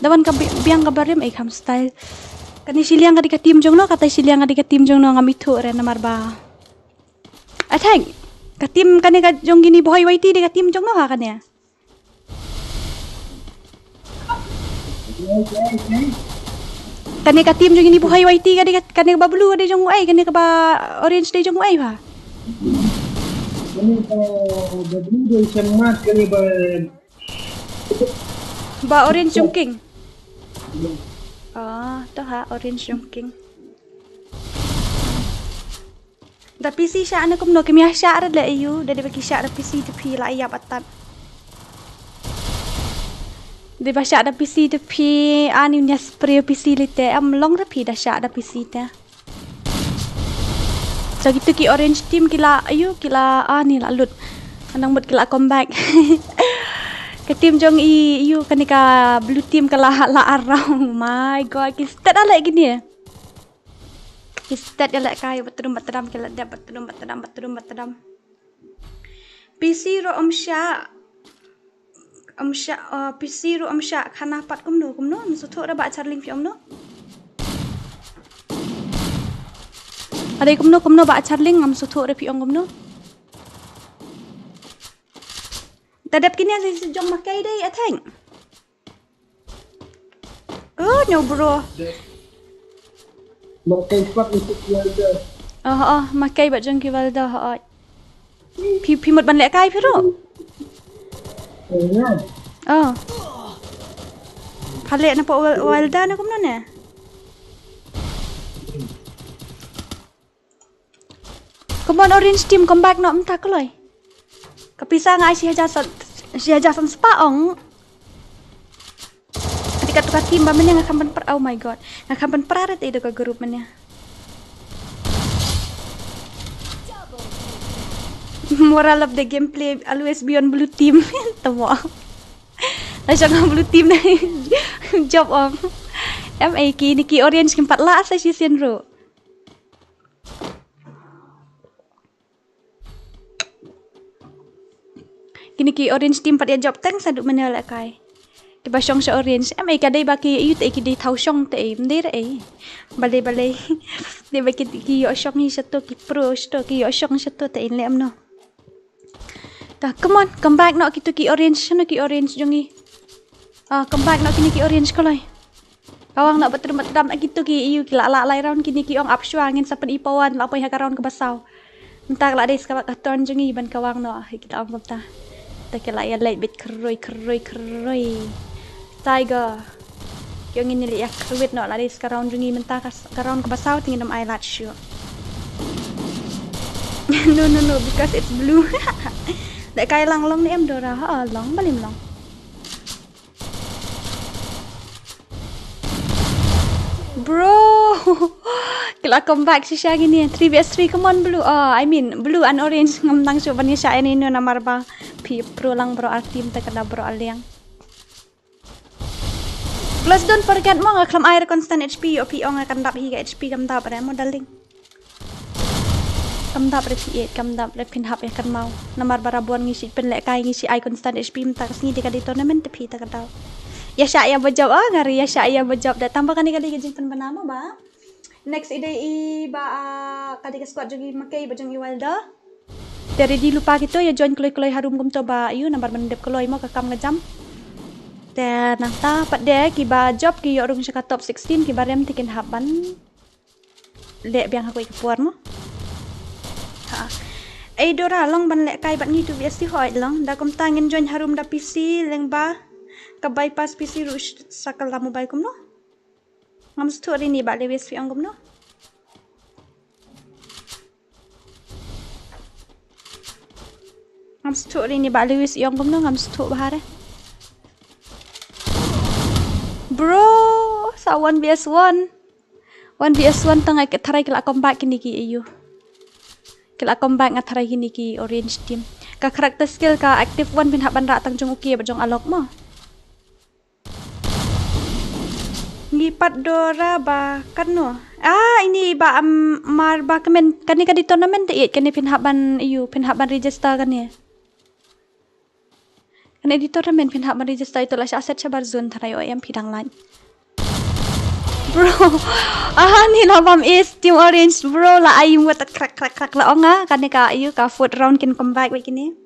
Da wan ka bi- biang ka barim ei kham style. Kane shiliang ka dei ka team jong no kata shiliang ka dei ka team jong no ngam ithuh re namar ba. Atheng, ka team kane ka jong kini bohoi waiti de ka team jong no ha kane. Kane ka team jong kini bohoi waiti ka de kane ka ba blue ka de jong ai kane ka ba orange de jong ai ba. Kane ka ba blue de semat kane ba. Ba orange jong king. Ah, to ha orange jong king. Da P C sha na kumno kim ïa sha ra le ayu da dei ba ki sha da P C te phi la ïap atat. Dei ba sha da P C te phi ani nya spray P C lite am long ra phi da sha da P C te. Sa kitu ki orange team ki la ayu ki la ani la lut. Nang mut ki la come back. Ka team jong i ayu kane ka blue team ka la la arang. My god ki stet ale kini. Ki stet ïa lehkai batrum batram ki la dep batrum batram batrum batram. P C ruh um shah um shah uh, P C ruh um shah khana pat kumno kumno um suthuh ra ba charling phi um no. Are kumno kumno ba charling um suthuh ra phi um kumno. Ta dep kine si jong ma kei dei atheng. Oh no bro. Ma kei pat ni ki welder. Oh oh ma kei bat jong ki welder oh. Phi phi mut ban lehkai phi ru. Oh. Phale na pa welder na kumno ne. Come on orange team come back no mta kloi. Ka pisa nga ai shi hajar san shi hajar san spah ong. Ati ka tu ka team ba mene nga kham ban pra oh my god. Nga kham ban pra ret ida ka group mene. Moral of the gameplay always be on blue team. Tamo. Na shang blue team na. Job ong. M A kini ki orange kim pat la sa shi sien ru. Kini ki orange team pat ïa job teng sa duk mane la kai. Kiba shong sha orange em ei ka dei ba ki yu te ki dei thaw shong te em dei re ei. Balei balei. Dei ba ki ki ïoh shong hi shato ki pro shato ki ïoh shong shato te in le em no. Ta come on come back no kitu ki orange shano ki orange jong i. Ah come back no kini ki orange koloi. Kawang na batrum batram na kitu ki iu ki la la lai round kini ki ong ap shwa ngin sa pyn i pawan la poi ha ka round ka basaw. Mynta ka la dei ska ka turn jong i ban kawang no ha kita ong kumta. Ta ki la ïa leit beit khroi, khroi, khroi. Tiger. Ki ong ngin ïa leit ïa khrwit noh la dei ka round jong ngi mynta ka s-, ka round kaba saw te ngin ym ai lad shuh. No, no, no, because it's blue. Lehkai lang long ne em Dora? Ha, long, balei ym long. Bro. Ki la come back shisha kine. Three versus three, come on blue. Oh, I mean, blue and orange. Ngam nang shuh ban ïa shah ïa ino namar ba phi pro lang bro ar team te ka da bro ar liang. Plus don't forget mo nga khlem ai re constant H P, ïoh phi ong nga kan dap hi ka H P kam dap re mo darling. Kam dap re phi ïeit, kam dap re phin hap ïa kan mau. Namar barabor ngi shi pynlehkai ngi shi ai constant H P mynta ka sngi dei ka dei tournament te phi ta ka daw. Ïa shah ïa ba jop, ah, nga re ïa shah ïa ba jop da tang ba kane ka dei ka jingpynbna mo ba. Next i dei i ba, ah, ka dei ka squad jong i Makei ba jong i Wilder. Te ready lypa kito ïa join kloi kloi harum kumto ba ïu namar ban dep kloi mo ka kam ka jam. Te nangta pat de kiba jop ki ïoh rung sha ka top sixteen kiba rem te kin hap ban leh biang ha kawei ka por mo. Ha. Ei Dora long ban lehkai bad ngi tu V S T hoi long da kumta ngin join harum da P C lyngba ka bypass P C ruh sh-, sa ka la mobile kumno. Ngam sngewthuh rini ba Lewis phi ong kumno. Ngam sngewthuh rini ba Lewis i ong kumno, ngam sngewthuh bha re. Bro, sa one versus one. One versus one tang ai ki tharai ki la come back kine ki A U. Ki la come back nga tharai kine ki orange team. Ka character skill ka active one phin hap ban rah tang jong u K bad jong Alok mo. Ngi pat Dora ba katno. Ah, ini ba, um, mar ba kmen kane ka dei tournament te ïeit kane phin hap ban A U, phin hap ban register kane. Kane dei tournament phin hap ban register ito la sha set shabar zone tharai o em phi dang lait. Bro. Ah, ni la bam ace team orange bro la ai mut krak krak krak la ong ah kane ka A U ka fourth round kin come back wei kine.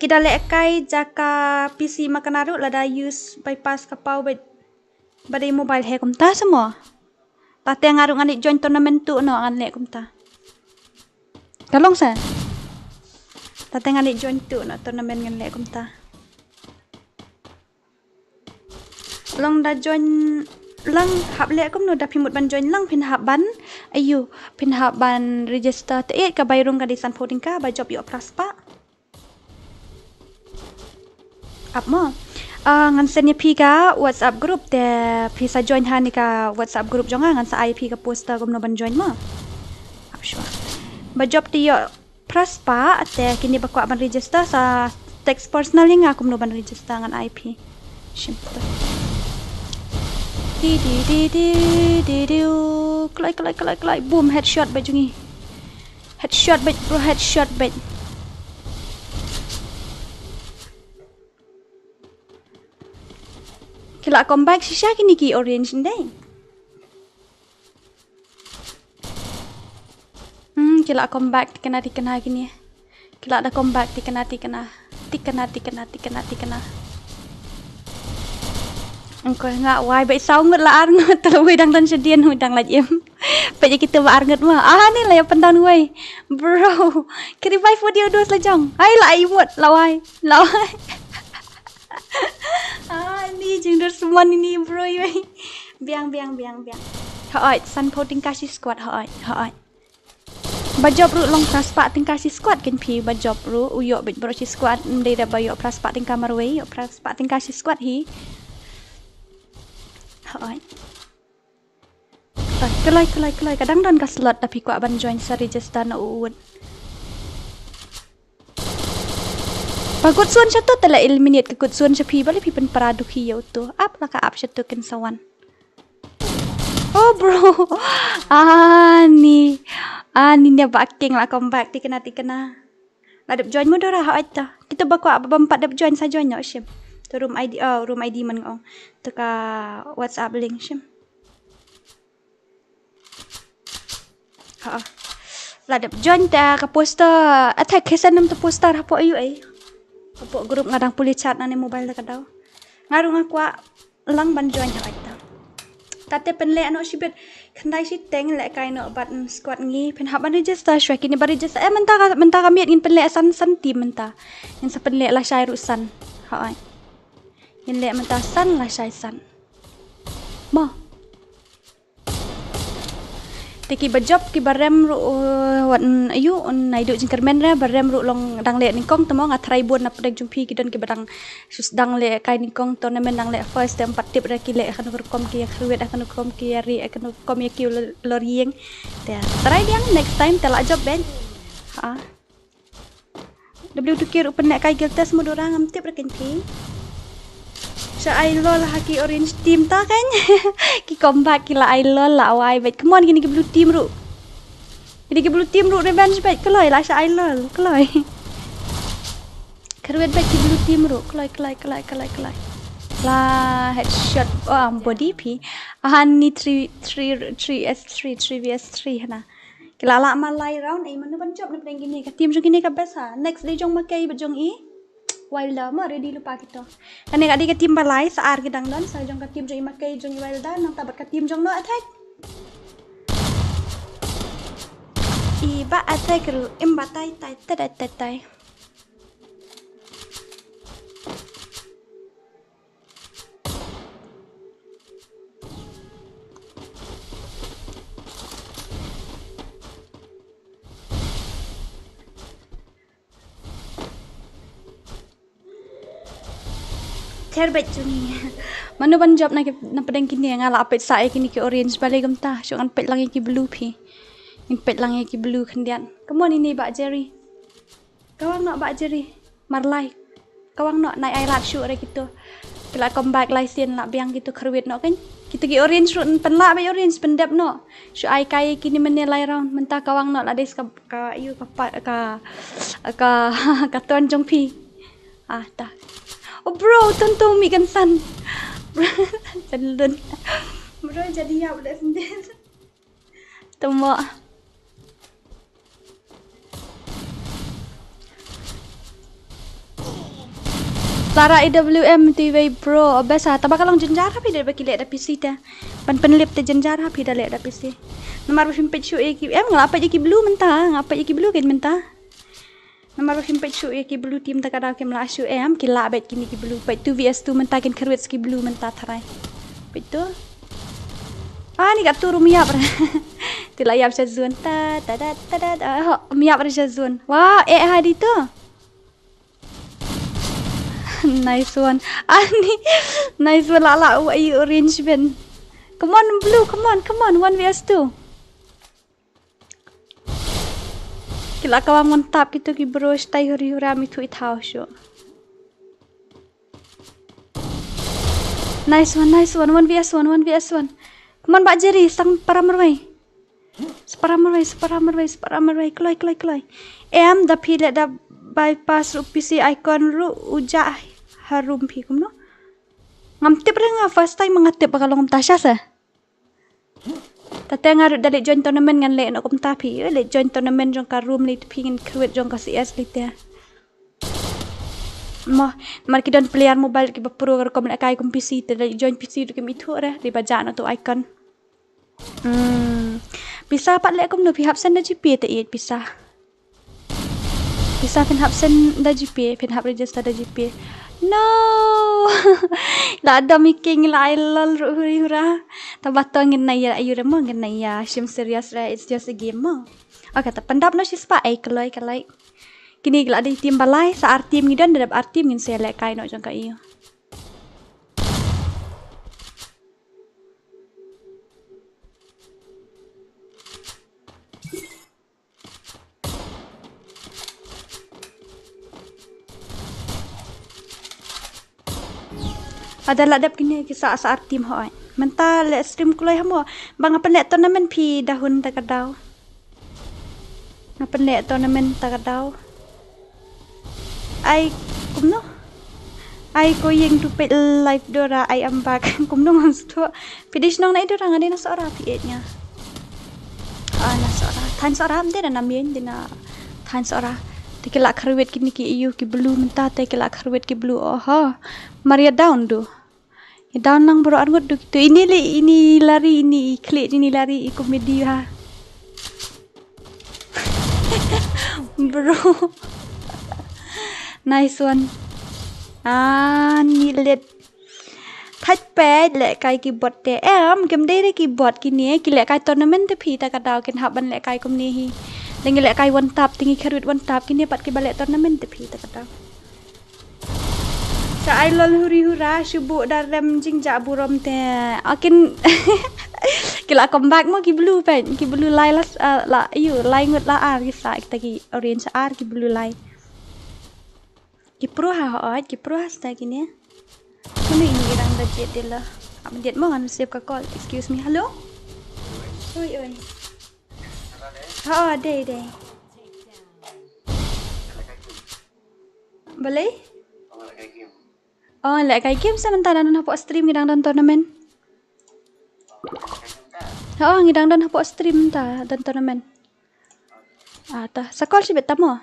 Ki da lehkai jaka P C ma kane ruh lada use bypass ka paw bad ba dei mobile he kumta sa mo. Tate nga ruh ngan leit join tournament tu no ngan leh kumta. Ka long sa. Tate ngan leit join tu no tournament ngan leh kumta. Long da join lang hap leh kumno da phi mut ban join lang phin hap ban. Ayu phin hap ban register te eh ka bai rung ka dei sanphew tyngka ba jop ïoh phra spah. Ap mo. Ah, ngan send ïa phi ka WhatsApp group te phi sa join ha ni ka WhatsApp group jong nga ngan sa ai phi ka poster kumno ban join mo. Ap shuwa. Ba jop te ïoh phra spah te kine ba kwah ban register sa text personal ïa nga kumno ban register ngan ai phi. Shim phi. Di di di di di di. Kloi kloi kloi kloi. Boom headshot ba jong ngi. Headshot bad bro headshot bad. Ki la comeback shisha kine ki orange ndai. Hmm, ki la comeback tikna tikna kine. Ki la da comeback tikna tikna. Tikna tikna tikna tikna. Engko nga wai ba i saw ngut la ar ngut te la wei dang don shadien hu dang lait im. Peit ïa kita ba ar ngut ma. Ah ni la ïa pyndown wei. Bro. Ki revive video dos la jong. Ai la ai mut la wai. La wai. Ah ni jingdur semon ini bro wei. Biang biang biang biang. Hooid sanphew tyngka shi squad hooid hooid. Ba jop ruh long phra spah tyngka shi squad kin phi ba jop ruh u ïoh bad bro shi squad. Mdei da ba ïoh phra spah tyngka marwei ïoh phra spah tyngka shi squad hi. Hooid. Kloi kloi kloi ka dang don ka slot da phi kwah ban join sa register na u ut. Ba kut suan sha tu te la eliminate ka kut suan sha phi ba la phi pynpra dukhi ïa utu ap la ka ap sha tu kin sa wan. Oh bro. Ani ani ne ba king la comeback tikna tikna. La dep join mo dora ha aita. Kita ba kwah ba bam pat dep join sa join no shim. Tu room I D oh room I D man ngong. Tu ka WhatsApp link shim. Ha. La dep join ta ka poster attack kesan nam tu poster hapo ayu ai. Hapo group ngadang puli chat nane mobile da ka dau. Ngaru nga kwah lang ban join ha aita. Tate pynleh noh shibit. Khyndai shiteng leh kai noh bad, mm, squad ngi. Phin hap ban register shwa kine ba register. Eh, mynta ka, mynta ka miet ngin pynleh san, san team mynta. Ngin sa pynleh lashai ruh san. Hooid. Ngin leh mynta san lashai san. Mo. Te kiba jop kiba rem ruh, uh, wat, mm, ayu, un nai duh jingkyrmen re, ba rem ruh long dang leh nyngkong te mo, nga tharai bun na pdeng jong phi ki don kiba dang shu sdang leh kai nyngkong tournament, dang leh first, te ym pat tip re ki leh kano ka rukom, ki ïa kyrwit kano ka rukom, ki ïa rieh kano ka rukom ïa ki lor, lor ïing. Te try biang next time te lah jop beit. Ha. W two K ruh pynleh kai guild test mo Dora, ngam tip re kein phi. Sha ai lol ha ki orange team ta kein. Ki comeback ki la ai lol la wai beit. Come on, kine ki blue team ruh. Kine ki blue team ruh revenge beit, kloi, la sha ai lol, kloi. Kyrwit beit ki blue team ruh, kloi, kloi, kloi, kloi, kloi. La headshot, oh, am body phi. Ahan ni three, three, three S three, three V S three hana. Ki la lah malai round, eh, mano ban jop na pdeng kine, ka team jong kine ka best ha. Next dei jong Makei bad jong i Wilder, mo ready lypa kito. Kane ka dei ka team ba lai, sa ar ki dang don, sa jong ka team jong i Makei, jong i Wilder, nangta bad ka team jong no attack. I ba attack ruh, im ba tai, tai, tai, tai, tai, tai. Ther beit jong ngi. Mano ban jop na ki, na pdeng kine, nga la peit sa ïa kine ki orange balei kumta. Shu ngan peit lang ïa ki blue phi. Ngin peit lang ïa ki blue khyndiat. Come on ine Bah Jerry. Kawang noh Bah Jerry. Mar lai. Kawang noh, nai ai lad shuh re kito. Ki la comeback lai sien la biang kito kyrwit noh kein. Kito ki orange ruh pynlah beit orange pyndep noh. Shu ai kai kine mynne lai round. Mynta kawang noh la dei ka, ka, ïu ka pa, ka, ka, ka turn jong phi. Ah, ta. Oh, bro, tontu mih kynsan. Pynlun. Bro, jadi ïap dah sendiri. Temo. Lara A W M tu wei bro, best ha. Taba ka long jynjar ha phi da ba ki leh da P C te. Ban pynlip te jynjar ha phi da leh da P C. Namar ba phim peit shuh ïa ki, em nga la peit ïa ki blue mynta, nga peit ïa ki blue kein mynta. Namar ba phim peit shuh ïa ki blue team ta ka daw kim lah shuh em, ki lah beit kine ki blue. Peit two V S two mynta kin kyrwit ki blue mynta tharai. Peit tu. Ah, ni ka tu ruh ym ïap re. Te la ïap sha zone. Ta, ta, da, ta, da, da. Ho, ym ïap re sha zone. Wow, eh, ha di tu. Nice one. Ah, ni. Nice one, la, la, wa, i orange ben. Come on, blue, come on, come on, one V S two. Ki la kawang mon tap kito ki bro, stai huri hura mi thu i thaw shuh. Nice one, nice one, one V S one, one V S one. Come on, Bah Jerry, sang para marwei. Para marwei, para marwei, para marwei, kloi, kloi, kloi. Em, da phi leh da bypass ruh P C icon ruh u jah harum phi kumno. Ngam tip re nga first time nga tip ba ka long kumta sha se. Tate nga ruh da leit join tournament ngan leh noh kumta phi, eh, leit join tournament jong ka room leit phi ngin kyrwit jong ka C S leit te. Mo, mar ki don player mobile ki ba pro ka rukom leh kai kum P C te da leit join P C ruh kim ithuh re, dei ba jah noh tu icon. Hmm. Pisa pat leh kumno phi hap send da GPay te ïeit pisa. Pisa phin hap send da GPay, phin hap register da GPay. No! La dom i king la ai lol ruh huri hura. Taba to ngin nai ïa ayu re mo ngin nai ïa shim serious re, it's just a game mo. Okay, ta pyndap noh shi spah ei kloi kloi. Kine ki la dei team ba lai, sa ar team ngi don, da dep ar team ngin sa leh kai noh jong ka ayu. Ada la dep kine ki sa sa ar team hoi. Mynta leh stream kloi ha mo. Ba nga pynleh tournament phi da hun da ka daw. Nga pynleh tournament ta ka daw. Ai kumno? Ai ko ïeng tu peit live Dora, ai am bak. Kumno ngam sngewthuh. Phi dei shnong na i Dora, nga dei na Sohra, phi ïeit nga. Ah, na Sohra. Thaiñ Sohra, ym dei na Namiñ, dei na thaiñ Sohra. Te ki la kyrwit kine ki ayu ki blue mynta, te ki la kyrwit ki blue, oho. Maria down du. Down lang bro, arngut duk tu. Ini le, ini lari, ini i klik, ini lari, i komedi ha. Bro. Nice one. Ah, ni let. Thait peit lehkai ki bot te em, kim dei re ki bot kine, ki lehkai tournament te phi ta ka daw kin hap ban lehkai kumne hi. Dang lehkai one tap, tingi kharwit one tap kine pat ki ba leh tournament te phi ta ka daw. Sa ai lol huri hura, shu buh da rem jingjah burom te. Akin ki la comeback mo ki blue pen, ki blue lai la, uh, la, yu, lai ngut la ar ki sa, kita ki orange ar ki blue lai. Ki pro ha hoi, ki pro ha sta kine. Mano ini ki dang da jet de la. Am jet mo ngan save ka call. Excuse me. Hello? Oi, oi. Ha, dei, dei. Balei? Oh, lehkai game sa mynta, dang don hapoh stream, ngi dang don tournament. Ha, ngi dang don hapoh stream mynta, don tournament. Ah, ta. Sa call shibit ta mo.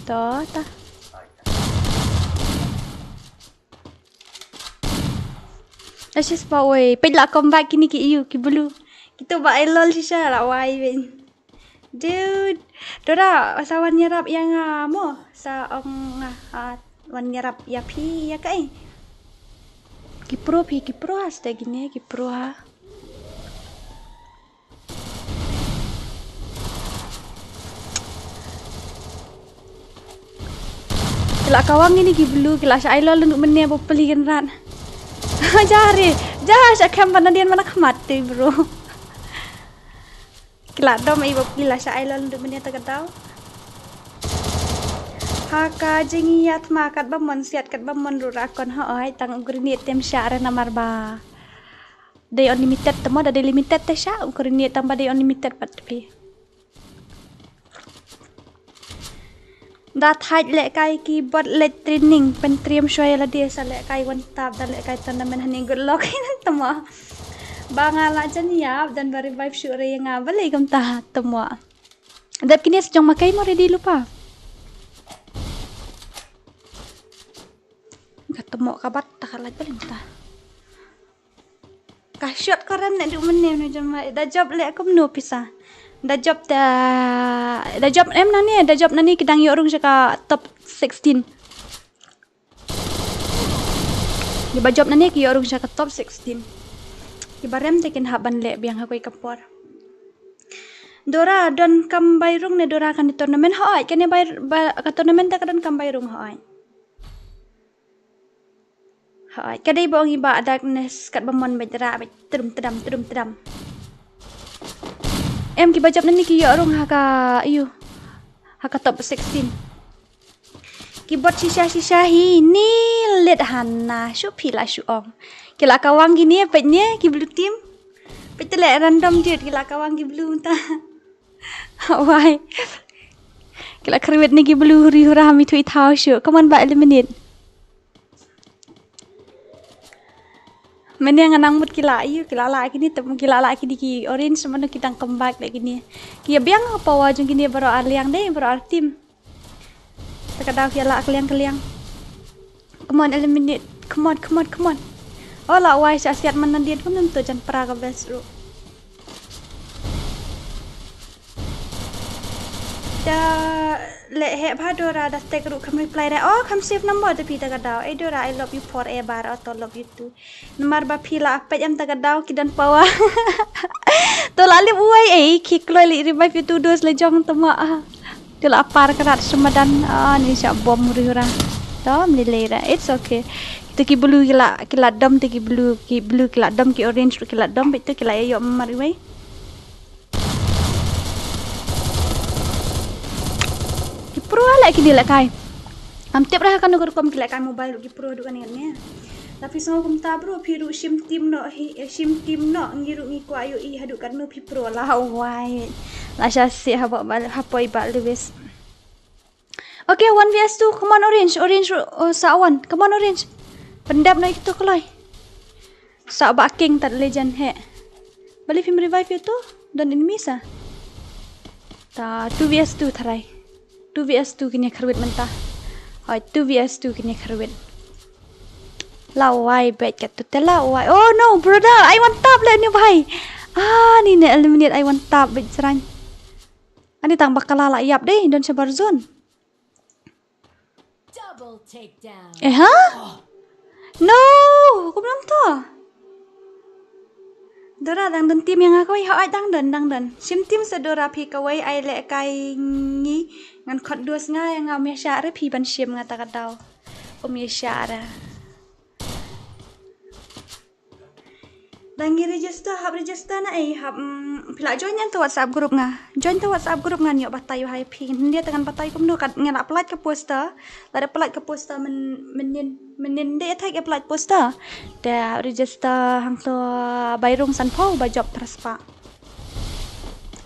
To, ta. Asis pa oi, peit la comeback kini ki yu, ki blue. Kitu ba ai lol shisha la wai ben. Dude, Dora, sa wan ïarap ïa nga mo, sa ong nga, ah, wan ïarap ïa phi ïa kaei. Ki pro phi, ki pro ha sta kine, ki pro ha. Ki la kawang ini ki blue, ki la sha ai lol ndu mynne ba peli kan rat. Jari, ja sha kem ba nadien mana khmat te bro. Ki la dom i ba peli la sha ai lol ndu mynne ta ka daw. Ha ka jingïathma katba mon siat katba mon ruh ra kon ha oi tang grenade tem sha re namar ba. Dei unlimited te mo, da dei limited te sha, u kren ïa tang ba dei unlimited pat phi. Da thait lehkai ki bot leh training, pyntriem shwa ïa lade sa lehkai one tap, da lehkai tournament hani good luck hi nan te mo. Ba nga la jan ïap, dan ba revive shuh re ïa nga, balei kumta te mo. Dep kine sa jong ma kai mo ready lypa. Ka te mo ka bat, ta ka lait balei ta. Ka shot ka rem ne du mynne nu jama. Da job leh kumno pisa. Da job ta, da job em nane, da job nane ki dang ïoh rung sha ka top sixteen. Ki ba job nane ki ïoh rung sha ka top sixteen. Ki ba rem te kin hap ban leh biang ha kawei ka por. Dora don kam bai rung ne Dora kane tournament hoi, kane bai, ba, ka tournament ta ka don kam bai rung hoi. Hoi, ka dei ba ong i ba darkness kat ba mon ba jra ba trum tram trum tram. Em ki ba jop nani ki ïoh rung ha ka, ayu. Ha ka top sixteen. Ki bot shisha shisha hi ni lit hana shu phi la shu ong. Ki la kawang kine peit ne ki blue team. Peit te le random dude ki la kawang ki blue ta. Wai. Ki la kyrwit ne ki blue huri hura ha mi thui thaw shu. Come on ba eliminate. Mane nga nang mut ki la ïu, ki la lah kine, te ki la lah kine ki orange, mano ki dang comeback de kine. Ki ïa biang ha power jong kine baroh ar liang de, baroh ar team. Te ka daw ki ïa lah kylliang kylliang. Come on, eliminate. Come on, come on, come on. Oh, la wai sha siat man na dien, kum nang to jan pra ka best ruh. Da leh heh bha Dora, da text ruh kham reply re. Oh, kham save number da phi ta ka daw. Ei Dora, I love you forever. Auto love you too. Namar ba phi la peit em ta ka daw ki don power. To la lip uwei ei, ki kloi leh revive ïa tu dos le jong tama. To la par ka rat semadan. Ah, ni sha bom ri ura. To mli le ra. It's okay. To ki blue ki la, ki la dom, to ki blue, ki blue ki la dom, ki orange ki la dom, bit to ki la ïoh mar uwei. Ki pro leh kine lehkai. Ngam tip re ha kano ka rukom ki lehkai mobile ruh ki pro haduh kane kane. Tapi sngew kumta bro, phi ruh shim team noh hi, eh, shim team noh, ngi ruh ngi kwah ïohi haduh katno phi pro la wai. La sha sih ha ba, ba, ha poi ba Lewis. Okay, one V S two. Come on, orange. Orange, uh, sa one. Come on, orange. Pyndep noh ïa kito kloi. Sa ba king tat legend he. Balei phim revive ïa to? Don enemy sa. Ta two V S two tharai. Two V S two kine kharwit mynta. Hoi, two V S two kine kharwit. La wai bad katto te la wai. Oh no, brother, ai wan tap leh ni bhai. Ah, ni ne eliminate ai wan tap bad srang. Ani tang bakala la ïap dei, don shabar zone. Double takedown. Eh, ha? No, kumno to? Dora dang don team ïa nga kawei, ha, ai dang don, dang don. Shim team sa Dora phi kawei, ai leh kai ngi ngan khot duos nga ïa nga, um ïa shah re phi ban shim nga ta ka daw. Um ïa shah re. Dang ngi register, hap register na ei, hap, mm, phi la join ïa to WhatsApp group nga. Join to WhatsApp group ngan ïoh batai ïa hai phi. Hyndia te ngan batai kumno kat nga la pynlait ka poster. La da pynlait ka poster men, menin, menin de thai ka pynlait poster. Te register hangto bai rung san phew ba job praspa.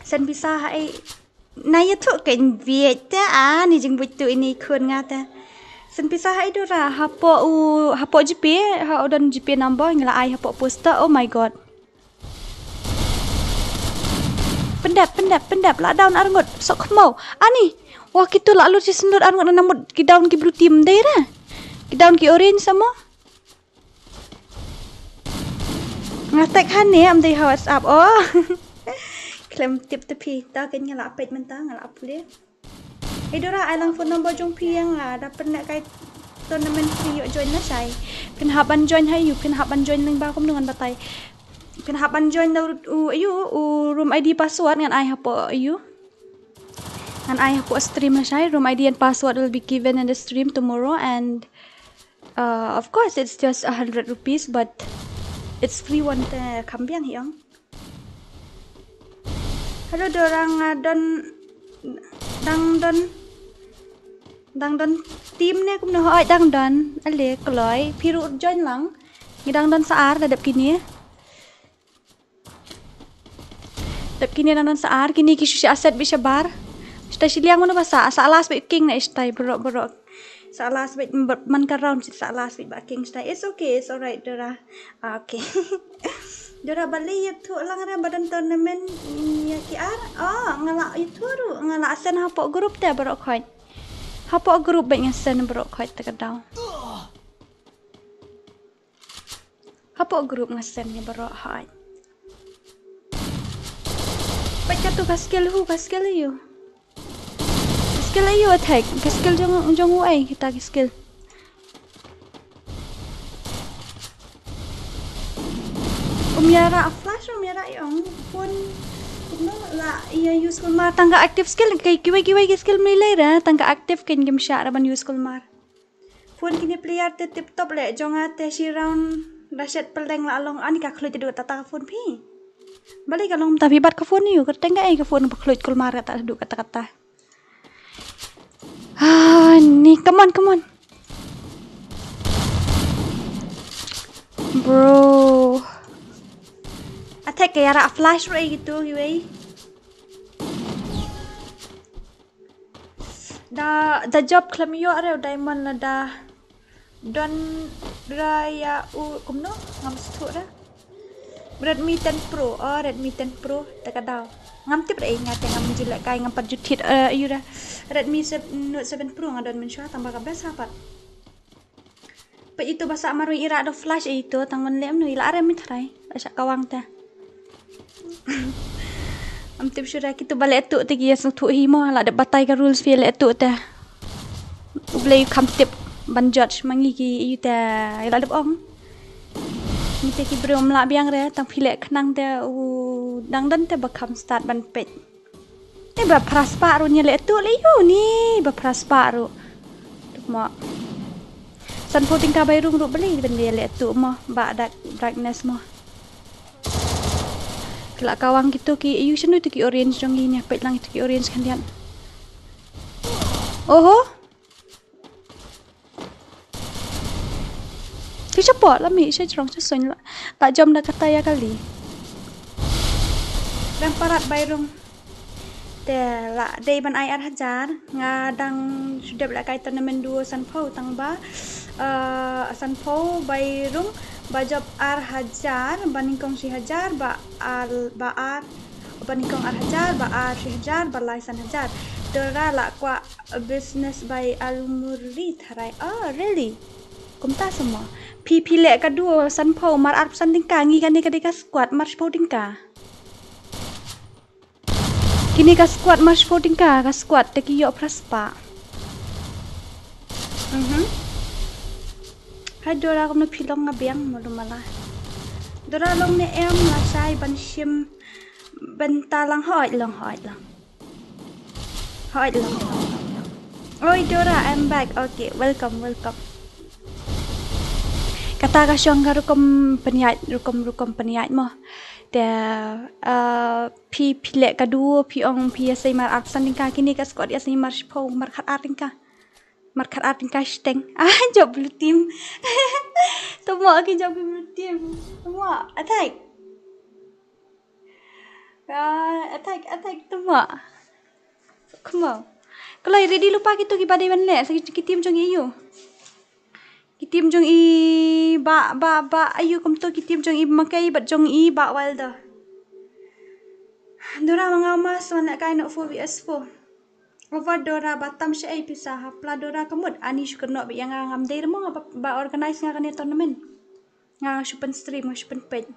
Send pisa ha ei. Na ïathuh kein bieit te, ah, ni jingbuit tu ini khun nga te. Send pisa ha i Dora, hapoh u, hapoh GPay, ha u don GPay number, ngi la ai hapoh poster, oh my God. Pyndep, pyndep, pyndep, la down arngut, sok khmau. Ani, wah kitu la lut shi sendut arngut na namut ki down ki blue team dei re. Ki down ki orange sama. Nga tek ha ne am dei ha WhatsApp. Oh. Khlem tip te phi. Ta ken nga la peit mynta nga la pule. Ei Dora ai lang phone number jong phi ïa nga da pynleh kai tournament phi ïoh join na shai. Phin hap ban join ha ïu, phin hap ban join lyngba kumno ngan batai. Phin hap ban join da u, u, ïu, u room ID password ngan ai hapoh ïu. Ngan ai hapoh stream na shai. Room ID and password will be given in the stream tomorrow and Uh, of course, it's just a hundred rupees, but it's free one te kham biang hi ong. Hello, Dora, nga don, dang don, dang don team ne kumno, hoi dang don, ale kloi, phi ruh join lang, ngi dang don sa ar da dep kine. Dep kine nang don sa ar, kine ki shu sha set beit shabar. Shu ta shiliang mano ba sa, sa last beit king na ishtai bro bro. Sa last beit man ka round sa last beit ba king ishtai. It's okay, it's alright Dora. Ah, okay. Dora balei ïathuh lang re ba don tournament ïa ki ar. Oh, nga la ïathuh ruh, nga la send hapoh group te bro khoi. Hapoh group beit nga send bro khoi te ka daw. Hapoh group nga send ïa baroh hai. Peit katu ka skill hu, ka skill ïa u. Ka skill ïa u attack, ka skill jong, jong u ai kita ka skill. Um ïa rah flash, um ïa rah ïa ong phone. Kumno la ïa use kulmar tang ka active skill, kiwei kiwei ki skill mlei lei ra tang ka active kein kim shah ra ban use kulmar. Phone kine player te tip top leh, jong nga te shi round da shet pyleng la long, ani ka khluit te duk kata ka phone phi. Balei ka long mynta phi bat ka phone ïa u, kyrteng ka ei ka phone ba khluit kulmar kata duk kata kata. Ah, ni, come on, come on. Bro. Attack ka ïa rah flash ruh ei kitu kiwei. Da, da job khlem ïoh re u diamond lada don ra ïa u kumno ngam sngewthuh re. Redmi ten Pro, oh Redmi ten Pro te ka daw. Ngam tip re nga te ngam ju leh kai ngam pat ju thied, eh, ïa u re. Redmi sev-, Note seven Pro nga don mynshuwa tang ba ka best ha pat. Peit ito ba sah marwei i rah da flash ito tang ban leh mano i la arem i tharai. La shah kawang te. Am tip shuh ra kito ba leh tuh te ki ïa sngewthuh hi mo la dep batai ka rules phi leh tuh te. U Blei u kham tip ban judge ma ngi ki ito te i la dep ong. Ngi te ki briew ym lah biang re tang phi leh khnang te u dang don te ba kham start ban peit. Ni ba phra spah ruh ngi leh tuh leh ïu ni ba phra spah ruh. Tuk mo. San phew tyngka bai rung ruh balei ban leh tuh mo ba dark, darkness mo. Ki la kawang kito ki ïu shano ito ki orange jong ngi ni peit lang ito ki orange khyndiat. Oho. Ki chapoh la mih sha jrong sha suiñ la, la jom da kata ïa kali. Dang palat bai rung. Te la dei ban ai ar hajar, nga dang shu dep leh kai tournament duo san phew tang ba, eh, san phew bai rung ba jop ar hajar, ba nyngkong shi hajar, ba ar, ba ar, ba nyngkong ar hajar, ba ar shi hajar, ba lai san hajar. Dora la kwah business bai almuri tharai. Oh, really? Kumta sa mo. Phi phi leh ka duo sanphew mar arphew san tyngka, ngi kane ka dei ka squad mar shiphew tyngka. Kine ka squad mar shiphew tyngka, ka squad te ki ïoh phra spah. Mhm. Hai Dora, kumno phi long, nga biang mulu mala. Dora long ne em, lashai ban shim bynta lang, hooid long, hooid long. Hooid long. Oi Dora, I'm back. Okay, welcome, welcome. Kata ka shong ka rukom pynïaid, rukom, rukom pynïaid mo. Te, uh, phi, phi leh ka duo, phi ong phi ïaseng mar arphew san tyngka, kine ka squad ïaseng mar shiphew, mar khat ar tyngka. Mar khat ar tyngka shiteng. Ah, jop blue team. Tamo ki jop blue team. Tamo, attack. Ah, attack, attack, tamo. Come on. Kloi, ready lypa kito kiba dei ban leh, sa ki, ki team jong i ïu. Ki team jong i Bah, Bah, Bah, aiu kumto ki team jong i Makei, bad jong i Bah Wilder. Dora ma nga mas wan lehkai noh four V S four. Over Dora ba tam sha ei pisa ha pla Dora ka mut ani shu kynnoh ba ïa nga ngam dei ruh mo nga ba, ba organize nga kane tournament. Nga shu pyn stream, nga shu pyn peit.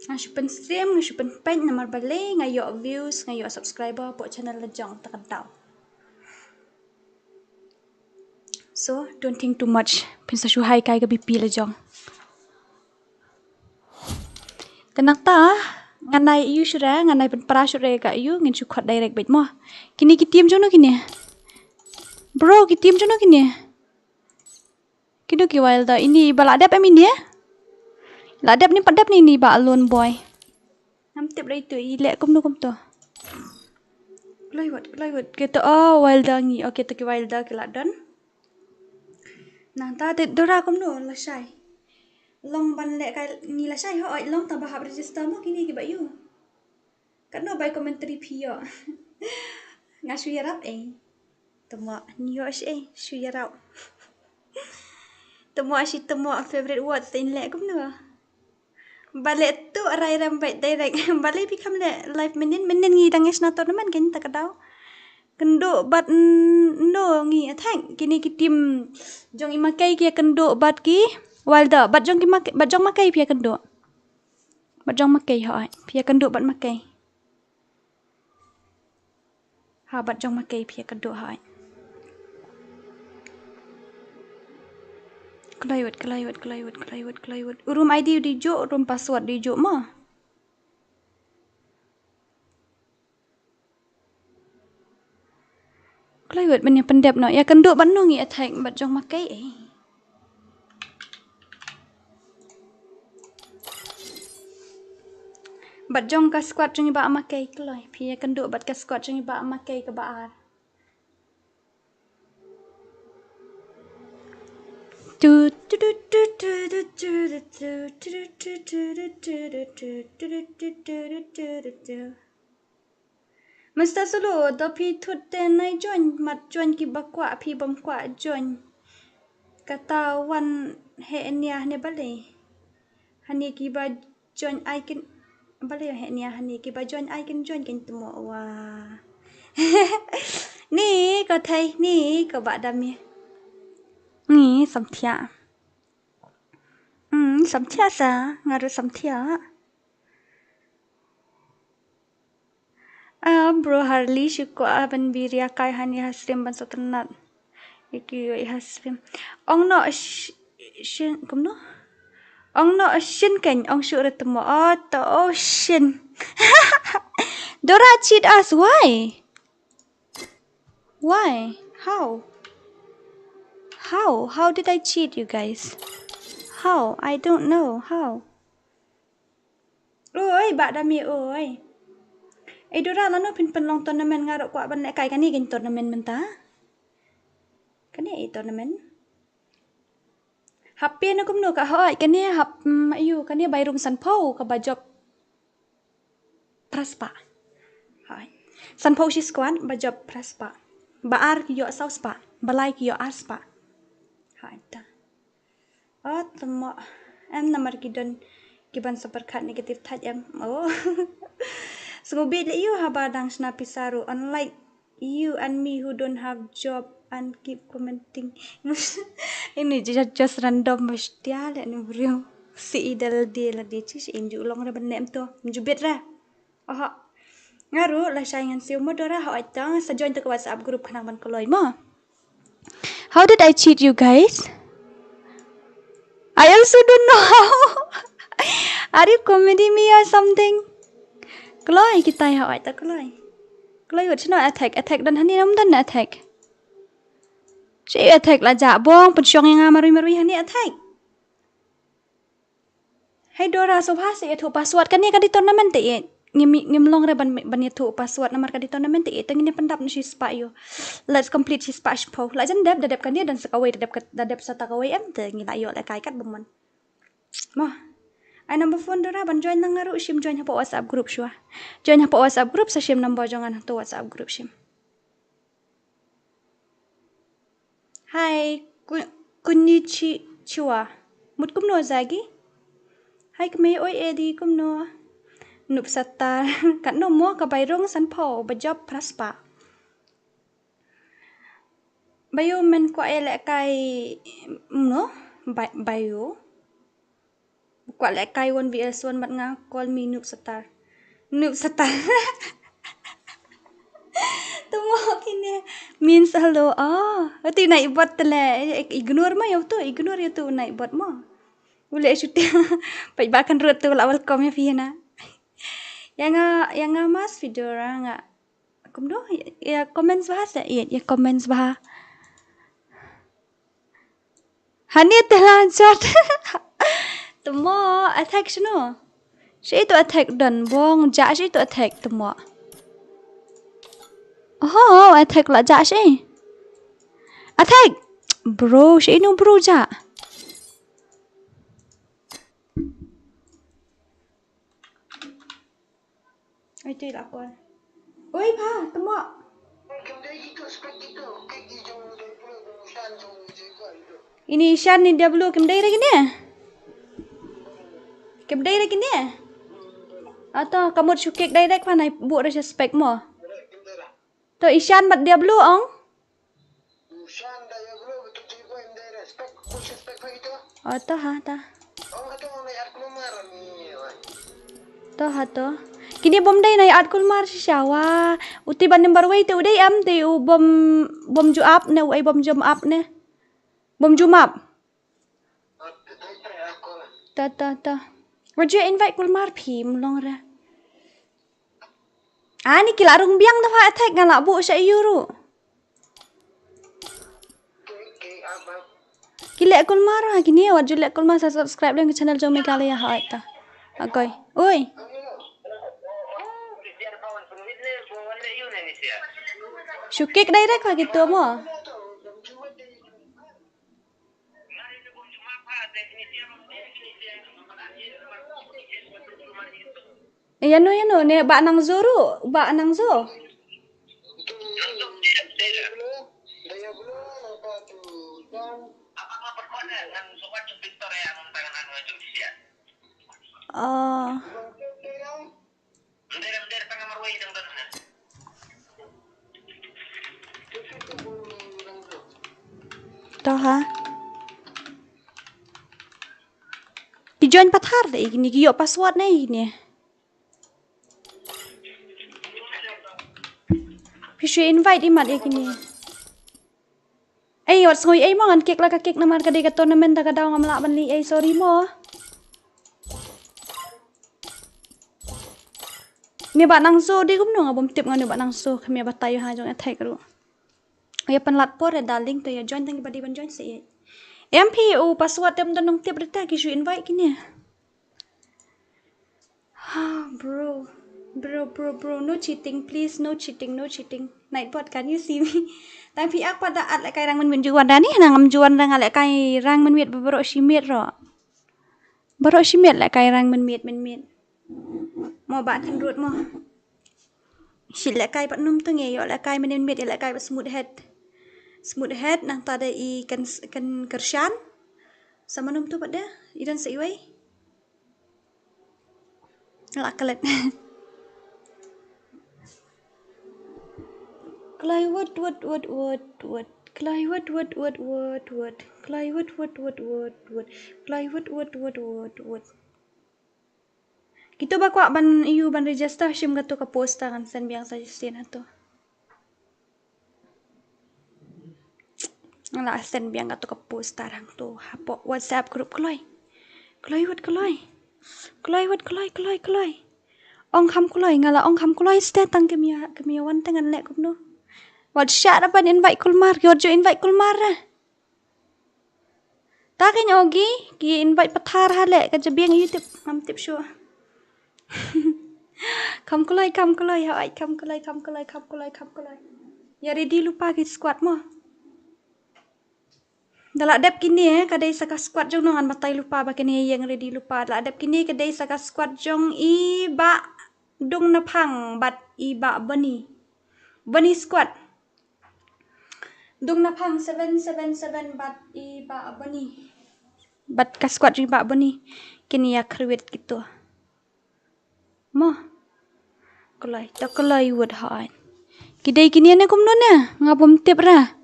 Nga shu pyn stream, nga shu pyn peit namar balei nga ïoh views, nga ïoh subscriber hapoh channel la jong ta ka daw. So, don't think too much. Phin sa shu hai kai ka B P la jong. Te nangta, ngan ai ïu shuh re, ngan ai pynpra shuh re ka ïu, ngin shu khot direct beit mo. Kine ki team jong no kine. Bro, ki team jong no kine. Kino ki Wilder, ini ba la dep em ini eh? La dep ni pat dep ni ini ba lone boy. Ngam tip re itu i leh kumno kumto. Kloi wat, kloi wat. Kito, oh, Wilder ngi. Okay, to ki Wilder ki la don. Nangta te Dora kumno lashai. Long ban lehkai ngi lashai, hooid long tang ba hap register mo kine kiba ïu. Katno bai commentary phi ïoh. Nga shu ïarap eh. Tamo, ngi ïoh shi eh, shu ïarap. Tamo shi tamo, favorite word te in leh kumno. Balei tu arai rem bait direct. Balei phi kham leh live mynnin, mynnin ngi dang ïa shna tournament kein ta ka daw. Kynduh bad, mm, no ngi attack. Kine ki team jong i Makei ki ïa kynduh bad ki Wilder. Bad jong ki Makei, bad jong Makei phi ïa kynduh. Bad jong Makei hooid. Phi ïa kynduh bad Makei. Ha bad jong Makei phi ïa kynduh hooid. Kloi wat, kloi wat, kloi wat, kloi wat, kloi wat. U room I D u dei juh, u room password dei juh mo. Kloi wat ban ïa pyndep noh. Ïa kynduh bad no ngi attack bad jong Makei eh. Bad jong ka squad jong i Bah Makei kloi. Phi ïa kynduh bad ka squad jong i Bah Makei kaba ar. Tu, tu, tu. Mister Sulu, da phi thut te nai join, mat join kiba kwah, phi bym kwah join. Kata wan heh nia hane balei. Hane kiba join ai kin, balei heh nia hane kiba join ai kin join kin tmo wa. Ni ko thei, ni ko ba dam ni. Ni samthia. Hmm, samthia sa, nga ruh samthia. Ah, bro Harley, shu kwah ban biria kai hani ha stream ban sotrnat. Iki ha stream. Ong no sh-, shin, kumno? Ong no shin kan, ong shu retmo. Oh, to, oh, shin. Dora cheat us, why? Why? How? How? How did I cheat, you guys? How? I don't know. How? Oi, ba dami, oi. Eh, Dora, lano phin pynlong tournament, nga ruh kwah ban leh kai kane kan tournament mynta. Kane eh tournament. Hap pia na kumno ka hoi, kane hap, mm, ayu, kane bai room sanphew kaba jop phra spah. Hoi. Sanphew shi squad ba jop phra spah. Ba ar ki ïoh saw spah. Ba lai ki ïoh ar spah. Hoi ta. Oh, tmo. Em namar ki don ki ban sa pyrkhat negative thait em. Oh. Sngewbit leh ïu haba dang shna pisa ruh, unlike You and me who don't have job and keep commenting. Ini just, just random mesti le ni bro. Si idal dia la dia ci in ju long ra ban nem to. Ju bit ra. Aha. Nga ruh la shai ngan siew mo Dora, hooid tang sa join to ka WhatsApp group khnang ban kloi mo. How did I cheat you guys? I also don't know how. Are you comedy me or something? Kloi kita ya, hooid ta kloi. Kloi wut shino attack, attack don hani nam don attack. Shi attack la ja bong pynshong ïa nga marui marui hani attack. Hei Dora, sngewbha sa ïathuh password kane ka dei tournament te ïeit. Ngim, ngim long re ban, ban ïathuh password namar ka dei tournament te ïeit. Te ngin ïa pyndap na shi spah ïoh. Let's complete shi spah shiphew. La jan dep, da dep kane don sa kawei, da dep ka, da dep sa ta kawei em te ngi la ïoh lehkai kat ba mon. Mo. Ai number phone Dora ban join na nga ruh shim join hapoh WhatsApp group shuwa. Join hapoh WhatsApp group sa shim number jong nga na to WhatsApp group shim. Hai, ku-, konnichiwa. Mut kumno jagi? Hai kmie oi Edi kumno? Nup satar. Katno mo ka bai rung sanphew ba jop phra spah. Bayo men kwah ïa lehkai no? Ba-, bayo. Kwah lehkai one V S one bad nga, call me Noob Star. Noob Star. Te mo kine means hello. Ah, ati na ibot te le. Ignore ma ïa uto, ignore ïa uto na ibot mo. U leh shooting. Peit ba kan rut te u la welcome ïa phi na. Ïa nga, ïa nga mas video ra nga. Kumno? Ïa comments bha sa, ïa, ïa comments bha. Hani te la jot. Te mo attack shino? Shi to attack don bong ja shi to attack te mo. Oh, attack la ja shi. Attack. Bro, shi no bro ja. Ai te la kol. Oi pha, te mo. Ini Ishan ni Diablo kim dei re kine. Kim dei re kine. Ato ka mut shu kick direct pha nai bu re spec mo. To Ishan mat Diablo ong. Oh, ta ha, ta. To ha to. Kine bom dei na ïa at kulmar shisha wa. Uti ban number wei te u dei am te u bom, bom ju ap ne, u ai bom jom ap ne. Bom ju map. Ta, ta, ta. Wa ju invite kulmar phi mlong ra. Ani ki la rung biang da pha attack nga la bu sha ïu ruh. Ki leh kulmar ha kine, wat ju leh kulmar sa subscribe lem ki channel jong Meghalaya ha ta. Akoi. Oi. Shu kick direct ha kito mo. Ïa no, ïa no, ne ba nang zo ruh, ba nang zo. Oh. To ha. Ki join pathar de ini ki ïoh password ne ini. Phi shu invite imat ïa kine. Ei, wat sngew ei mo ngan kick la ka kick namar ka dei ka tournament da ka daw ngam lah ban leh ei, sorry mo. Ne ba nang so dei kumno nga bym tip nga ne ba nang so kmie batai ha jong attack ruh. Ïa pynlat por ïa darling to ïa join tang ba dei ban join se. Em phi u password tem don nong tip rita ki shu invite kine. Ha, bro. Bro, bro, bro, no cheating, please, no cheating, no cheating. Nightbot, can you see me? Tang phi ak pat da at lehkai rang mynmiet ju wan da ni, na ngam ju wan da nga lehkai rang mynmiet ba baroh shi miet ro. Baroh shi miet lehkai rang mynmiet, mynmiet. Mo ba kan rut mo. Shi lehkai pat num tu ngi ïoh lehkai mynmiet ïa lehkai ba smooth head. Smooth head nang ta da i kan, kan kyrshan. Sama num tu pat da i don sa iwei. La klet. Kloi wut wut wut wut wut. Kloi wut wut wut wut wut. Kloi wut wut wut wut wut. Kloi wut wut wut wut wut. Kito ba kwah ban ïoh ban register, shim kato ka poster, ngan send biang suggestion hato. Nga la send biang kato ka poster hangto hapoh WhatsApp group. Kloi. Kloi wut kloi. Kloi wut kloi kloi kloi. Ong kham kloi, nga la ong kham kloi, steh tang, ka mia, ka mia wan te ngan leh kumno. Wat shah ra ban invite kulmar, ïoh ju invite kulmar ra. Ta ka nyogi ki invite pathar ha leh, ka jabiang ïa u tip, ngam tip shuh. Kham kloi, kham kloi, hooid, kham kloi, kham kloi, kham kloi, kham kloi. Ïa ready lypa ki squad mo. Da la dep kine ka dei sa ka squad jong, ngan batai lypa ba kine ïeng ready lypa. Da la dep kine ka dei sa ka squad jong i Bah Dungnaphang bad i Bah Bani. Bani squad. Dungnaphang seven seven seven bad i Bah Bani. Bad ka squad jong i Bah Bani. Kine ïa create kito. Mo. Kloi, to kloi wut hooid. Ki dei kine ne kumno ne? Nga bym tip ra.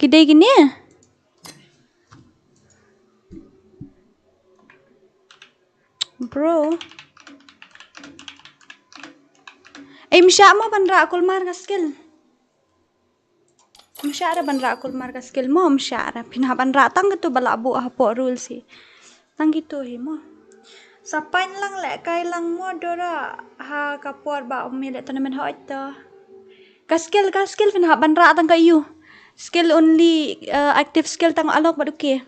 Ki dei kine? Bro. Ei, ym shah mo ban rah kulmar ka skill. Ym shah ra ban rah kulmar ka skill mo, ym shah ra. Phin hap ban rah tang kito ba la buh hapoh rules hi. Tang kito hi mo. Sa pain lang leh kai lang mo Dora ha ka por ba ym ïaleh tournament, hooid to. Ka skill, ka skill phin hap ban rah tang ka ïu. Skill only, uh, active skill tang alok bad okay.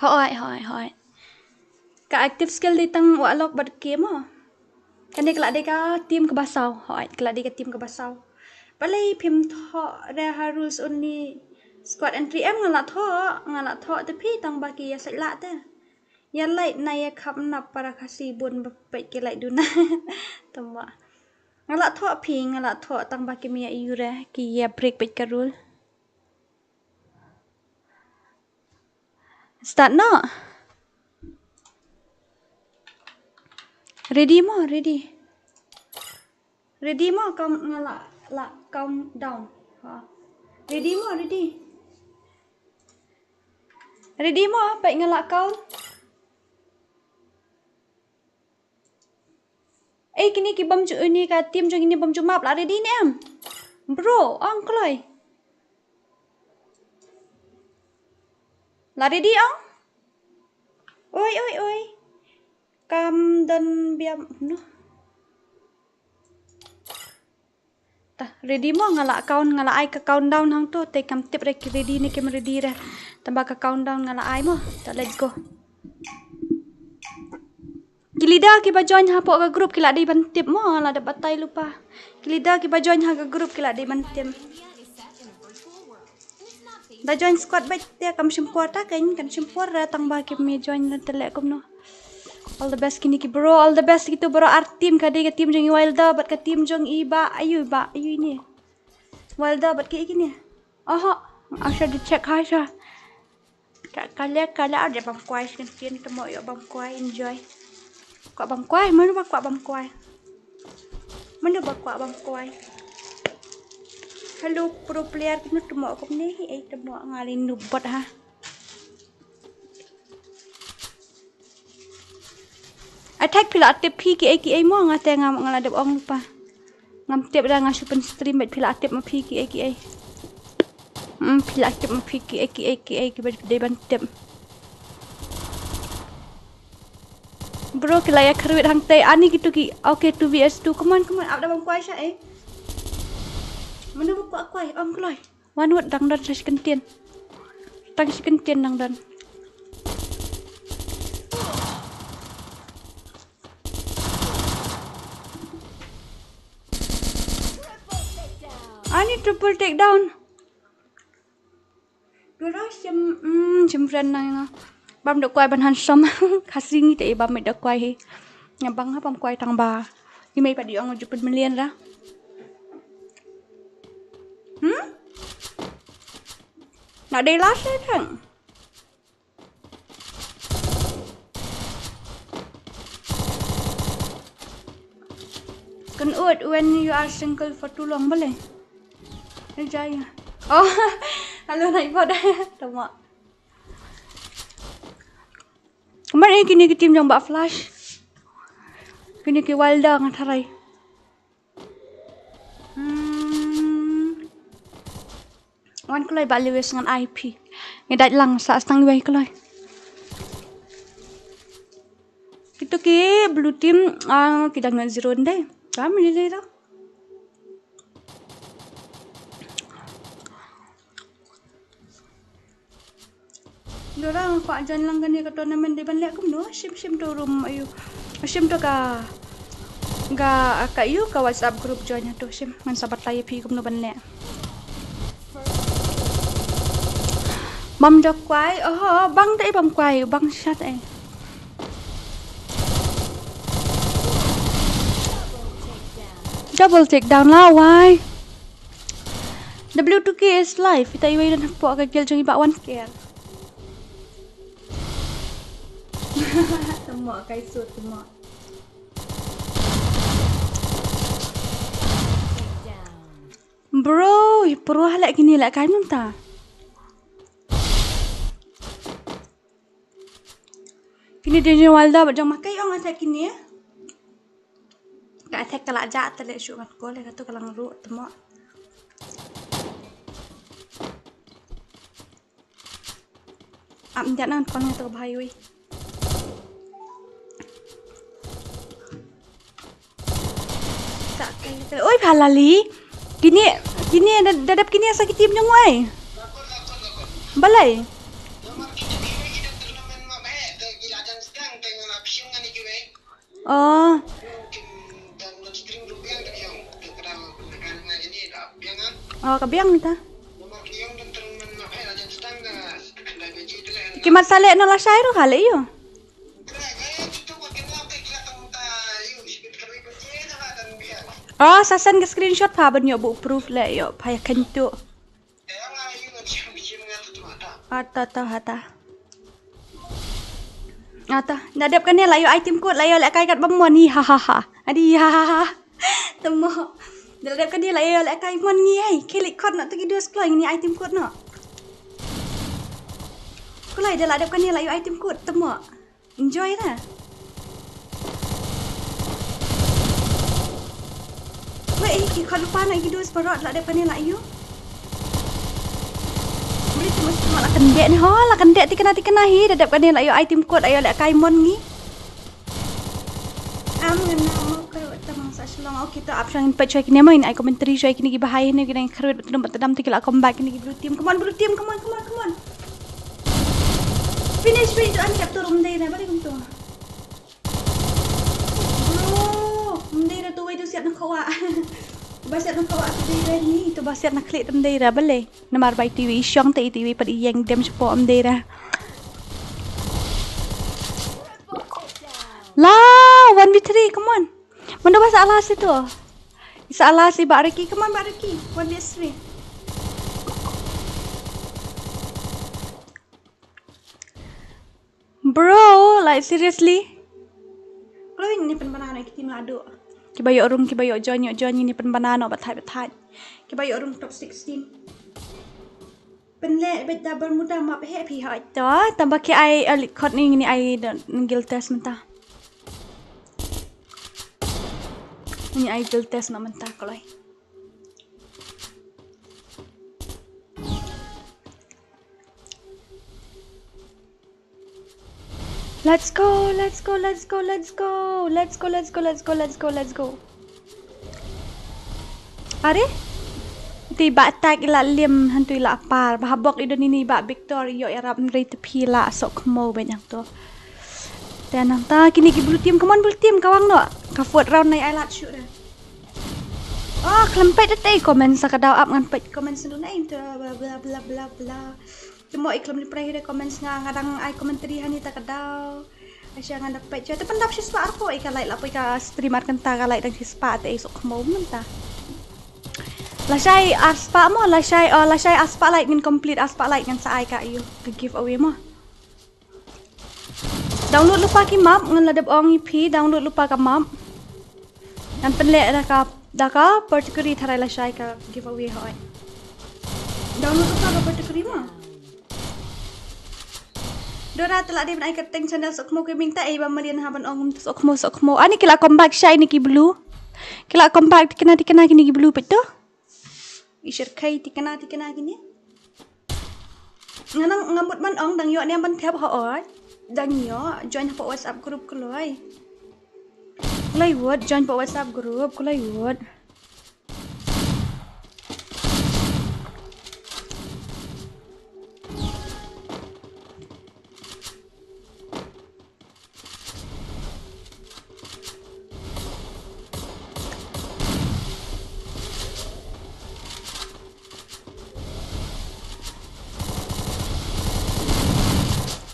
Hooid, hooid, hooid. Ka active skill dei tang u alok bad okay mo. Kane ka la dei ka team kaba saw, hooid, ka la dei ka team kaba saw. Balei phim thoh re ha rules only squad entry em? Nga la thoh, nga la thoh te phi, tang ba ki ïa sait lah te. Ïa like na ïa khap nap para Khasi bun ba peit ki like duna. Tama. Nga la thoh phi, nga la thoh tang ba kim ïa ïoh re, ki ïa break peit ka rule. Start noh. Ready mo, ready. Ready mo, count, nga la, la countdown. Ha. Ready mo, ready. Ready mo, peit nga la count. Ei, kine ki bym ju, ini ka team jong ini bym ju map, la ready ne em? Bro, ong kloi. La ready ong? Oi, oi, oi. Kam don biang noh. Ta, ready mo, nga la count, nga la ai ka countdown hangto, te kam tip re ki ready ne kim ready re. Tang ba ka countdown nga la ai mo. Ta, let's go. Ki leader kiba join hapoh ka group ki la dei ban tip mo, la dep batai lypa. Ki leader kiba join ha ka group ki la dei ban tip. Da join squad bad te kam shim por ta, kan, kan shim por ra tang ba kim ïa join, te leh kumno. All the best kine ki bro, all the best kito bro ar team, ka dei ka team jong i Wilder bad ka team jong i Bah, ayu Bah, ayu ini. Wilder bad ki kine. Oho, asha di check ha sha. Ka, ka leh, ka leh, ah, dei bam kwai sha kyntien, te mo ïoh bam kwai, enjoy. Kwah bam kwai, mano ba kwah bam kwai. Mano ba kwah bam kwai. Hello, pro player, kino te mo kumne hi, ei te mo nga lei noob bot ha. Attack phi la tip phi kiei kiei mo, nga te nga, nga la dep ong lypa. Ngam tip da, nga shu pyn stream bad phi la tip ma phi kiei kiei. Hmm, phi la tip ma phi kiei kiei kiei kiba dei ban tip. Bro, ki la ïa kyrwit hangtei, ani kito ki, okay, two V S two, come on, come on, ap da bam kwai sha eh. Mano ba kwah kwai, ong kloi. Wan wut, dang don sa shi kyntien. Tang shi kyntien dang don. Ani triple takedown. Dura shim, mm, shim friend na nga. Bam da kwai ban handsome. Khasi ngi te i bam da kwai hi. Nga bang ha bam kwai tang ba. I mei pat i ong ju pynmlien ra. Hmm? Nga dei last eh thang. Kan ut when you are single for too long bale. Enjoy. Oh, hello night bot. Tama. Mar eh kini ki team jong ba flash. Kini ki Wilder nga tharai. Hmm. Wan kloi ba Lewis ngan I P. Ngi dait lang sa stang wei kloi. Kitu ki blue team ah ki dang ngan zero ndai. Kam ni le da. Dora nga kwah join lang kane ka tournament dei ban leh kumno, shim shim to room ayu. Shim to ka ka ka ayu ka WhatsApp group join to shim ngan sa batai ïa phi kumno ban leh. Bam da kwai, oh bang da bam kwai, bang shat eh. Double take down la wai. W two K is live. Ita iwei dan hapoh ka guild jong i ba one K. Tama kai sut tama. Bro, i pro halak kini lak kai mynta. Kini dei ni Wilder bad jong ma kai ong attack kini. Ka attack ka la jah te leh shu ngat ko leh katu ka lang ruh tama. Am dia nan kon to bhai wi. Oi phalali. Kini kini da dap kini sa ki team jong oi. Balai. Oh. Oh ka biang ta. Ki mat sa leh noh lashai ruh ka leh ïoh. Oh sa send ka screenshot pha ban ïoh buh proof leh ïoh pha ïa kyntu. Ata ta hata. Ata, da dep kane la ïoh item code la ïoh lehkai kat ba mon hi ha ha ha. Adi ha ha ha. Tamo. Da dep kane la ïoh lehkai mon ngi ai. Klik code noh to ki dos kloi ngi item code noh. Kulai da la dep kane la ïoh item code tamo. Enjoy da. Wei ki khot lupa na ki dos parot la dep kane la ïoh. Beri tu mesti la kandek ni ho la kandek tikna tikna hi da dep kane la ïoh item code ïoh lehkai mon ngi. Am ngena mo kru tamang sa shlong. Okay to ap shang pet shoi kine mo in ai commentary shoi kine ki bahai ne kine kru tu dam tu dam tikila comeback kine ki blue team. Come on blue team, come on, come on, come on. Finish, finish. Ani kat turun dei na balik untuk. Bro, mdei ra tu wei tu siat na khawa. Ba siat na khawa tu dei ra ni, tu ba siat na klik tu mdei ra balei. Namar bai T V shong te T V pat iyeng dem shapo mdei ra. La, one v three, come on. Mano ba sa alas itu? Sa alas i ba Ricky, come on ba Ricky. One v three. Bro, like seriously? Kloi ni pynbna na ki team ladu. Kiba ïoh rung kiba ïoh join ïoh join ni pynbna na ba thait ba thait. Kiba ïoh rung top sixteen. Pynleh bet da Bermuda map he phi ha to. Tamba ki ai elite code ni ni ai guild test mynta. Ni ai guild test na mynta kloi. Let's go, let's go, let's go, let's go. Let's go, let's go, let's go, let's go, let's go. Are? Te ba attack ila lim hantu ila apar. Ba habok ido nini ba Victor ïoh ïarap nrei te phi la sok khmo ba nyang to. Te nang ta kini ki blue team, come on blue team, kawang no. Ka fourth round nai ai lat shoot re. Oh, khlem peit te comment sa ka daw ap ngan peit comment sa dun ai to bla bla bla bla bla. Te mo i khlem ni prai hi de comments nga nga dang ai commentary hani ta ka daw. Asia nga da peit te pandap shi spa arpo i ka lai la poi ka stream ar kanta ka lai dang shi spa te i sok mo mynta. Lashai arspah mo, lashai, oh, lashai arspah like ngin complete, arspah like ngan sa ai ka ïa u ka giveaway mo. Download lypa ki map, ngan la dep ong ïa phi, download lypa ka map. Ngan pynleh da ka, da ka particular tharai lashai ka giveaway hoi. Download lypa ka particular mo. Dora te la dei ban ai kyrteng channel Sokhmo Gaming ta, ei ba malian ha ban ong um te Sokhmo, Sokhmo. Ani ki la come back shai ni ki blue. Ki la come back tikna tikna kini ki blue peit to. I shyrkhei tikna tikna kini. Nga nang, nga mut ban ong dang ïoh ne ban thep hoi. Dang ïoh join hapoh WhatsApp group kloi. Kloi wut join hapoh WhatsApp group kloi wut.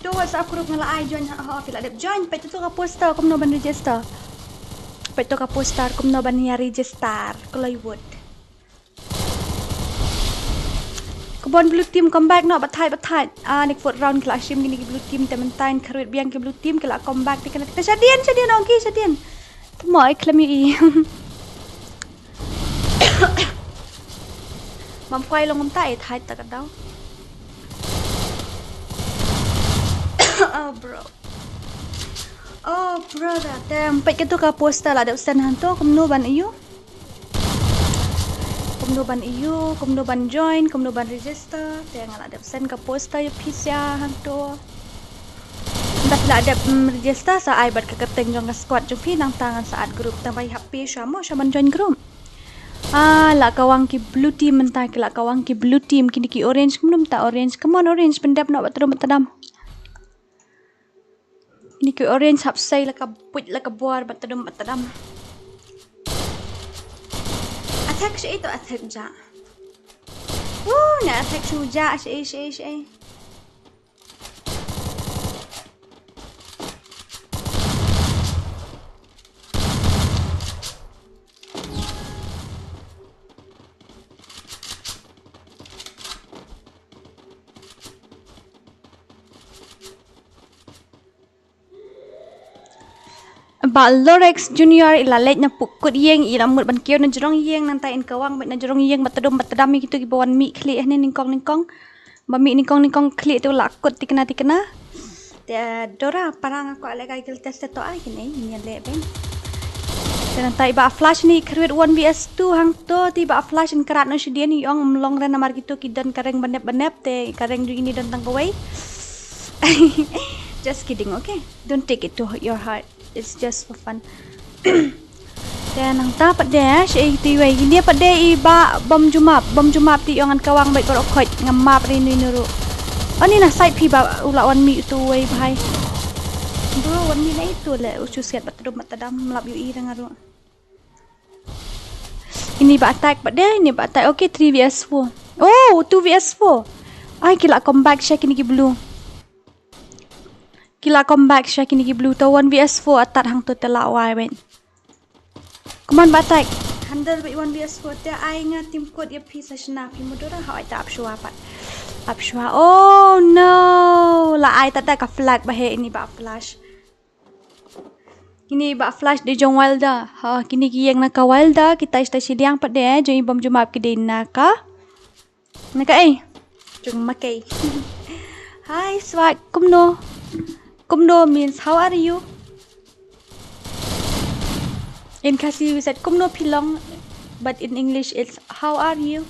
To WhatsApp group nga la ai join ha, ha, phi la dep join, peit to ka poster kumno ban register. Peit to ka poster kumno ban ïa register, kloi wut. Kbon blue team come back noh, batai batai. Ah, ni fourth round ki la shim kini ki blue team te mynta in kharwit biang ki blue team ki la come back te kane. Te shadien, shadien ong ki shadien. Te mo ai khlem ïa i. Mam kwai long um ta e thait ta ka daw. Oh bro. Oh brother, damn. Peit katu ka poster la dep send hangto kumno ban ïa u. Kumno ban ïa u, kumno ban join, kumno ban register. Te nga la dep send ka poster ïa phi sha hangto. Ynda phi la dep, mm, register sa ai bad ka kyrteng jong ka squad jong phi nangta ngan sa add group tang ba ïa phi sha mo sha ban join group. Ah, la kawang ki blue team mynta ki la kawang ki blue team kini ki orange kumno mynta orange. Come on orange pyndep noh ba tdum ba tdam. Ini ki orange hap sei la ka buit la ka bor ba tdum ba tdam. Attack shi to attack ja. Woo, na attack shu ja shi shi shi. Ba Lorex Junior i la leit na pukut ïing i la mut ban kiew na jrong ïing nangta in kawang bad na jrong ïing ba tdum ba tdam ïa kitu kiba wan mih khlieh hynne nyngkong nyngkong. Ba mih nyngkong nyngkong khlieh te u la kut tikna tikna. Te Dora parang ako ale ka gil test to ai kine ïa leh ben. Te nangta i ba flash ni khrwit one v s two hangto te i ba flash in krat no shidien i ong mlong ren namar kitu ki don ka reng banep banep te ka reng ju ini don tang kawei. Just kidding, okay? Don't take it to your heart. It's just for fun. Te nangta pat de shi ei ti wei. Ini pat de i ba bom jumap, bom jumap ti ong an kawang bait korok khoi ngam map ri nui nuru. Ani na side phi ba u la wan mi tu wei bhai. Bro wan mi na itu le u chu siat bat dum bat dam lap yu i rang aru. Ini ba attack pat de, ini ba attack. Okay, three v s four. Oh, two v s four. Ai ki la come back sha kini ki blue. Ki la come back sha kini ki blue to one v s four atat hangto te la wai wait. Come on ba attack. Handle wait one v s four te ai nga team code ya phi sa shna phi mudura ha ai ta ap shwa pat. Ap shwa. Oh no. La ai ta ta ka flag ba he ini ba flash. Kini ba flash de jong Wilder. Ha, kini ki ïeng na ka Wilder, kita ista shiliang pat de, jong i bom jumap ki de na ka. Na ka ei. Jong ma kei. Hi, Swag, kumno? Kumno means how are you? In Khasi we said kumno phi long, but in English it's how are you?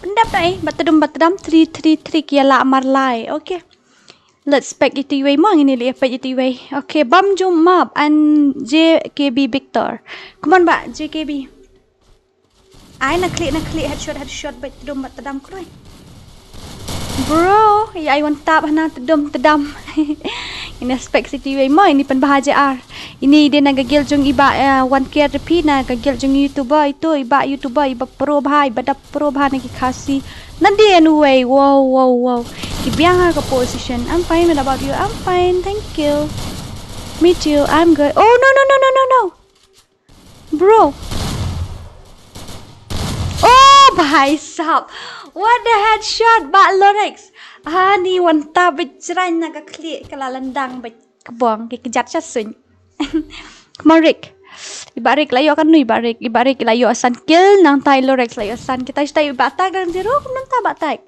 Pyndap na eh, bat tdum bat tdam, three three three ki la mar lai. Okay. Let's pack iti wei mo ngini li pack iti wei. Okay, bam jumap and J K B Victor. Come on ba J K B. Ai na klik na klik headshot headshot bat tdum bat tdam kroi. Bro, ya ai wan tap hana tdum tdam. Ini spek siti wei mo ini pen baha J R. Ini de na gagil jong iba, eh, one K R P na gagil jong YouTuber itu iba YouTuber iba pro bha iba dap pro bha na ki Khasi. Na de anu wei. Wow wow wow. Ki biang ha ka position. I'm fine. What about you? I'm fine. Thank you. Me too. I'm good. Oh no no no no no no. Bro. Hai sap. What the headshot, Bah Lorex. Ani wan ta bejrain na ka khlieh ka la lendang bej kebong ki kejat sha suin. Come on, Rick. I Bah Rick la ïoh kan nu i Bah Rick. I Bah Rick la ïoh san kill, nangta i Lorex la ïoh san. Kita sita i Bah Tak dang zero, kumno ta Bah Tak.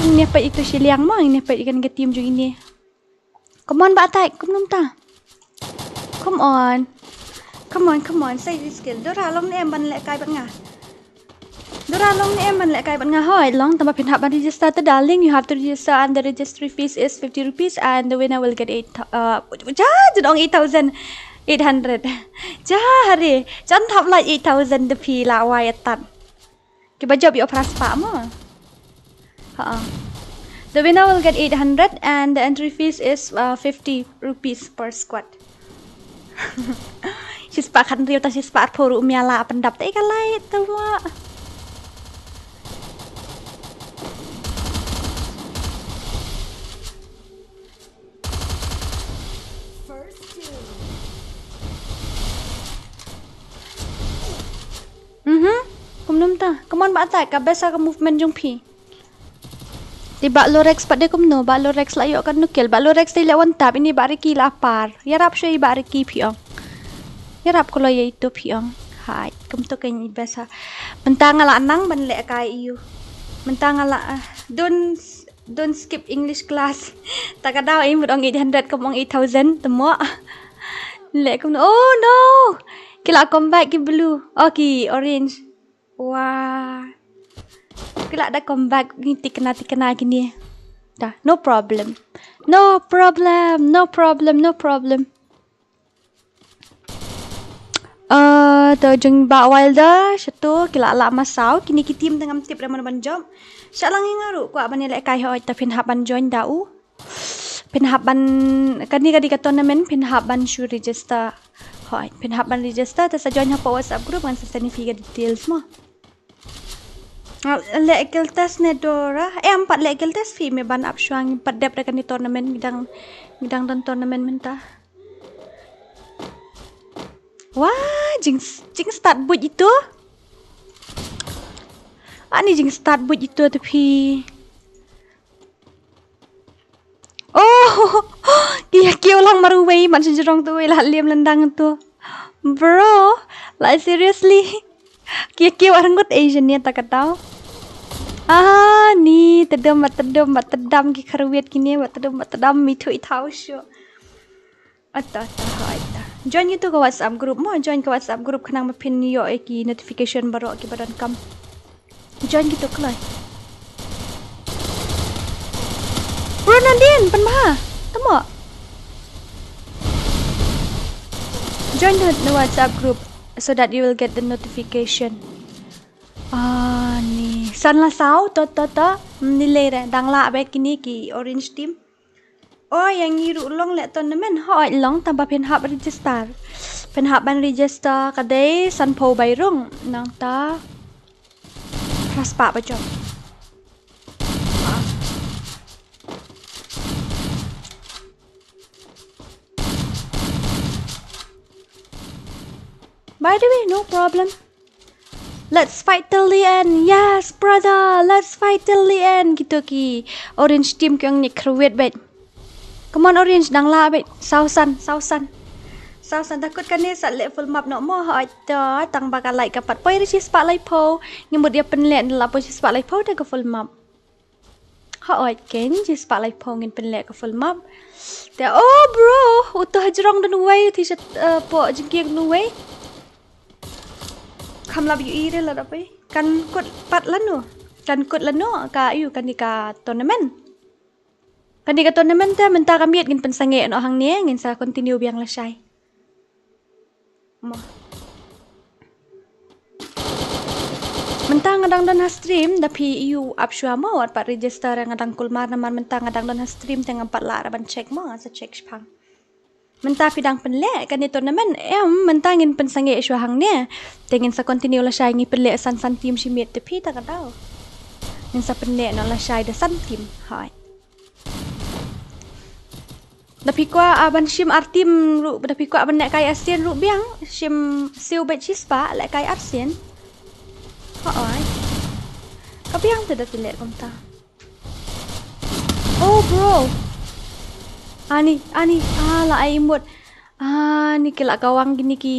Ini apa itu shiliang mo, ini apa ikan ke team ju ini. Come on, Bah Tak, kumno ta. Come on. Come on, come on, sa skill. Dora long ne em ban lehkai bad nga. Dora long ne em ban lehkai bad nga hoi long tang ba phin hap ban register te darling, you have to register and the registry fees is fifty rupees and the winner will get eight thou- uh ja jadong eight thousand eight hundred. Ja hari jan thap like eight thousand de phi la wai atan. Ki ba jop ïoh phra spah mo. Ha. The winner will get eight hundred and the entry fees is uh, fifty rupees per squad. Shispah khathynriew ta shispah arphew ruh mia la pyndap te ka lai te wa. Mhm. Kumno ta. Come on, Bah Tak, ka best ka movement jong phi. Te Bah Lorex pat de kumno, Bah Lorex la ïoh kan nu kill, Bah Lorex te la wan tap, ini Bah Ricky la par. Ïarap shuwa i Bah Ricky phi ong. Ïarap ko lo ïa itu phi ong. Hai, kumto ka ini best ha. Mynta nga la nang ban lehkai ïa u. Mynta nga la uh, don't don't skip English class. Ta ka daw im ong eight hundred kum ong eight thousand te mo. Leh kum oh no. Ki la come back ki blue. Oh ki orange. Wah. Ki la da come back ni tikna tikna kini. Ta, no problem. No problem, no problem, no problem. Uh, to jong Bah Wilder, shatu ki la la masaw, kini ki team tang ngam tip re man ban jop. Sha lang ïa nga ruh kwah ban ïalehkai hoi ta phin hap ban join da u. Phin hap ban kani kani ka tournament phin hap ban shu register. Hoi, phin hap ban register ta sa join hapoh WhatsApp group ngan sa send ïa phi ka details mo. Leh kill test ne Dora. Eh, em pat leh kill test phi me ban ap shuwa ngi pat dep da kani tournament ngi dang ngi dang don tournament mynta. Wah, jing jing start buit itu. Ani jing start buit itu te phi. Oh, ki ïa kiew lang marwei man sha jrong tu wei la lem lendang tu. Bro, like seriously. Ki ïa kiew arngut Asian ne ta ka tau. Ah, ni tedom ba tedom ba tedam ki kharwet kine ba tedom ba tedam mi thu i thau shu. Ata ata ha ata. Join itu ka WhatsApp group mo, join ka WhatsApp group khnang ba phin ïoh ïa ki notification baroh ki ba donkam. Join kitu kloi. Bro Nandin, pynbha. Tamo. Join the, the WhatsApp group so that you will get the notification. Ah, ni. San la saw, to, to, to. Ni le re, dang la bet kini ki orange team. Oh, ïa ngi ruh long leh tournament. Hooid long tang ba phin hap register. Phin hap ban register ka dei sanphew bai rung. Nangta phra spah ba jop. By the way, no problem. Let's fight till the end. Yes, brother. Let's fight till the end. Kitu ki orange team ki ong ni khrwit bad. Come on, orange, dang la bad. Saw san, saw san. Saw san, da kut kane sa leh full map noh mo. Hooid to, tang ba ka light ka pat poi re shispah laiphew. Ngi mut ïa pynleh da la poi shispah laiphew da ka full map. Hooid kein, shispah laiphew ngin pynleh ka full map. Te, oh bro, uto hajrong don wei, uti sha, eh, poh jingkieng don wei. Kham lap ïohi re lada poi. Kan kut pat lano. Kan kut lano ka ïu kane ka tournament. Kane ka tournament te mynta ka miet ngin pynsangeh noh hangne, ngin sa continue biang lashai. Mo. Mynta nga dang don ha stream, da phi ïoh ap shuwa mo, wat pat register nga dang kulmar namar mynta nga dang don ha stream te ngam pat lah ra ban check mo, nga sa check shipang. Mynta phi dang pynleh kane tournament, em, mynta ngin pynsangeh shuwa hangne. Te ngin sa continue lashai ngi pynleh san san team shi miet te phi ta ka daw. Ngin sa pynleh noh lashai da san team. Hai. Da phi kwah, ah, ban shim ar team ruh, da phi kwah ban lehkai arsien ruh biang, shim siew bad shispah, lehkai arsien. Hooid. Ka biang te da te leh kumta. Oh, bro. Ani, ani, ah, la ai mut. Ani ki la kawang kini ki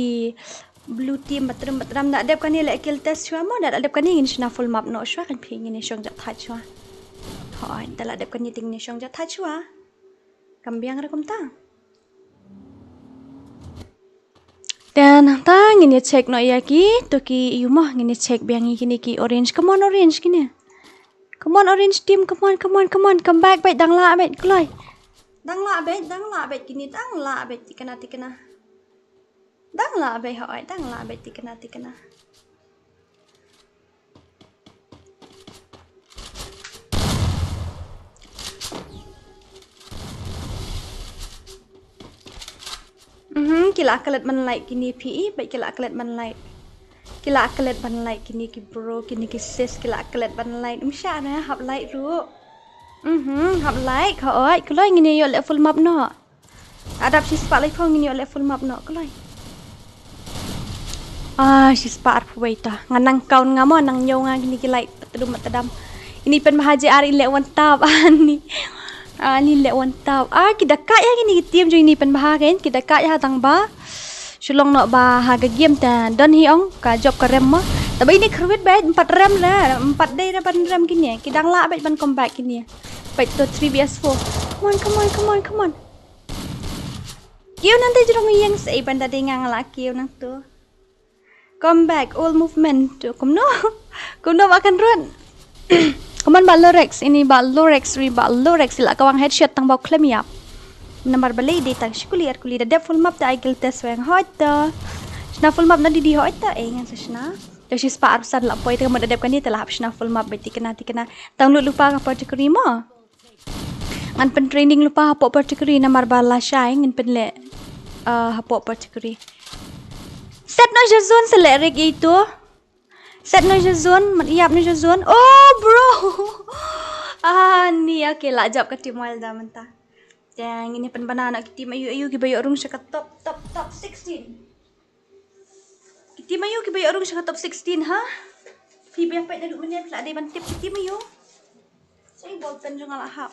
blue team, batram, batram, da dep kani leh kill test shuwa mo, da dep kani ngin shna full map noh shuwa, kan phi ngin shong jat thait shuwa. Hoi, da la dep kani te ngin shong jat thait shuwa. Kam biang re kumta. Te nangta ngin ïa check noh ïa ki, to ki ïu mo, ngin ïa check biang ïa kini ki orange. Come on, orange kini. Come on, orange team, come on, come on, come on. Come back beit, dang lah beit, kloi. Dang lah beit, dang lah beit kini, dang lah beit tikna, tikna. Dang lah beit, hoi, dang lah beit tikna, tikna. Mhm, ki la klet ban like kini phi, bad ki la klet ban like. Ki la klet ban like kini ki bro, kini ki sis, ki la klet ban like. Ym shah re, hap like ruh. Mhm, hap like, hoi, kloi ngin ïoh leh full map noh. Adap shi spah lai phong ngin ïoh leh full map noh, kloi. Ah, shi spah arphew wei ta. Nga nang count nga mo, nang ñiew nga kini ki like, tadum tadam. Ini pynbha ji ar i leh one tap, ani. Ani leh one tap. Ah, ki da ka ïa kini ki team jong ini pynbha kein, ki da ka ïa tang ba. Shu long noh ba ha ka game te don hi ong, ka jop ka rem mo. Taba ini kyrwit beit, empat rem re, empat dei re ban rem kini. Ki dang lah beit ban comeback kini. Beit to three V S four. Come on, come on, come on, come on. Kiew nangta jrong ïeng sei ban da dei nga nga la kiew nangta. Come back, all movement. To kumno? Kumno ba kan run? Come on, ba Lorex, ini ba Lorex, ri ba Lorex, ila kawang headshot tang ba u khlem ïap. Namar balei dei tang shi kuli ar kuli da dep full map ta ai kill test weng hoi ta. Shna full map na didi hoi ta, eh, ngan sa shna. Da shi spah arphew san la poi ta ka mut da dep kani ta la hap shna full map beit tikna tikna. Tang lut lypa ka particular mo. Ngan pyn training lypa hapoh particular namar ba lashai ngin pynleh, uh, hapoh particular. Set noh sha zone, sa leh rik ïa itu. Set noh sha zone, mat ïap noh sha zone. Oh, bro. Ah, ni, okay, la jop ka team Wilder mynta. Te ngin ïa pynbna noh ki team aïu aïu kiba ïoh rung sha ka top, top, top sixteen. Ki team aïu kiba ïoh rung sha ka top sixteen, ha? Phi ba ïa peit naduh mynne phi la dei ban tip ki team aïu. Sa i ball pen jong nga la hap.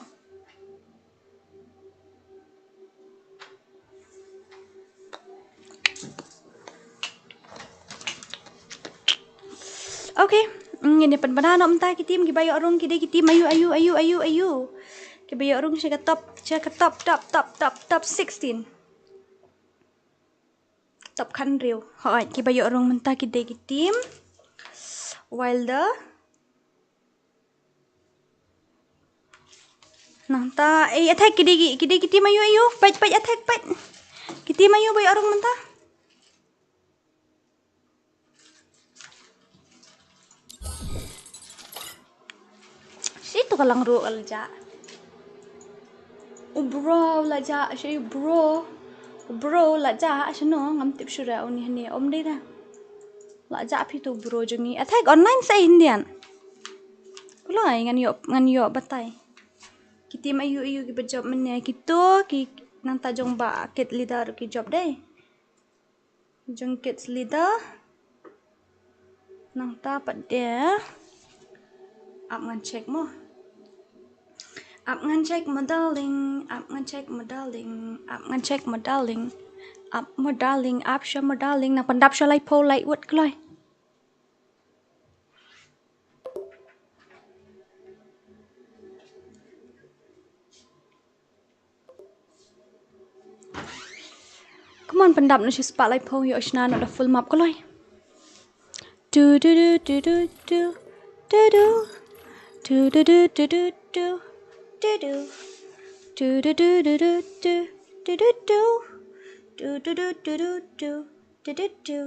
Okay, mm, ngin ïa pynbna noh mynta ki team kiba ïoh rung, ki dei ki team aïu, aïu, aïu, aïu, aïu. Kiba ïoh rung sha ka top, sha ka top, top, top, top, top sixteen. Top khathynriew. Hooid, kiba ïoh rung mynta ki dei ki team Wilder. Nangta, eh, attack ki dei ki, ki dei ki team aïu, aïu. Peit, peit, attack, peit. Ki team aïu ba ïoh rung mynta. Shi tu ka lang ruh ka la jah. U bro la jah, shi u bro. U bro la jah, shano ngam tip shuh re, uni hani, um dei re. La jah phi tu bro jong ngi. Attack online sa Indian. Kulai ngan ïoh, ngan ïoh batai. Ki team aïu aïu kiba jop mynne, kito ki nangta jong ba kit leader ki jop dei. Jong kit leader. Nangta pat de. Ap ngan check mo. Ap ngan check mo darling, ap ngan check mo darling, ap ngan check mo darling. Ap mo darling, ap sha mo darling, nang pyndap sha lai phew lai wut kloi. Come on, pyndap noh shi spah lai phew, ïoh shna noh da full map kloi. Tu tu tu tu tu tu tu tu. Tu tu tu tu tu tu tu tu. Tu tu tu tu tu tu tu tu tu. Tu tu tu tu tu tu tu tu tu.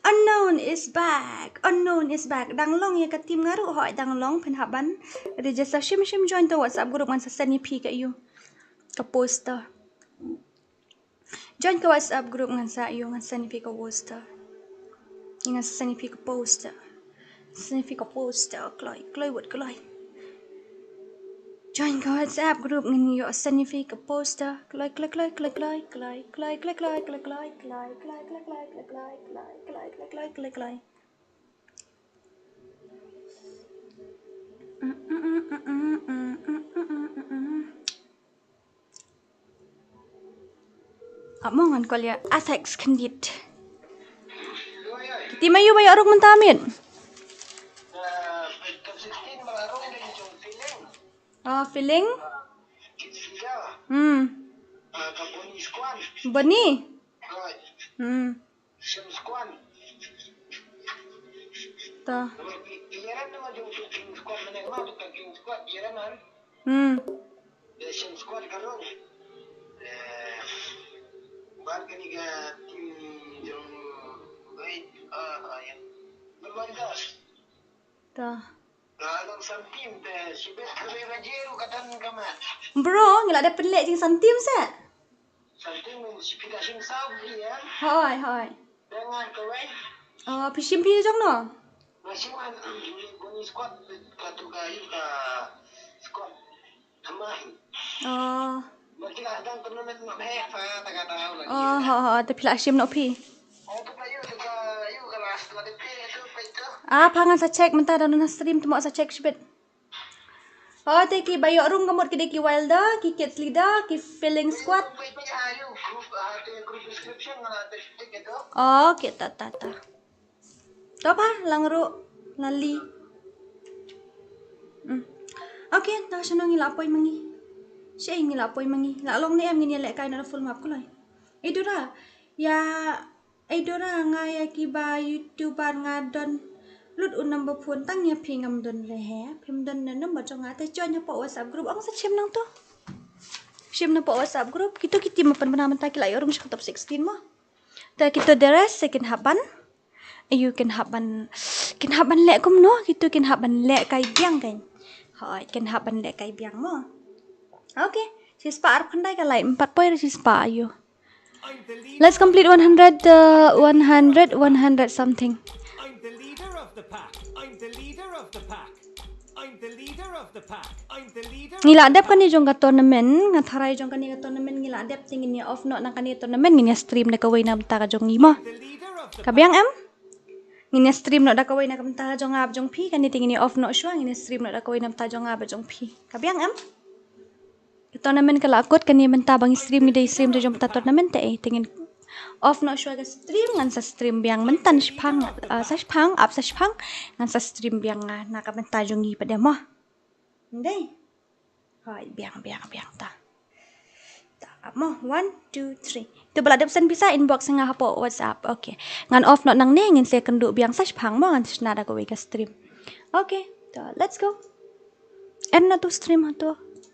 Unknown is back. Unknown is back. Dang long ïa ka team nga ruh, hooid dang long, phin hap ban register. Shim shim join to WhatsApp group, ngan sa send ïa phi ka ïu ka poster. Join ka WhatsApp group, ngan sa ïu, ngan send ïa phi ka poster. Ngan sa send ïa phi ka poster. Send ïa phi ka poster, kloi, kloi wut kloi. Join ka WhatsApp group, ngan ïoh send ïa phi ka poster. Kloi, kloi, kloi. Ap mo ngan call ïa Asex khyndiat. Te ma ïu ba ïoh rung mynta miet. Oh, feeling. Hmm. Boni. Hmm. Ta. Hmm. Ta. Bro, ngi la dep pynleh jingsantim se. Hoi, hoi. Oh, phi shim phi jong no? Oh. Oh, ho, ho, te phi la shim no phi. Ah, pha ngan sa check mynta da na stream te mo sa check shibit. Oh, te ki ba ïoh rung ka mut ki dei ki Wilder, ki Kids Leader, ki Feeling Squad. Oh, okay, ta, ta, ta. To ba, lang ruh, lali. Hmm. Okay, ta shano ngi la poi ma ngi. Shi ngi la poi ma ngi. La long ne em ngin ïa leh kai na full map kuloi. Idura, ïa Ei Dora, nga ïa ki ba YouTuber nga don lut u number phone tang ïa phi ngam don re he. Phim don ne number jong nga te join hapoh WhatsApp group. Ong sa shim nangto. Shim na poh WhatsApp group. Kito ki team ban bana mynta ki la ïoh rung sha top sixteen mo. Te kito the rest se kin hap ban. Ayu kin hap ban. Kin hap ban leh kumno. Kito kin hap ban leh kai biang kan. Hoi, kin hap ban leh kai biang mo. Okay. Shispah ar khyndai ka lai. Empat poi shispah ayu. Let's complete one hundred, uh, one hundred, one hundred something. I'm the leader of the pack. I'm the leader of the pack. I'm the leader of the pack. I'm the leader. Ngi la dep kane jong ka tournament, nga tharai jong kane ka tournament ngi la dep te ngin ïa off noh na kane tournament ngin ïa stream da kawei na bynta ka jong ngi mo. Ka biang em? Ngin ïa stream noh da kawei na ka bynta ka jong nga bad jong phi, kane te ngin ïa off noh shuwa ngin ïa stream noh da kawei na bynta jong nga bad jong phi. Ka biang em? Ka tournament ka la kut kane mynta ba ngi stream ngi dei stream te jong mynta tournament te eh te ngin off noh shuwa ka stream ngan sa stream biang mynta shipang, ah, sa shipang ap sa shipang ngan sa stream biang nga na ka mynta jong ngi pat de mo. Ndei. Hoi biang biang biang ta. Ta ap mo one two three. Tu ba la dep send pisa inbox nga hapoh WhatsApp. Okay. Ngan off noh nangne ngin sa kynduh biang sa shipang mo ngan shna da kawei ka stream. Okay. Ta let's go. End na tu stream ha tu.